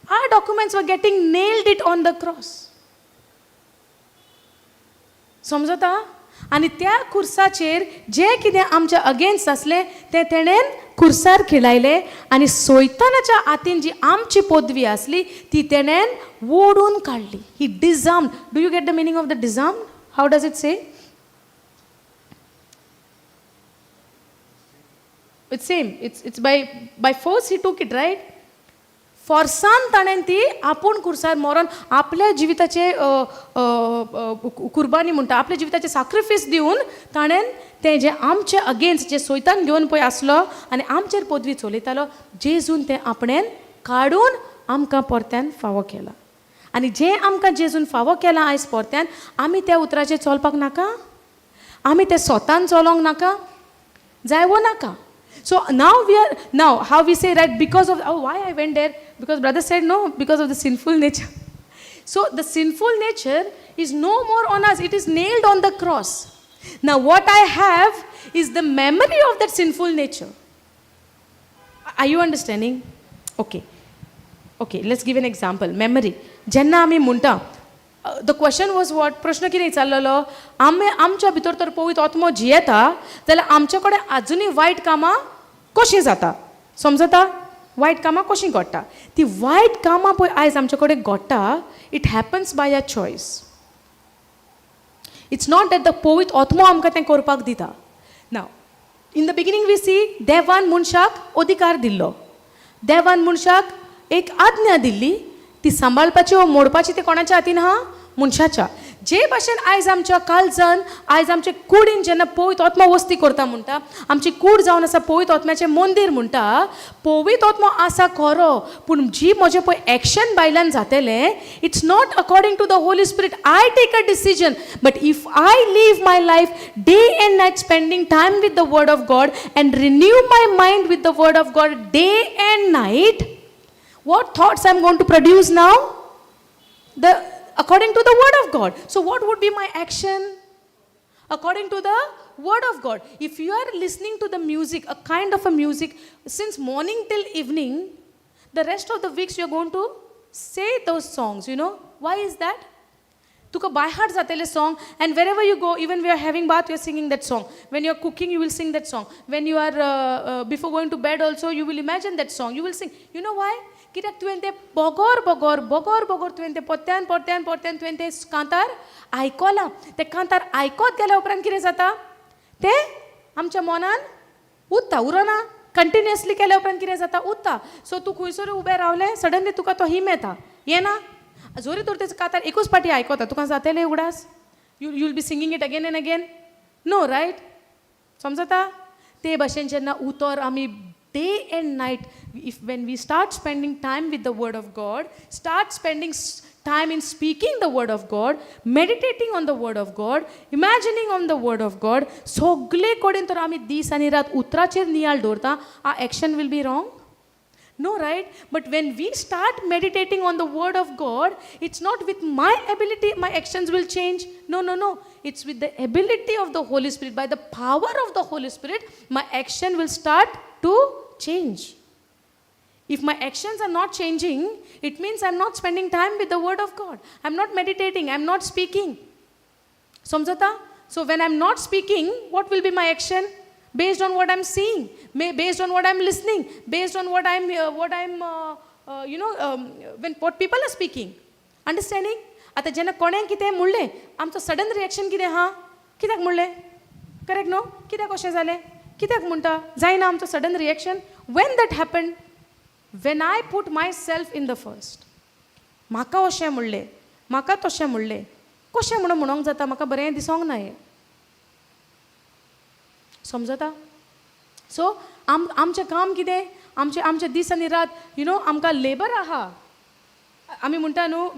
our documents were getting nailed it on the cross. समजता? आनी त्या खुर्साचेर जें कितें आमच्या अगेन्स्ट आसलें तें तेणेन खुर्सार खिळायलें आनी सोयतानाच्या हातीन जी आमची पदवी आसली ती तेणेन ओडून काडली. He disarm. Do you get the meaning of the disarm? How does it say? It's same. It's by force he took it, right? फोर्सान ताणें ती आपूण खुर्सार मरोन आपल्या जिविताचे कुर्बानी म्हणटा, आपल्या जिविताचे साक्रिफीस दिवन ताणें तें जें आमचे अगेन्स्ट जें सोयतान घेवन पळय आसलो आनी आमचेर पदवी चलयतालो, जेजून तें आपणेन काडून आमकां परत्यान फावो केलां. आनी जें आमकां जेजून फावो केलां आयज परत्यान आमी त्या उतराचेर चलपाक नाका? आमी तें स्वतान चलोंक नाका? जाय वो नाका? So now we are, now how we say, right, because of, oh, why I went there? Because brother said no, because of the sinful nature. So the sinful nature is no more on us, it is nailed on the cross. Now what I have is the memory of that sinful nature. Are you understanding? Okay. Okay, let's give an example. Memory. जेन्ना आमी म्हणटा, the question was what? प्रश्न कितें विचारलेलो? आमी आमच्या भितर तर पवित्र आत्मो जियेता जाल्यार आमचे कडेन आजुनूय वायट कामां कशीं जाता? समजता? वायट कामां कशीं घडटा? ती वायट कामां पळय आयज आमचे कडेन घडटा, it happens by a choice. It's not that the पवित्र आत्मो आमकां तें करपाक दिता. Now in the beginning we see, देवान मनशाक अधिकार दिल्लो, देवान मनशाक एक आज्ञा दिल्ली. ती सांबाळपाची वो मोडपाची ती कोणाच्या हातीन आहा? मनशाच्या. जे भाशेन आयज आमच्या काळजान, आयज आमचे कुडीन जेन्ना पवित्र आत्मो वस्ती करता म्हणटा, आमची कूड जावन आसा पवित्र आत्म्याचें मंदीर म्हणटा. पवित्र आत्मो आसा खरो, पूण जी म्हजें पळय एक्शन भायल्यान जातलें, it's not according to the Holy Spirit. I take a decision, but if I live my life day and night spending time with the word of God and renew my mind with the word of God day and night, what thoughts I'm going to produce now? The according to the word of God. So what would be my action? According to the word of God. If you are listening to the music, a kind of a music, since morning till evening, the rest of the weeks you are going to say those songs. Why is that? तुका बाय हार्ट जातलें song, and wherever you go, even we are having bath, you are singing that song. When you are cooking, you will sing that song. When you are before going to bed also, you will imagine that song, you will sing. You know why? कित्याक तुवें तें बोगोर बोगोर बोगोर बोगोर तुवें तें परत्यान परत्यान परत्यान तुवें तें कांतार आयकलां. तें कांतार आयकत गेल्या उपरांत कितें जाता? तें आमच्या मनान उरता, उरना? कंटिन्युअसली केल्या उपरांत कितें जाता? उरता. सो तूं खंयसर उबें रावलें, सडनली तुका तो हिम येता, येना? जोरी तर तें कांतार एकूच पाटी आयकता, तुका जातलें उगडास? You will be singing it again and again? No, right? समजता? ते भाशेन जेन्ना उतर आमी day and night, if when we start spending time with the word of God, start spending time in speaking the word of God, meditating on the word of God, imagining on the word of God, सगळे कडेन तर आमी दीस आनी रात उतराचेर नियाळ दवरता, our action will be wrong? No, right? But when we start meditating on the word of God, it's not with my ability my actions will change. No, no, no. It's with the ability of the Holy Spirit. By the power of the Holy Spirit, my action will start to change. If my actions are not changing, it means I'm not spending time with the word of God. I'm not meditating. I'm not speaking. समजता? So when I'm not speaking, what will be my action? Based on what I'm seeing, based on what I'm listening, based on what I'm, you know, when what people are speaking. Understanding? आतां जेन्ना कोणें कितें म्हणलें, आमचो सडन रिएक्शन कितें आहा? कित्याक म्हणलें? करेक्ट न्हू? कित्याक अशें जालें? कित्याक म्हणटा? जायना आमचो sudden reaction? When that happen? When I put myself in the first. म्हाका अशें म्हणलें, म्हाका तशें म्हणलें, कशें म्हणून म्हणोंक जाता? म्हाका बरें दिसोंक ना हें. समजता? सो आम आमचें काम कितें, आमचें आमचें दीस आनी रात you know आमकां लेबर आहा. आमी म्हणटा न्हू,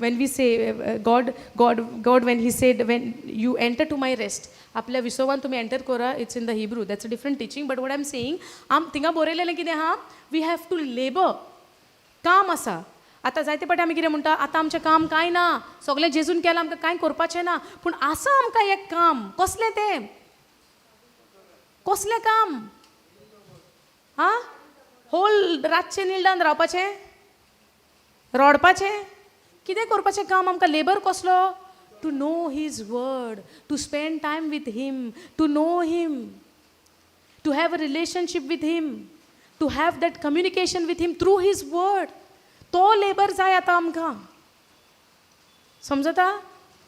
when we say God when he said when you enter to my rest, आपल्या विसवान तुमी एंटर करा. It's in the Hebrew, that's a different teaching, but what I am saying, आम थिंगा बरयलेलें कितें आहा, we have to labour, काम आसा. आतां जायते फावटी आमी कितें म्हणटा, आतां आमचें काम कांय ना, सगळें जेजून केलां, आमकां कांय करपाचें ना. पूण आसा आमकां एक काम. कसलें तें? कसलें काम? आं, होल रातचें निल्डान रावपाचें, रडपाचें, कितें करपाचें काम आमकां? लेबर कसलो? To know his word, to spend time with him, to know him, to have a relationship with him, to have that communication with him through his word. तो लेबर जाय आतां आमकां. समजता?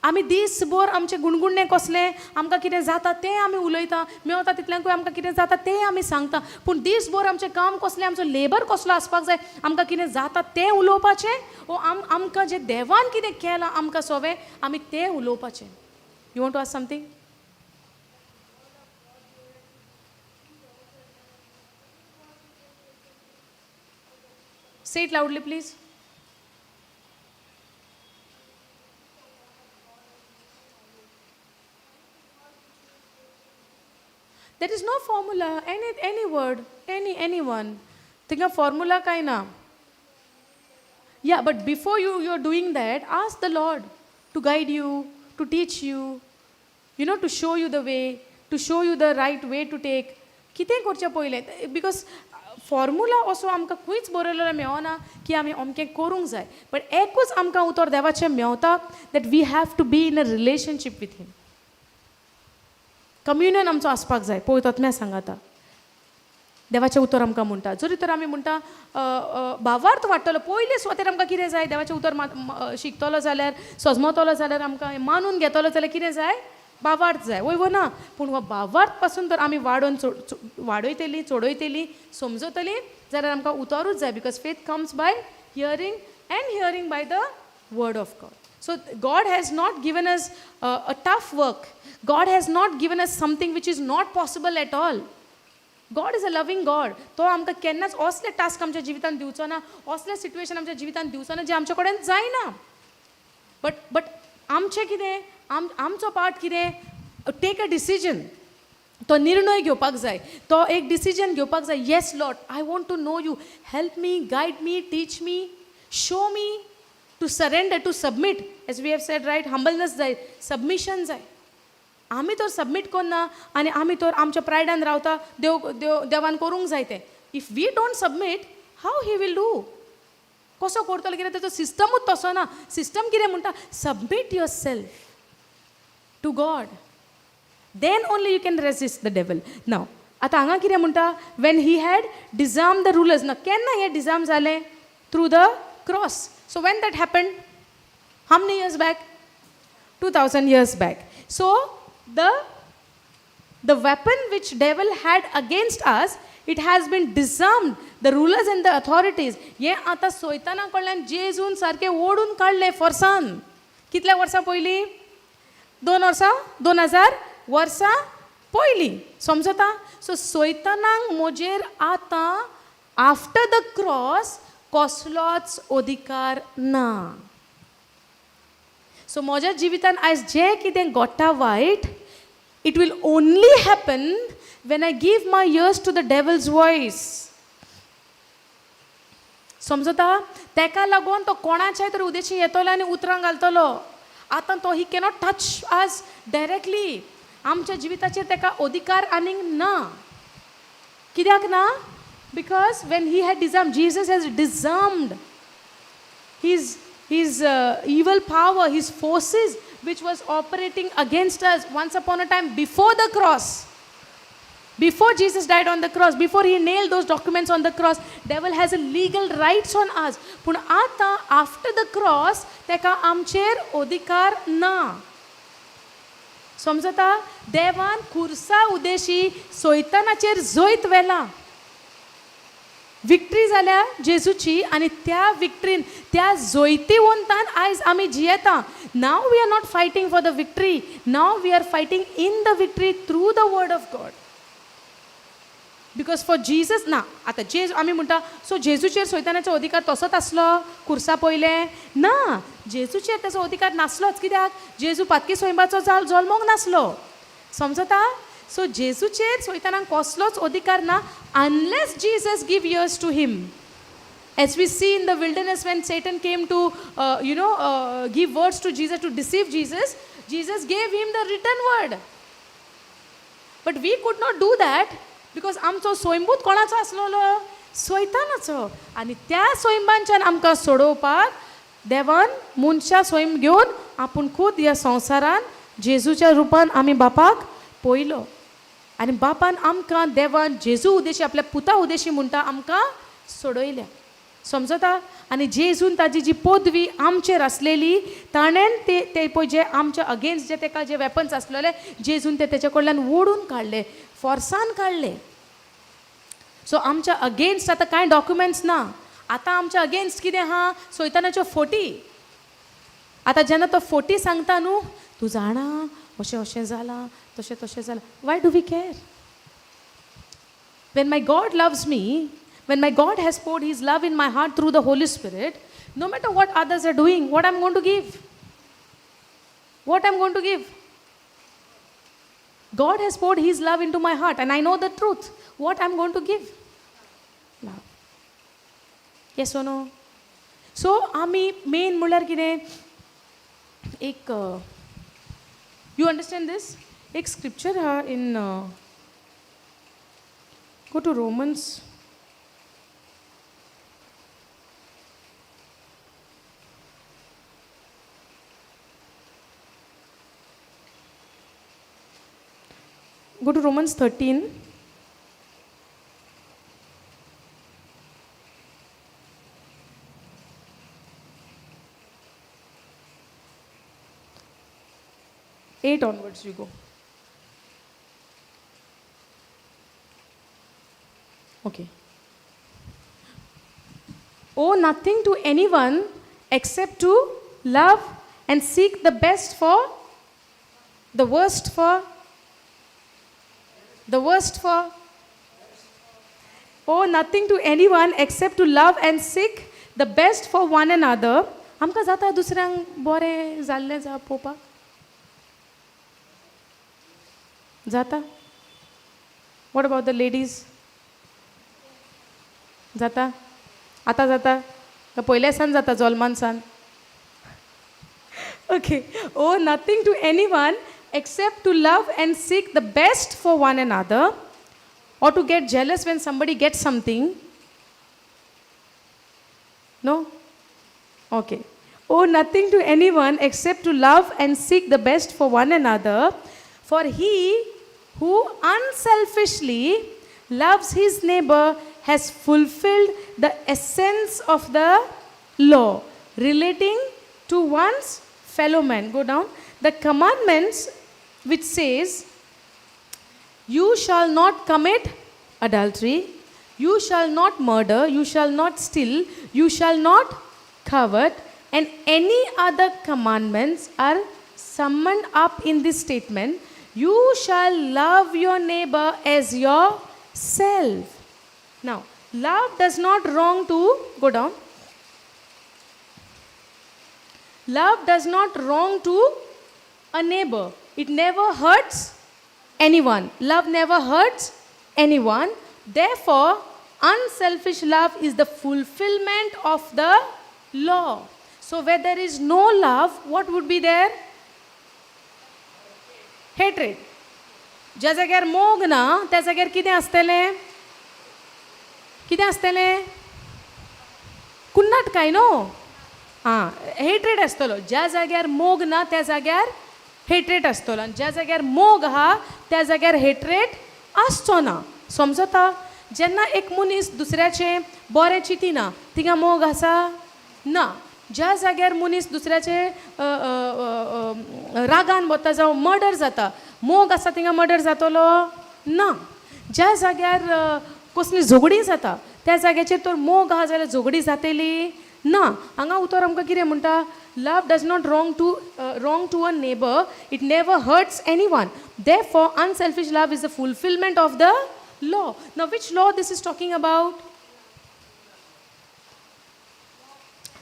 आमी दीसभर आमचें गुणगुणणें कसलें, आमकां कितें जाता तें आमी उलयता, मेवता तितल्यांकूय आमकां कितें जाता तें आमी सांगता. पूण दीसभर आमचें काम कसलें, आमचो लेबर कसलो आसपाक जाय? आमकां कितें जाता तें उलोवपाचें, ओ आमकां जें देवान कितें केलां आमकां सोवें, आमी तें उलोवपाचें. You want to ask something? Say it loudly, please. There is no formula, any word, anyone. थिंगा formula कांय ना. Yeah, but before you are doing that, ask the Lord to guide you, to teach you, to show you the way, to show you the right way to take. कितें करचें पयलें, because formula असो आमकां खंयच बरयलेलो मेळना की आमी अमकें करूंक जाय. बट एकूच आमकां उतर देवाचें मेवता, that we have to be in a relationship with him. Communion आमचो आसपाक जाय पवित्र आत्म्या सांगाता. देवाचें उतर आमकां म्हणटा, जरी तर आमी म्हणटा भावार्थ वाडटलो, पयले सुवातेर आमकां कितें जाय? देवाचें उतर शिकतलो जाल्यार, सजमतलो जाल्यार, आमकां मानून घेतलो जाल्यार कितें जाय? भावार्थ जाय, वय वो ना? पूण हो भावार्थ पासून तर आमी वाडोवन वाडयतलीं, चडयतलीं, समजतलीं जाल्यार आमकां उतरूच जाय, because faith comes by hearing and hearing by the word of God. So God has not given us a tough work. God has not given us something which is not possible at all. God is a loving God. तो आमकां केन्नाच असले टास्क आमच्या जिवितांत दिवचो ना, असले सिट्युएशन आमच्या जिवितांत दिवचो ना जे आमच्या कडेन जायना. बट आमचें कितें, आमचो पार्ट कितें? Take a decision. तो निर्णय घेवपाक जाय, तो एक डिसिजन घेवपाक जाय. Yes Lord, I want to know you, help me, guide me, teach me, show me, to surrender, to submit, as we have said, right? Humbleness जाय, सबमिशन जाय. आमी तर सबमीट करना आनी आमी तर आमच्या प्रायडान रावता, देव देव देवान करूंक जाय तें. If we don't submit, how he will do? कसो करतलो? कित्याक तेजो सिस्टमूच तसो ना. सिस्टम कितें म्हणटा? Submit yourself to God, then only you can resist the devil. Now आतां हांगा कितें म्हणटा? When he had disarm the rulers. ना केन्ना हें डिजार्म जालें? Through the cross. So when that happen? How many years back? 2000 years back. So the weapon which devil had against us, it has been disarmed. The rulers and the authorities, हे आतां सोयताना कडल्यान जेजून सारकें ओडून काडलें फोर्सान. कितल्या वर्सां पयलीं? 2 वर्सां, 2000 वर्सां पयलीं. समजता? सो सोयतानाक म्हजेर आतां आफ्टर the cross कसलोच अधिकार ना. सो म्हज्या जिवितान आयज जें कितें घडटा वायट, it will only happen when I give my ears to the devil's voice. समजता? तेका लागून तो कोणाच्याय तरी उदेशी येतलो आनी उतरां घालतलो. आतां तो ही कॅनॉट टच अस डायरेक्टली. आमच्या जिविताचेर तेका अधिकार आनीक ना. कित्याक ना? Because when he had disarm, Jesus has disarmed his evil power, his forces which was operating against us once upon a time before the cross. Before Jesus died on the cross, before he nailed those documents on the cross, devil has a legal rights on us. पूण आतां आफ्टर the cross तेका आमचेर अधिकार ना. समजता? देवान खुर्सा उदेशी सोयतानाचेर जैत व्हेलां. विक्ट्री जाल्या जेजूची आनी त्या विक्ट्रीन, त्या जैतिवंतान आयज आमी जियेता. Now we are not fighting for the victory, now we are fighting in the victory through the word of God. Because for Jesus ना आतां जेजू आमी म्हणटा सो जेजूचेर सैतानाचो अधिकार तसोच आसलो खुर्सा पयलें ना जेजूचेर ताचो अधिकार नासलोच कित्याक जेजू पातकी स्वयंबाचो जाल जल्मोंक नासलो समजता सो जेजूचेर सैतानाक कसलोच अधिकार ना unless Jesus give ears to him. As we see in the wilderness when Satan came to, give words to Jesus, to deceive Jesus, Jesus gave him the written word. But we could not do that because आमचो स्वयंबूत कोणाचो आसलेलो सैतानाचो आनी त्या स्वयंबांच्यान आमकां सोडोवपाक देवान मनशां स्वयं घेवन आपूण खूद ह्या संवसारान जेजूच्या रुपान आमी बापाक पयलो आनी बापान आमकां देवान जेजू उदेशी आपल्या पुता उदेशी म्हणटा आमकां सोडयल्या समजता आनी जेजून ताजी जी पदवी आमचेर आसलेली ताणें ते ते पळय जे आमच्या अगेन्स्ट जे तेका जे वेपन्स आसलेले जेजून ते तेच्या कडल्यान ओडून काडले फोर्सान काडले. सो आमच्या अगेन्स्ट आतां कांय डॉक्युमेंट्स ना. आतां आमच्या अगेन्स्ट कितें आहा सैतानाच्यो फोटी. आतां जेन्ना तो फोटी सांगता न्हू तूं जाणा अशें अशें जालां तशें तशें जालां, why do we care? When my God loves me, when my God has poured His love in my heart through the Holy Spirit, no matter what others are doing, what I'm going to give? What I'm going to give? God has poured His love into my heart and I know the truth. What I'm going to give? Love. Yes or no? So, आमी मेन म्हणल्यार कितें एक you understand this? एक स्क्रिप्चर आहा in go to Romans. Go to Romans 13. 8 onwards you go. Okay. Owe nothing to anyone except to love and seek the best for, the worst for, the worst for. Owe nothing to anyone except to love and seek the best for one another. आमकां जाता दुसऱ्यांक बरें जाल्लें जा पळोवपाक जाता? What about the ladies? जाता? आतां जाता? पयल्या सान जाता जल्मान सान? Okay. Owe nothing to anyone except to love and seek the best for one another, or to get jealous when somebody gets something. No? Okay. Owe nothing to anyone except to love and seek the best for one another, for he who unselfishly loves his neighbor has fulfilled the essence of the law relating to one's fellow man. Go down. The commandments which says, you shall not commit adultery, you shall not murder, you shall not steal, you shall not covet, and any other commandments are summoned up in this statement, you shall love your neighbor as yourself. Now, love does not wrong to, go down. Love does not wrong to a neighbor. It never hurts anyone. Love never hurts anyone. Therefore, unselfish love is the fulfillment of the law. So, where there is no love, what would be there? Hatred. ज्या जाग्यार मोग ना त्या जाग्यार कितें आसतलें? कितें आसतलें? कुन्नाट काय न्हू? आं, हेट्रेड आसतलो. ज्या जाग्यार मोग ना त्या जाग्यार हेट्रेड आसतलो आनी ज्या जाग्यार मोग आहा त्या जाग्यार हेट्रेड आसचो ना. समजता? जेन्ना एक मनीस दुसऱ्याचें बरें चिंतिना तिंगा मोग आसा ना. ज्या जाग्यार मनीस दुसऱ्याचे रागान वता जावं मर्डर जाता, मोग आसा थिंगा मर्डर जातलो ना. ज्या जाग्यार कसली झगडीं जाता त्या जाग्याचेर तर मोग आहा जाल्यार झगडीं जातली ना. हांगा उतर आमकां कितें म्हणटा? Love does not wrong to a neighbor, it never hurts anyone. Therefore unselfish love is the fulfillment of the law. Now which law this is talking about?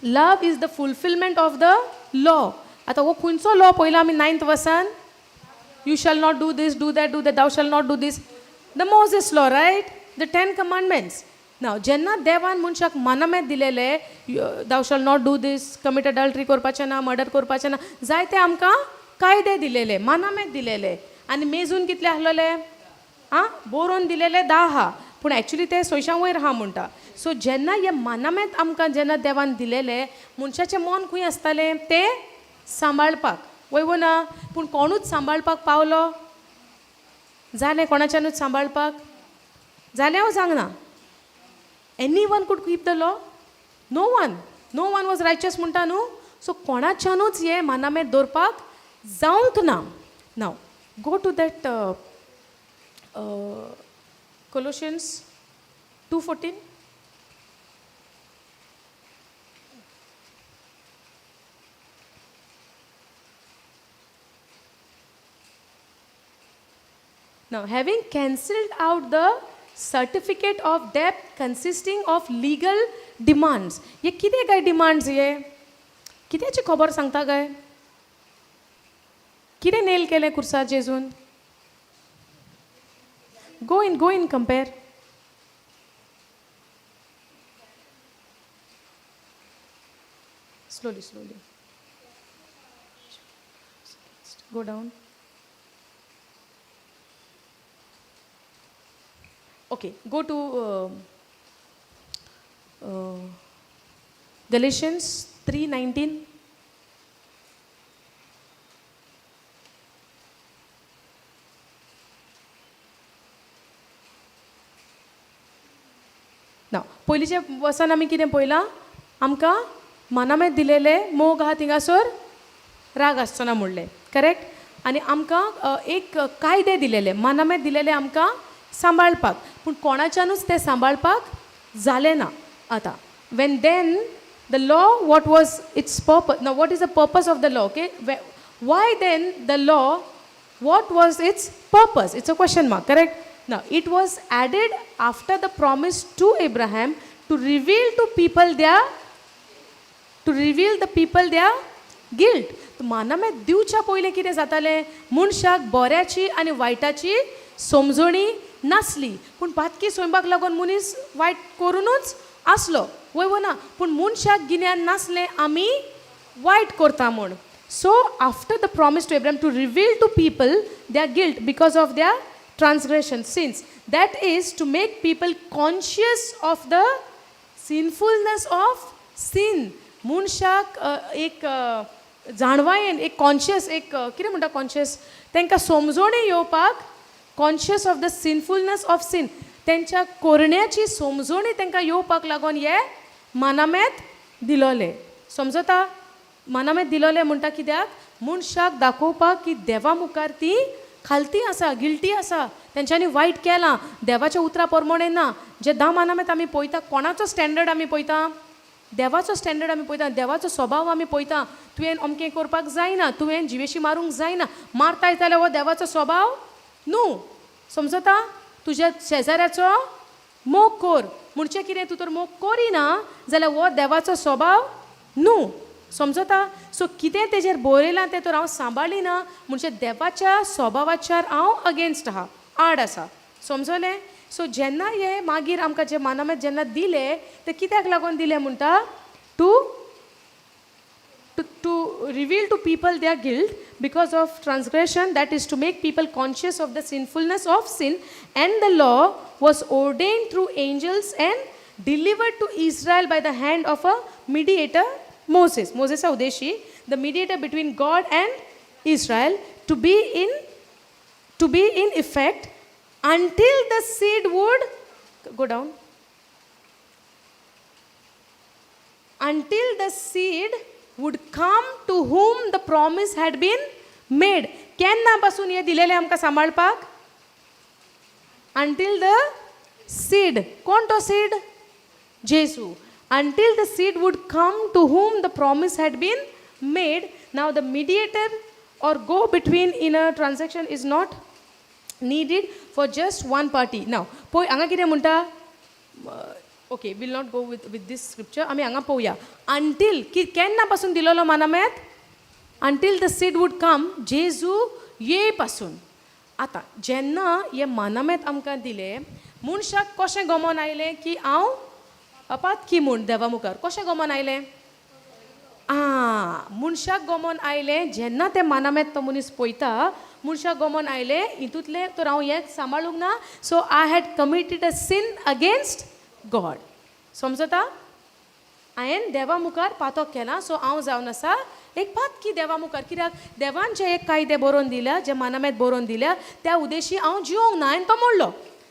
Love is the fulfilment of the law. आतां हो खंयचो लॉ पयलो आमी नायन्थ वर्सान? You shall not do this, do that, do that, thou shall not do this. The Moses law, right? The ten commandments. Now जेन्ना देवान मनशाक मानामेत दिलेले, thou shall not do this, commit adultery करपाचें ना, मर्डर करपाचें ना, जायते आमकां कायदे दिलेले, मानामेत दिलेले. आनी मेजून कितले आसलेले? आं, बरोवन दिलेले 10 आहा, पूण एक्चुली ते 600 वयर आहा म्हणटा. सो जेन्ना हे मानामेत आमकां जेन्ना देवान दिलेले, मनशाचें मन खंय आसतालें तें सांबाळपाक, वय वो ना? पूण कोणूच सांबाळपाक पावलो? जालें कोणाच्यानूच सांबाळपाक? जालें हांव सांगना. Any one could keep the law? No one. No one was righteous म्हणटा न्हू. सो कोणाच्यानूच हें मानामेत दवरपाक जावंक ना. Now go to that Colossians 2:14. Now, having cancelled out the certificate of debt consisting of legal demands. हे कितें काय डिमांड्स? हे कित्याची खबर सांगता काय? कितें नेल केलें कुर्सार जेजून? Go in, go in, compare. Slowly, slowly. Go down. Okay, go to Galatians 3:19. Now, पयलींच्या वर्सान आमी कितें पळयलां? आमकां मानामेत दिलेले मोग आहा थिंगासर राग आसचो ना म्हणलें, करेक्ट? आनी आमकां एक कायदे दिलेले, मानामेत दिलेले आमकां सांबाळपाक, पूण कोणाच्यानूच तें सांबाळपाक जालें ना. आतां when then the law, what was its purpose? Now what is the purpose of the law? Okay, why then the law, what was its purpose? It's a question mark, correct? Now it was added after the promise to Abraham to reveal to people their, to reveal the people their guilt. मानामेत दिवच्या पयलें कितें जातालें? मनशाक बऱ्याची आनी वायटाची समजणी नासली, पूण पातकी स्वयंपाक लागून मनीस वायट करुनूच आसलो, वय वो ना? पूण मनशाक गिन्यान नासलें आमी वायट करता म्हूण. So after the promise to Abraham to reveal to people their guilt because of their transgression, sins, that is to make people conscious of the sinfulness of sin. मनशाक एक जाणवायेन, एक कॉन्शियस, एक कितें म्हणटा कॉन्शियस, तांकां समजोणी येवपाक, conscious of the sinfulness of sin, तेंच्या कोरण्याची समजोणी तांकां येवपाक लागून हे मानामेत दिलोले. समजता? मानामेत दिलोले म्हणटा कित्याक? मनशाक दाखोवपाक की देवा मुखार ती खालती आसा, गिल्टी आसा, तेंच्यांनी वायट केलां, देवाच्या उतरा प्रमाणे ना. जे 10 मानामेत आमी पळयता, कोणाचो स्टँडर्ड आमी पळयता? देवाचो स्टँडर्ड आमी पळयता, देवाचो स्वभाव आमी पळयता. तुवें अमकें करपाक जायना, तुवें जिवेशी मारूंक जायना, मारताय जाल्यार हो देवाचो स्वभाव न्हू. समजता? तुज्या शेजाऱ्याचो मोग कर म्हणचें कितें? तूं तर मोग करिना जाल्यार हो देवाचो स्वभाव न्हू. समजता? सो कितें तेजेर बरयलां तें तर हांव सांबाळिना म्हणजे देवाच्या स्वभावाच्यार हांव अगेन्स्ट आहा, आड आसा. समजलें? सो जेन्ना हे मागीर आमकां जे मानामेत जेन्ना दिले ते कित्याक लागून दिले म्हणटा? To to reveal to people their guilt because of transgression, that is to make people conscious of the sinfulness of sin, and the law was ordained through angels and delivered to Israel by the hand of a mediator, Moses. Moses Udeshi, the mediator between God and Israel, to be in effect until the seed would go down, until the seed would come to whom the promise had been made. केन्ना पासून हे दिलेलें आमकां सांबाळपाक? Until the seed. कोण तो seed? जेजू. Until the seed would come to whom the promise had been made. Now the mediator or go between in a transaction is not Needed for just one party. Now पळय हांगा कितें म्हणटा. Okay, we'll not go with this scripture. आमी हांगा पळोवया अंटील की केन्ना पासून दिलोलो मानामेत, until the seed would come, जेजू ये पासून. आतां जेन्ना हे मानामेत आमकां दिले, मनशाक कशें गमोन आयलें की हांव अपातकी म्हूण देवा मुखार? कशें गमोन आयलें? आं, मनशाक गमोन आयलें जेन्ना तें मानामेत तो मनीस पळयता, मनशाक गमोन आयलें हितूंतलें तर हांव हें सांबाळूंक ना, so I had committed a sin against God. समजता? हांवें देवा मुखार पातक केलां, सो हांव जावन आसा एक पातकी देवा मुखार, कित्याक देवान जे एक कायदे बरोवन दिल्या, जे मानामेत बरोवन दिल्या, त्या उद्देशी हांव जिवोंक ना, हांवें तो मोडलो.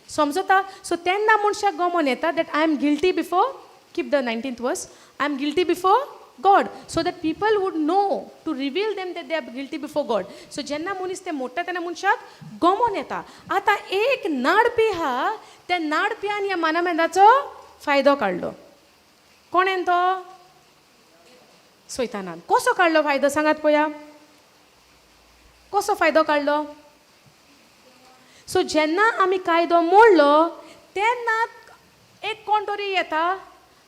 समजता? सो तेन्ना मनशाक गमोन येता that I am guilty before, keep the 19th verse, I am guilty before God, so that people would know, to reveal them that they are guilty before God. So जेन्ना मनीस ते मोडटा तेन्ना मनशाक गमोन येता. आतां एक नाडपी आहा, त्या नाडप्यान ह्या मानामेदाचो फायदो काडलो. कोणेन तो? सैतानान. कसो काडलो फायदो? सांगात पळया, कसो फायदो काडलो? सो जेन्ना आमी कायदो मोडलो तेन्ना एक कोण तरी येता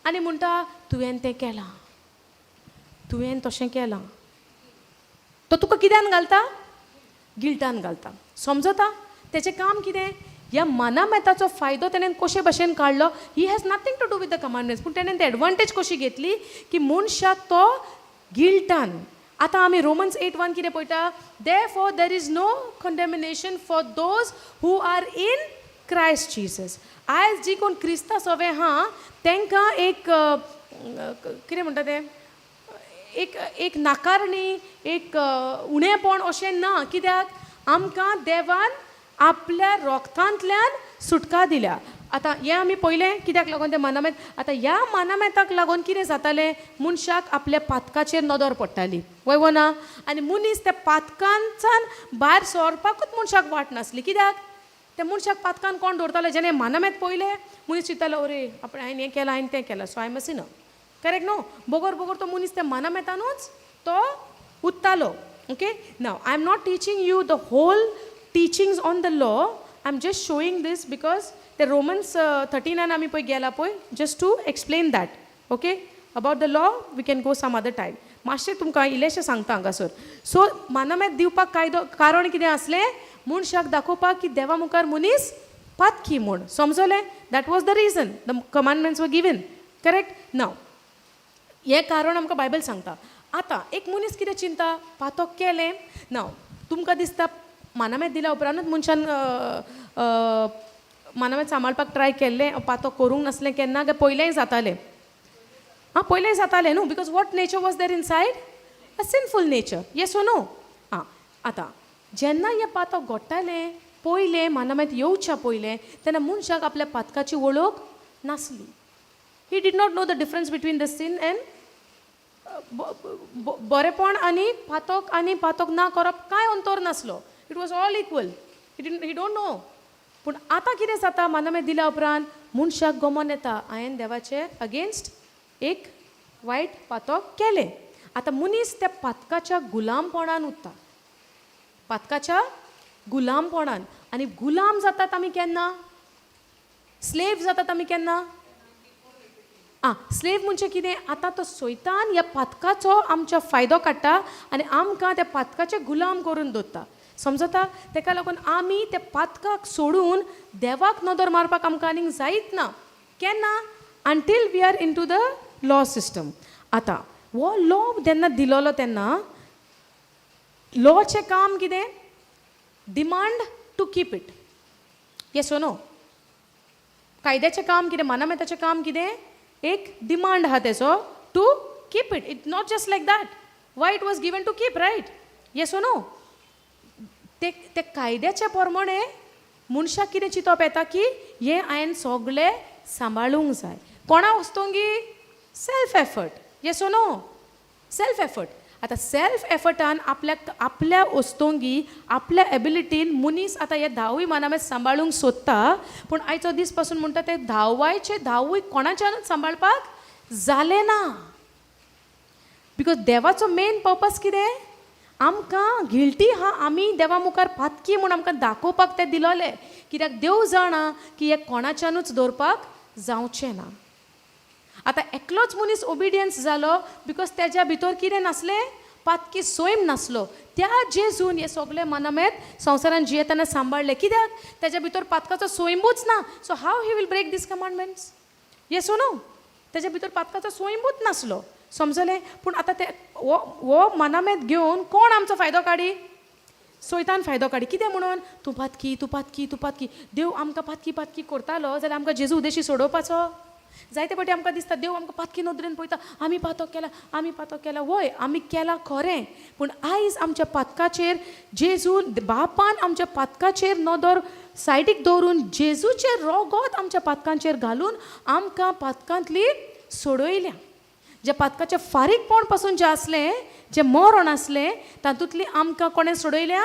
आनी म्हणटा, तुवें तें केलां, तुवें तशें केलां. तो तुका कित्यान घालता? गिल्टान घालता. समजता? तेचें काम कितें? ह्या मनामेताचो फायदो तेणेन कशे भशेन काडलो? He has nothing to do with the commandments, पूण तेणेन ते एडवांटेज कशी घेतली की मनशाक तो गिल्टान. आतां आमी रोमन्स 8:1 कितें पळयता? Therefore there is no condemnation for those who are in Christ Jesus. आयज जी कोण क्रिस्ता सवे आहा तांकां एक कितें म्हणटा तें, एक नाकारणी, एक उणेपण अशें ना, कित्याक आमकां देवान आपल्या रोगतांतल्यान सुटका दिल्या. आतां हें आमी पयलें कित्याक लागून तें मानामेत. आतां ह्या मानामेताक लागून कितें जातालें? मनशाक आपल्या पातकाचेर नदर पडटाली, वय वो ना? आनी मनीस त्या पातकांच्यान भायर सरपाकूच मनशाक वाट नासली, कित्याक त्या मनशाक पातकान कोण दवरतालो? जेणे मानामेत पयलें, मनीस चिंत्तालो, अरे आपण हांवें हें केलां, हांवें तें केलां, so I am a sinner, correct न्हू? बगर बगर तो मनीस त्या मानामेतानूच तो उत्तालो. Okay, now I am not teaching you the whole teachings on the law. I am just showing this because ते रोमन्स 13नान आमी पळय गेला पळय, just to explain that. Okay, about the law we can go some other time. मातशें तुमकां इल्लेशें सांगता हांगासर. सो मानामेत दिवपाक कायदो कारण कितें आसलें? मनशाक दाखोवपाक की देवा मुखार मनीस पातकी म्हूण. समजलें? That was the reason the commandments were given, correct? Now हें कारण आमकां बायबल सांगता. आतां एक मनीस कितें चिंता? पातक केलें ना. तुमकां दिसता मानामेत दिल्या उपरांतूच मनशान मानामेत सांबाळपाक ट्राय केल्लें, पातक करूंक नासलें केन्ना, काय पयलेंय जातालें? आं, पयलेंय जातालें न्हू? Because what nature was there inside? A sinful nature, yes or no? आं, आतां जेन्ना हें पातक घडटालें पयलें, मानामेत येवच्या पयलें, तेन्ना मनशाक आपल्या पातकाची वळख नासली. He did not know the difference between the sin and बरेपण आनी पातक, आनी पातक ना करप कांय अंतर नासलो. It was all equal. He don't know. पूण आतां कितें जाता? मानामेत दिल्या उपरांत मनशाक गमोन येता, हांवें देवाचे अगेन्स्ट एक वायट पातक केलें. आतां मनीस त्या पातकाच्या गुलामपणान उरता, पातकाच्या गुलामपणान. आनी गुलाम जातात आमी केन्ना? स्लेव जातात आमी केन्ना? आं, स्लेव म्हणजे कितें? आतां तो सैतान ह्या पातकाचो आमच्या फायदो काडटा आनी आमकां त्या पातकाचे गुलाम करून दवरता. समजता? तेका लागून आमी त्या पातकाक सोडून देवाक नदर मारपाक आमकां आनीक जायत ना. केन्ना? Until we are into the law system. आतां हो लॉ जेन्ना दिलोलो तेन्ना लॉचें काम कितें? Demand to keep it, yes or no? कायद्याचें काम कितें? मानामेताचें काम कितें? एक डिमांड आहा तेचो to keep it. It not just like that. Why it was given? To keep, right? Yes or no? ते ते कायद्याच्या प्रमाणे मनशाक कितें चिंतप येता की हें हांवें सगळें सांबाळूंक जाय. कोणा वस्तूंगी? Self effort, yes or no? Self effort. आतां सेल्फ एफर्टान आपल्याक आपल्या वस्तोंगी, आपल्या एबिलिटीन मनीस आतां हे धावूय मानामेत सांबाळूंक सोदता. पूण आयचो दीस पासून म्हणटा ते धावायचे धावूय कोणाच्यानूच सांबाळपाक जालें ना, because देवाचो मेन पर्पस कितें? आमकां गिल्टी आहा, आमी देवा मुखार पातकी म्हूण आमकां दाखोवपाक तें दिलोलें, कित्याक देव जाणा की हें कोणाच्यानूच दवरपाक जावचें ना. आतां एकलोच मनीस ओबिडियन्स जालो because तेज्या भितर कितें नासलें, पातकी स्वयं नासलो. त्या जेजून हें सगळें मनामेत संवसारान जियेतना सांबाळ्ळें, कित्याक तेज्या भितर पातकाचो स्वयंबूच ना. So how he will break these commandments? Yes no? तेज्या भितर पातकाचो स्वयंबूच नासलो, समजलें? पूण आतां ते हो मनामेत घेवन कोण आमचो फायदो काडी? सोयतान फायदो काडी. कितें म्हणून? तूं पातकी, तूं पातकी, तूं पातकी. देव आमकां पातकी पातकी करतालो जाल्यार आमकां जेजू उदेशी सोडोवपाचो? जायते फावटी आमकां दिसता देव आमकां पातकी नदरेन पळयता, आमी पातक केला, आमी पातक केला. वय, आमी केला खरें, पूण आयज आमच्या पातकाचेर जेजून बापान आमच्या पातकाचेर नदर सायडीक दवरून जेजूचें रोगोत आमच्या पातकांचेर घालून आमकां पातकांतली सोडयल्या. जे पातकाचें फारीकपण पासून जें आसलें, जें मरण आसलें, तातूंतली आमकां कोणें सोडयल्या?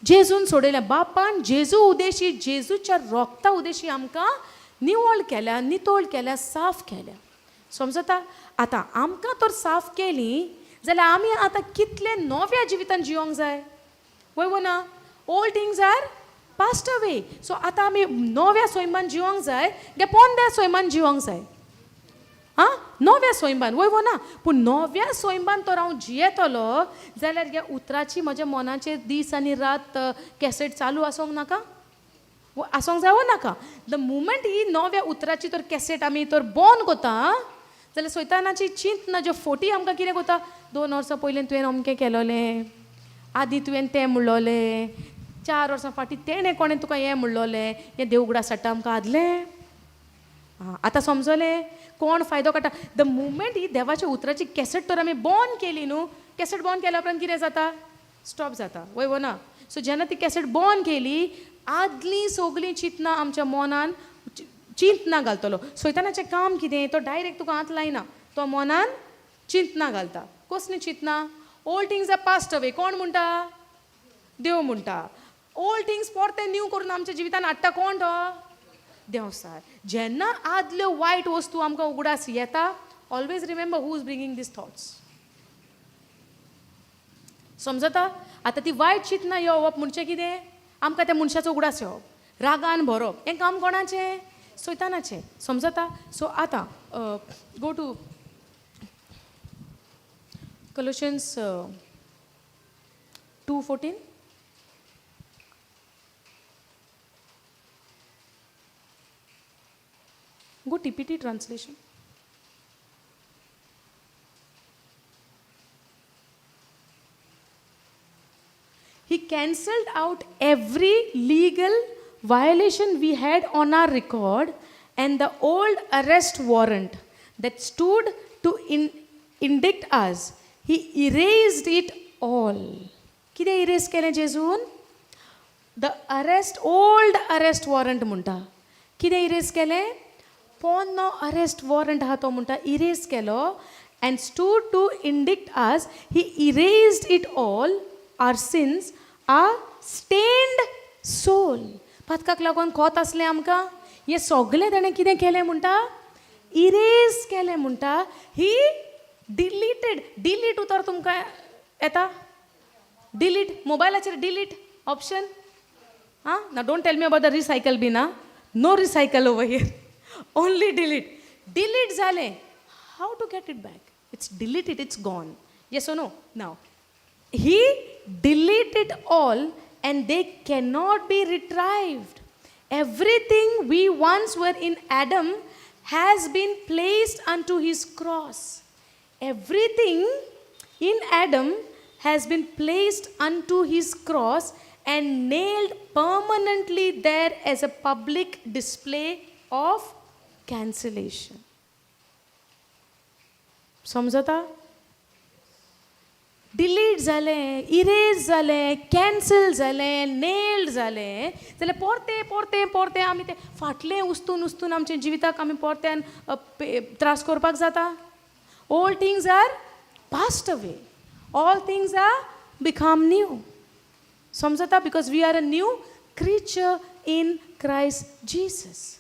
जेजून सोडयल्या. बापान जेजू उदेशी, जेजूच्या रोगता उदेशी आमकां निवळ केल्या, नितळ केल्या, साफ केल्या. समजता? आतां आमकां तर साफ केली जाल्यार आमी आतां कितले नव्या जिवितान जिवंक जाय, वय वो ना? Old things are passed away. So आतां आमी नव्या सैमान जिवंक जाय गे पोंद्या सैमान जिवंक जाय? आं, नव्या सैमान, वय वो ना? पूण नव्या सैमान तर हांव जियेतलो जाल्यार ह्या उतराची म्हज्या मनाचेर दीस आनी रात कॅसेट चालू आसूंक नाका? आसूंक जाय वो नाका? The moment ही नव्या उतराची तर कॅसेट आमी तर बंद कोता जाल्यार सैतानाची चिंतना ज्यो फोटी आमकां कितें कोता, 2 वर्सां पयलीं तुवें अमकें केलोलें, आदीं तुवें तें म्हणलोलें, 4 वर्सां फाटीं तेणें कोणें तुका हें म्हणलोलें, हें देव उगडास हाडटा आमकां आदलें. आं, आतां समजलें कोण फायदो काडटा? The moment ही देवाच्या उतराची कॅसेट तर आमी बंद केली न्हू, कॅसेट बंद केल्या उपरांत कितें जाता? स्टॉप जाता, वय वो ना? सो जेन्ना ती कॅसेट बंद केली, आदलीं सगळीं चिंतना आमच्या मनान चिंतना घालतलो. सैतानाचें काम कितें? तो डायरेक्ट तुका हात लायना, तो मनान चिंतना घालता. कसलीं चिंतना? Old things are passed away. कोण म्हणटा? देव म्हणटा. ओल्ड थिंग्स परते न्यू करून आमच्या जिवितान हाडटा कोण? तो देंवसार. जेन्ना आदल्यो वायट वस्तू आमकां उगडास येता, always remember who is bringing these thoughts. समजता? आतां ती वायट चिंतना येवप म्हणजे कितें? आमकां त्या मनशाचो उगडास येवप, रागान भरप, हें काम कोणाचें? सैतानाचें. समजता? सो आतां go to Colossians 2:14. Go TPT translation. He cancelled out every legal violation we had on our record and the old arrest warrant that stood to indict us. He erased it all. कितें erase केलें जेजून? The arrest, old arrest warrant म्हणटा. कितें इरेज केलें? पोन्नो अरेस्ट वॉरंट आहा तो म्हणटा इरेज केलो. And stood to indict us, he erased it all, our sins, our stained soul. पातकाक लागून खोत आसलें आमकां, हें सगळें ताणें कितें केलें म्हणटा? इरेज केलें म्हणटा. ही डिलीटेड. डिलीट उतर तुमकां येता? डिलीट, मोबायलाचेर डिलीट ऑप्शन. आं ना, don't tell me about the recycle bin. आं, no recycle over here, only delete. Delete जालें, how to get it back? It's deleted, it's gone. Yes or no? Now he deleted all and they cannot be retrieved. Everything we once were in Adam has been placed unto his cross. Everything in Adam has been placed unto his cross and nailed permanently there as a public display of cancellation. समजता? Delete जालें, इरेज जालें, कॅन्सल जालें, नेल्ड जालें जाल्यार परतें परतें परतें आमी तें फाटलें उस्तून उस्तून आमच्या जिविताक आमी परत्यान त्रास करपाक जाता. Old things are passed away, all things are become new. समजता? Because we are a new creature in Christ Jesus.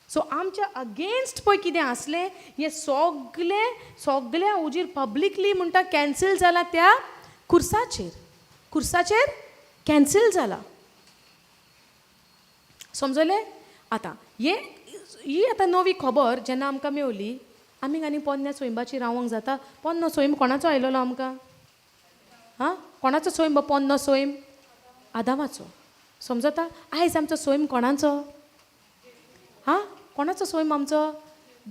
So आमच्या अगेन्स्ट पळय कितें आसलें हें सगलें सगल्या उजीर पब्लिकली म्हणटा कॅन्सील जालां त्या खुर्साचेर, खुर्साचेर कॅन्सील जाला. समजलें? आतां हे ही आतां नवी खबर जेन्ना आमकां मेवली, आमी आनी पोन्न्या सोयंबाची रावंक जाता? पोन्नो सोयम कोणाचो आयलेलो आमकां? आं, कोणाचो सोयम पोन्नो सोयम? आदामाचो. समजता? आयज आमचो सोयम कोणाचो? आं, कोणाचो सोयम आमचो?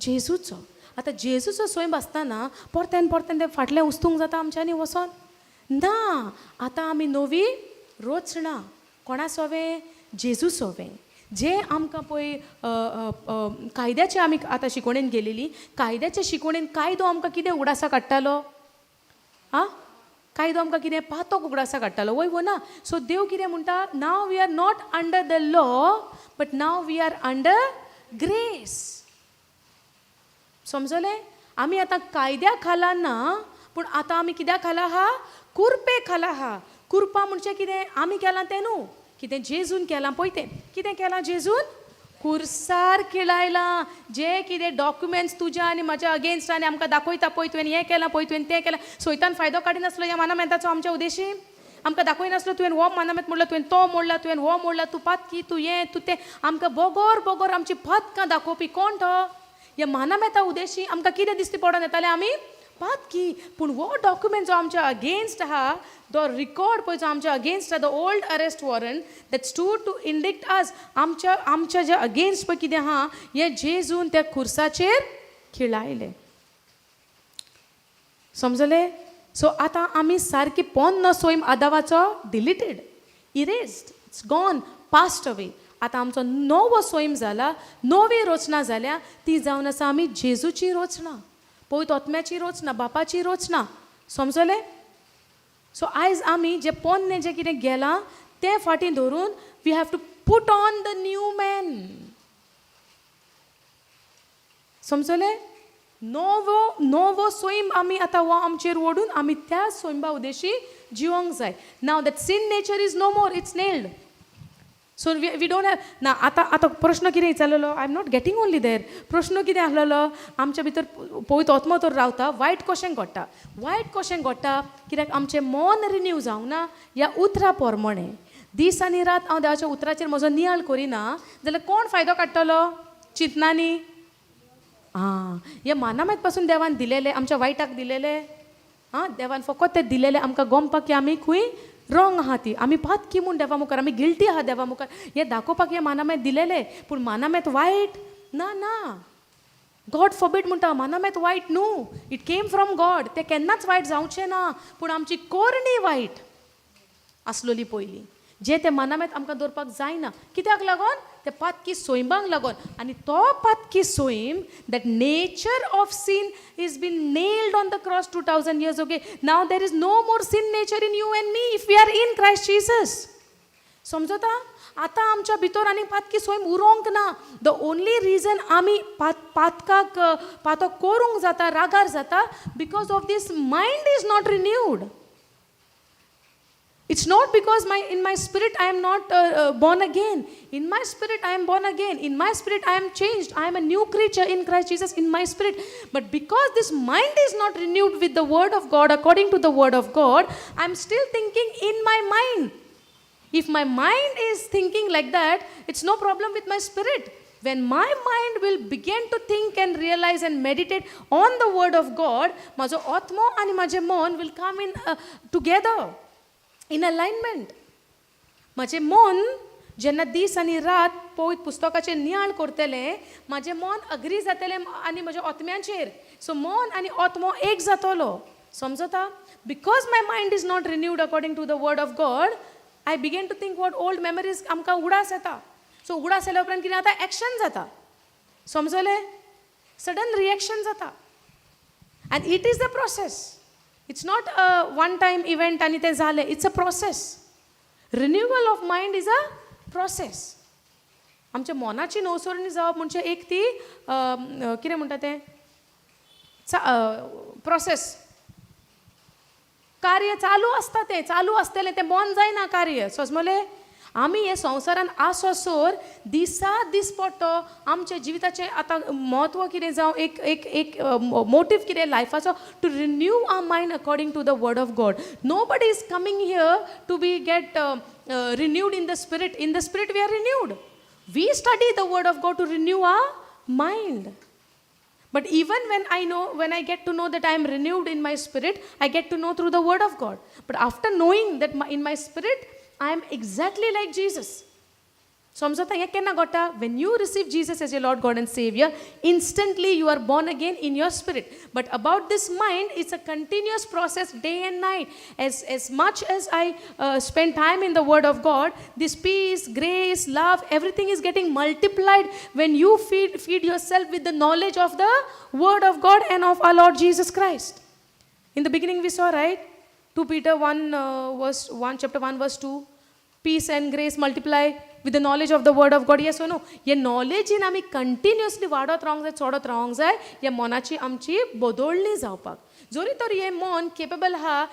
जेजूचो. आतां जेजूचो सोयम आसतना परत्यान परत्यान तें फाटलें उस्तूंक जाता आमच्यांनी वचोन? ना. आतां आमी नवी रोचणां कोणा सोवें? जेजू सोवें. जे आमकां पळय कायद्याचे आमी आतां शिकोवणेन गेलेली, कायद्याचे शिकोवणेन कायदो आमकां कितें उगडासा काडटालो? आं, कायदो आमकां कितें पातोक उगडासा काडटालो, वय वो ना? सो देव कितें म्हणटा? Now we are not under the law, but now we are under grace. समजलें? आमी आतां कायद्या खाला ना, पूण आतां आमी कित्या खाला आहा? कुरपे खाला आहा. कुरपा म्हणजे कितें? आमी केलां तें न्हू, कितें जेजून केलां पळय तें. कितें केलां जेजून? खुर्सार खिळायलां. जे कितें डॉक्युमेंट्स तुज्या आनी म्हाज्या अगेन्स्ट आनी आमकां दाखयता पळय, तुवें हें केलां पळय, तुवें तें केलां. सोयतान फायदो काडिनासलो ह्या मानामेंताचो आमच्या उदेशी? आमकां दाखयनासलो तुवें हो मानामेंत मोडला, तुवें तो मोडला, तुवें हो मोडला, तूं पातकी, तूं हें, तूं तें? आमकां बोगोर बोगोर आमची पातकां दाखोवपी कोण तो? ह्या मानामेता उदेशी आमकां कितें दिसती पडोन येतालें? आमी पातकी. पूण हो डॉक्युमेंट जो आमच्या अगेन्स्ट आहा, तो रिकॉर्ड पळय जो आमच्या अगेन्स्ट आहा, the old arrest warrant that stood to indict us, आमच्या आमच्या जे अगेन्स्ट पळय कितें आहा, हें जेजून त्या खुर्साचेर खिळायलें. समजलें? सो आतां आमी सारकी पोन्नो Soyam आदावाचो deleted, erased, it's gone, passed away. आतां आमचो नवो सोयम जाला, नवी रचना जाल्या. ती जावन आसा आमी जेजूची रचना, पवित्र आत्म्याची रचना, बापाची रचना. समजलें? सो आयज आमी जे पोन्नें जें कितें गेलां तें फाटीं धरून we have to put on the new man. समजलें? नवो नवो सैम आमी आतां हो आमचेर ओडून आमी त्या सैमा उदेशी जिवंक जाय. Now that sin nature is no more, it's nailed, so we don't have ना. आतां आतां प्रश्न कितें विचारलेलो? I am not getting only there. प्रश्न कितें आसलेलो? आमच्या भितर पवित्र आत्मो तर रावता, वायट कशें घडटा? वायट कशें घडटा? कित्याक आमचें मन रिन्यू जावंक ना ह्या उतरा प्रमाणें. दीस आनी रात हांव देवाच्या उतराचेर म्हजो नियाळ करिना जाल्यार कोण फायदो काडटलो चिंतनांनी? आं, हे मानामेत पासून देवान दिलेले आमच्या वायटाक दिलेले. आं, देवान फकत ते दिलेले आमकां गोमपाक की आमी खंय रॉंग आहा ती, आमी पातकी म्हूण देवा मुखार, आमी गिल्टी आहा देवा मुखार, हें दाखोवपाक हें मानामेत दिलेलें. पूण मानामेत वायट ना ना, गॉड फॉरबीड म्हणटा. मानामेत वायट न्हू, it came from God. तें केन्नाच वायट जावचें ना. पूण आमची कोरणी वायट आसलोली पयलीं, जे ते मानामेत आमकां दवरपाक जायना. कित्याक लागोन? ते पातकी सोयंबांक लागोन. आनी तो पातकी Soyam, that nature of sin is been nailed on the cross 2000 years ago. Now there is no more sin nature in you and me if we are in Christ Jesus. समजता? आतां आमच्या भितर आनी पातकी सोयम उरोंक ना. The only reason आमी पातकाक पातक करूंक जाता, रागार जाता, because of this mind is not renewed. It's not because my in my spirit I am not born again. In my spirit I am born again. In my spirit I am changed. I am a new creature in Christ Jesus in my spirit. But because this mind is not renewed with the word of God, according to the word of God, I am still thinking in my mind. If my mind is thinking like that, it's no problem with my spirit. When my mind will begin to think and realize and meditate on the word of God, म्हजो आत्मो आनी म्हजें मन will come in together in alignment. म्हजें मन जेन्ना दीस आनी रात पवित्र पुस्तकाचेर नियाळ करतलें, म्हाजें मन अग्री जातलें आनी म्हज्या आत्म्याचेर. सो मन आनी आत्मो एक जातलो. समजता? Because my mind is not renewed according to the word of God, I begin to think what old memories आमकां उगडास येता. सो उगडास जाल्या उपरांत कितें जाता? एक्शन जाता. समजलें? सडन रिएक्शन जाता. And it is the process. It's not a one time event आनी तें जालें. It's a process. Renewal of mind is a process. आमच्या मनाची नवसरणी जावप म्हणजे एक ती कितें म्हणटा तें प्रोसेस. कार्य चालू आसता, तें चालू आसतलें, तें बंद जायना कार्य. समजलें? आमी हे संवसारान आसोसर दिसा दिसपट्टो आमच्या जिविताचें आतां म्हत्व कितें जावं, एक एक एक मोटीव कितें लायफाचो, to renew our mind according to the word of God. Nobody is coming here to be get renewed in the spirit. In the spirit we are renewed. We study the word of God to renew our mind. But even when I know, when I get to know that I am renewed in my spirit, I get to know through the word of God. But after knowing that in my spirit, I am exactly like Jesus. समजता हें केन्ना घडटा? When you receive Jesus as a Lord God and Saviour, instantly you are born again in your spirit. But about this mind, it's a continuous process, day and night. As much as I spend time in the word of God, this peace, grace, love, everything is getting multiplied when you feed yourself with the knowledge of the word of God and of our Lord Jesus Christ. In the beginning we saw, right? 2 Peter 1 verse 1, chapter 1 verse 2, peace and grace multiply with the knowledge of the word of God. Yes or no? हे नॉलेजीन आमी कंटिन्युअसली वाडत रावंक जाय, चडत रावंक जाय, ह्या मनाची आमची बदलणी जावपाक. जरी तर हें मन केपेबल आहा,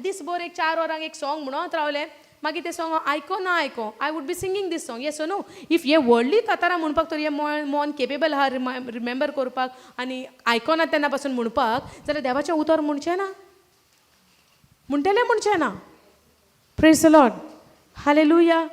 दीसभर एक 4 वरांक एक सॉंग म्हणत रावलें, मागीर तें सॉंग आयको ना आयको, I would be singing this song. Yes or no? If हे व्हडली कातारां म्हणपाक तर हें मन केपेबल आहा रिमेंबर करपाक आनी आयकोना तेन्ना पासून म्हणपाक, जाल्यार देवाचें उतर म्हणचें ना, म्हणटलें म्हणचें ना. Praise the Lord. Hallelujah.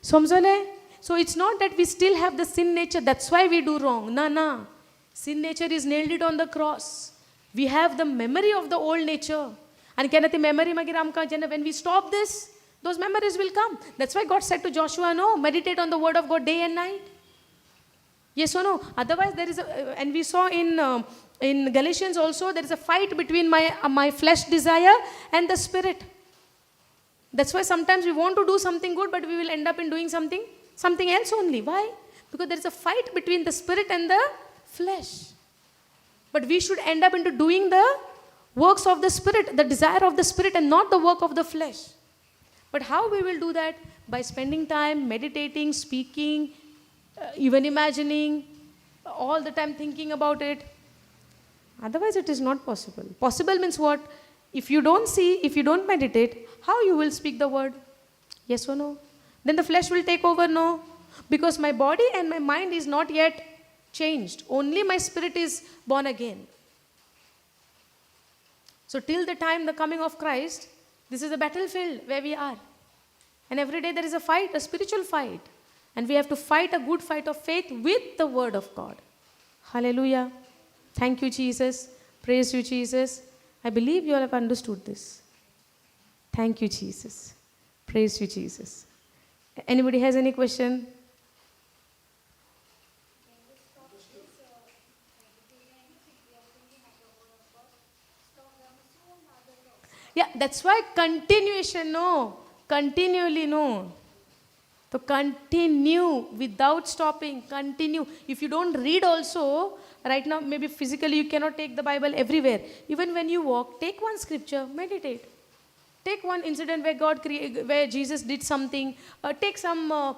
समजलें? So it's not that we still have the sin nature, that's why we do wrong. ना ना, sin nature is nailed it on the cross. We have the memory of the old nature. आनी केन्ना ती मेमरी मागीर आमकां जेन्ना when we stop this, those memories will come. That's why God said to Joshua, no, meditate on the word of God day and night. Yes or no? Otherwise there is a, and we saw in Galatians also, there is a fight between my flesh desire and the spirit. That's why sometimes we want to do something good, but we will end up in doing something else only. Why? Because there is a fight between the spirit and the flesh. But we should end up into doing the works of the spirit, the desire of the spirit, and not the work of the flesh. But how we will do that? By spending time, meditating, speaking, even imagining, all the time thinking about it. Otherwise it is not possible. Possible means what? If you don't see, if you don't meditate, how you will speak the word? Yes or no? Then the flesh will take over, no? Because my body and my mind is not yet changed. Only my spirit is born again. So till the time the coming of Christ, this is a battlefield where we are. And every day there is a fight, a spiritual fight. And we have to fight a good fight of faith with the word of God. Hallelujah. Thank you, Jesus. Praise you, Jesus. I believe you all have understood this. Thank you, Jesus. Praise you, Jesus. Anybody has any question? Yeah, that's why continuation, no. Continually, no. So continue without stopping. Continue. If you don't read also, right now, maybe physically you cannot take the Bible everywhere. Even when you walk, take one scripture, meditate. Take one incident where God where Jesus did something. Take some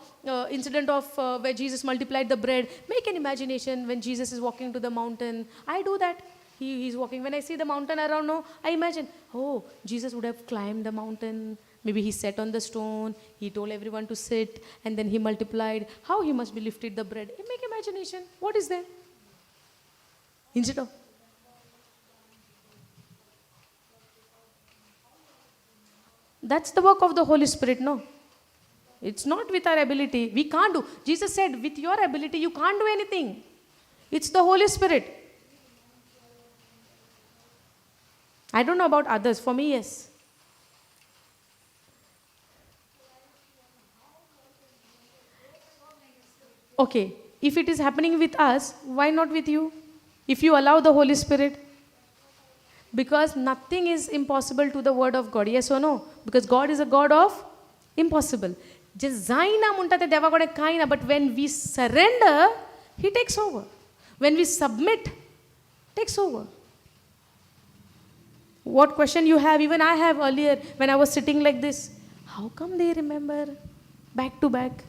incident of where Jesus multiplied the bread. Make an imagination when Jesus is walking to the mountain. I do that. He's walking. When I see the mountain around, no, I imagine, oh, Jesus would have climbed the mountain. Maybe he sat on the stone. He told everyone to sit, and then he multiplied. How he must be lifted the bread. Make imagination. What is there? Instead of that's the work of the Holy Spirit, no? It's not with our ability. We can't do. Jesus said, with your ability, you can't do anything. It's the Holy Spirit. I don't know about others. For me, yes. Okay, if it is happening with us, why not with you? If you allow the Holy Spirit. Because nothing is impossible to the word of God. Yes or no? Because God is a God of impossible. जे जायना म्हणटा तें देवा कडेन कांय ना, but when we surrender, he takes over. When we submit, takes over. What question you have, even I have earlier when I was sitting like this, how come they remember back to back?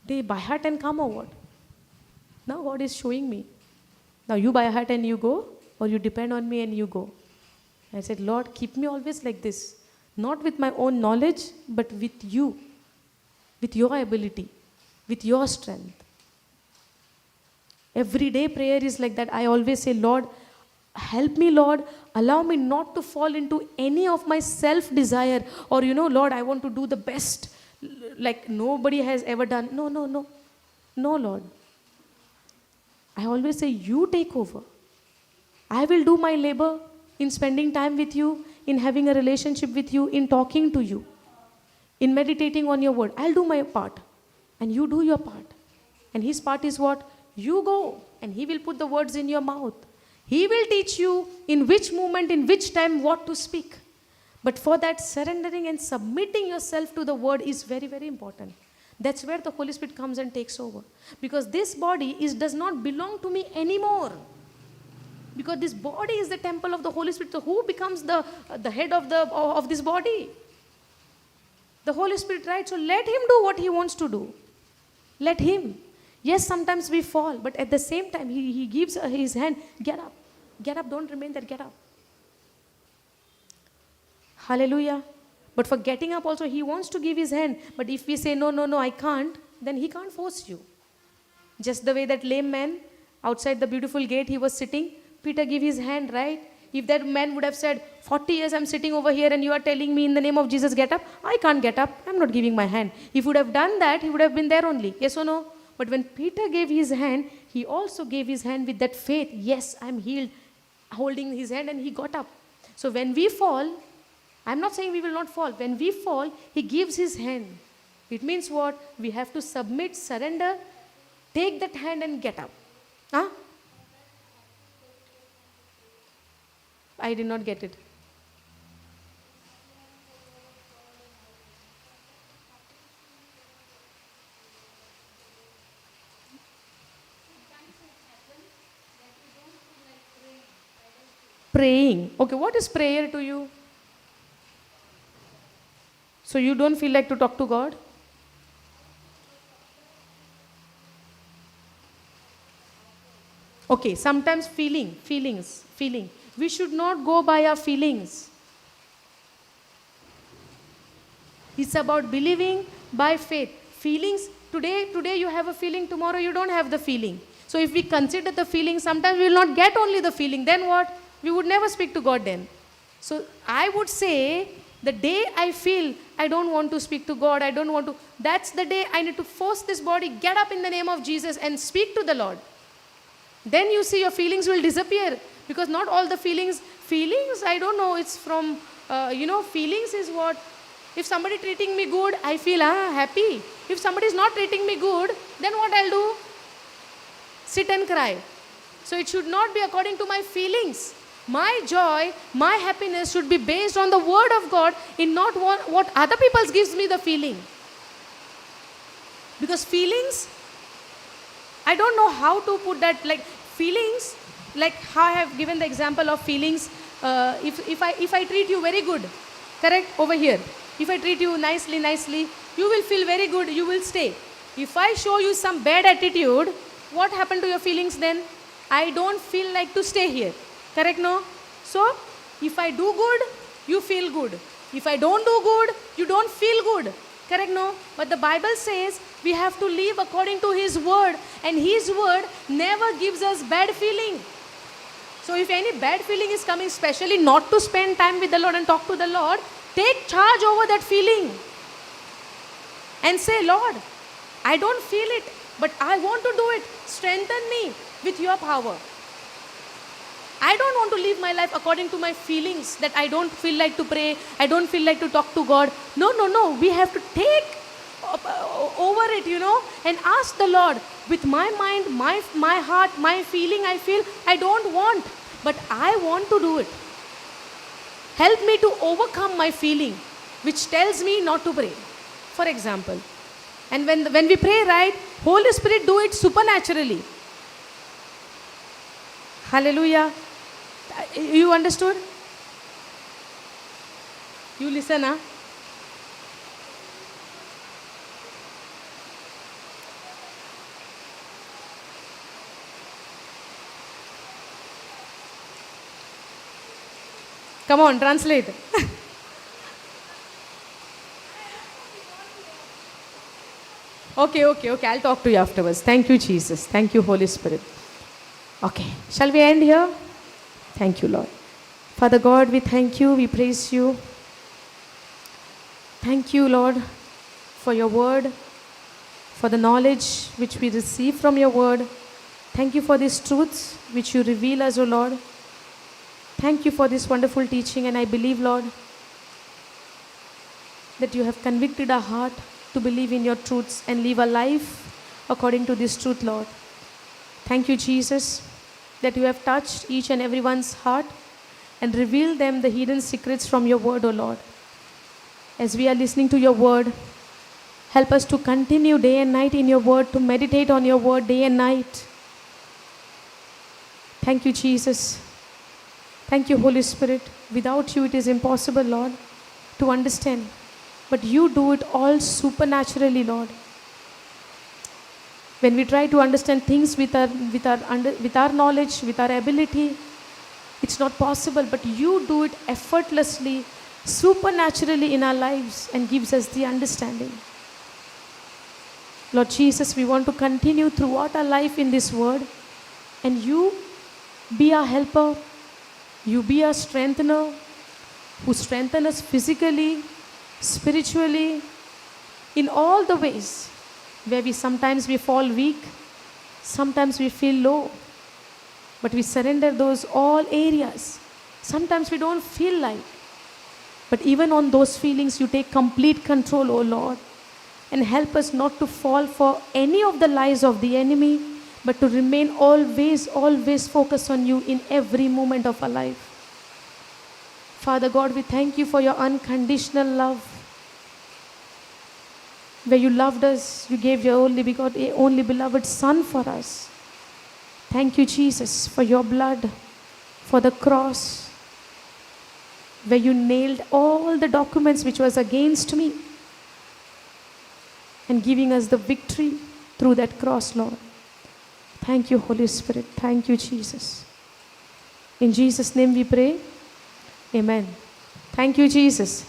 They by heart and come or what? Now God is showing me. Now you by heart and you go, or you depend on me and you go. I said, Lord, keep me always like this. Not with my own knowledge, but with you. With your ability, with your strength. Every day prayer is like that. I always say, Lord, help me, Lord, allow me not to fall into any of my self desire or, you know, Lord, I want to do the best like nobody has ever done. No, no, no. No, Lord. I always say, you take over. I will do my labor in spending time with you, in having a relationship with you, in talking to you, in meditating on your word. I'll do my part, and you do your part. And his part is what? You go, and he will put the words in your mouth. He will teach you in which moment, in which time, what to speak. But for that, surrendering and submitting yourself to the word is very, very important. That's where the Holy Spirit comes and takes over. Because this body does not belong to me anymore. Because this body is the temple of the Holy Spirit. So who becomes the head of this body? The Holy Spirit, right? So let him do what he wants to do. Let him. Yes, sometimes we fall, but at the same time, he gives his hand. Get up. Get up. Don't remain there. Get up. Hallelujah. But for getting up also, he wants to give his hand. But if we say, no, no, no, I can't, then he can't force you. Just the way that lame man outside the beautiful gate, he was sitting. Peter gave his hand, right? If that man would have said, 40 years I'm sitting over here and you are telling me in the name of Jesus, get up. I can't get up. I'm not giving my hand. If he would have done that, he would have been there only. Yes or no? But when Peter gave his hand, he also gave his hand with that faith. Yes, I'm healed. Holding his hand, and he got up. So when we fall, I'm not saying we will not fall. When we fall, he gives his hand. It means what? We have to submit, surrender, take that hand and get up. Huh? I did not get it. Praying. Okay, what is prayer to you? So you don't feel like to talk to God? Okay, sometimes feeling. We should not go by our feelings. It's about believing by faith. Feelings, today you have a feeling, tomorrow you don't have the feeling. So if we consider the feeling, sometimes we will not get only the feeling. Then what? We would never speak to God then. So I would say, the day I feel I don't want to speak to God, I don't want to, that's the day I need to force this body, get up in the name of Jesus and speak to the Lord. Then you see your feelings will disappear. Because not all the feelings, I don't know, it's from, feelings is what, if somebody treating me good, I feel happy. If somebody is not treating me good, then what I'll do? Sit and cry. So it should not be according to my feelings. My joy, my happiness should be based on the word of God, in not what other people gives me the feeling. Because feelings, I don't know how to put that, like feelings, like how I have given the example of feelings, if I treat you very good, correct, over here, if I treat you nicely, you will feel very good, you will stay. If I show you some bad attitude, what happened to your feelings then? I don't feel like to stay here. Correct, no? So, if I do good, you feel good. If I don't do good, you don't feel good. Correct, no? But the Bible says we have to live according to His word, and His word never gives us bad feeling. So if any bad feeling is coming, especially not to spend time with the Lord and talk to the Lord, take charge over that feeling and say, Lord, I don't feel it, but I want to do it. Strengthen me with your power. I don't want to live my life according to my feelings, that I don't feel like to pray, I don't feel like to talk to God. No, no, no. We have to take over it, and ask the Lord, with my mind, my heart, my feeling, I feel I don't want, but I want to do it. Help me to overcome my feeling, which tells me not to pray, for example. And when we pray, right, Holy Spirit do it supernaturally. Hallelujah. You understood? You listen, huh? Come on, translate. Okay, okay, okay. I'll talk to you afterwards. Thank you, Jesus. Thank you, Holy Spirit. Okay, shall we end here? Thank you, Lord. Father God, we thank you, we praise you. Thank you, Lord, for your word, for the knowledge which we receive from your word. Thank you for these truths which you reveal us, O Lord. Thank you for this wonderful teaching, and I believe, Lord, that you have convicted our heart to believe in your truths and live a life according to this truth, Lord. Thank you, Jesus, that you have touched each and everyone's heart and revealed them the hidden secrets from your word, O Lord. As we are listening to your word, help us to continue day and night in your word, to meditate on your word day and night. Thank you, Jesus. Thank you, Holy Spirit. Without you, it is impossible, Lord, to understand. But you do it all supernaturally, Lord. When we try to understand things with our knowledge, with our ability, it's not possible. But you do it effortlessly, supernaturally in our lives and gives us the understanding. Lord Jesus, we want to continue throughout our life in this word, and you be our helper, you be our strengthener, who strengthen us physically, spiritually, in all the ways where we sometimes we fall weak, sometimes we feel low, but we surrender those all areas. Sometimes we don't feel like, but even on those feelings, you take complete control, O Lord, and help us not to fall for any of the lies of the enemy, but to remain always, always focused on you in every moment of our life. Father God, we thank you for your unconditional love. Where you loved us, you gave your only begotten, only beloved Son for us. Thank you, Jesus, for your blood, for the cross, where you nailed all the documents which was against me and giving us the victory through that cross, Lord. Thank you, Holy Spirit. Thank you, Jesus. In Jesus' name we pray. Amen. Thank you, Jesus.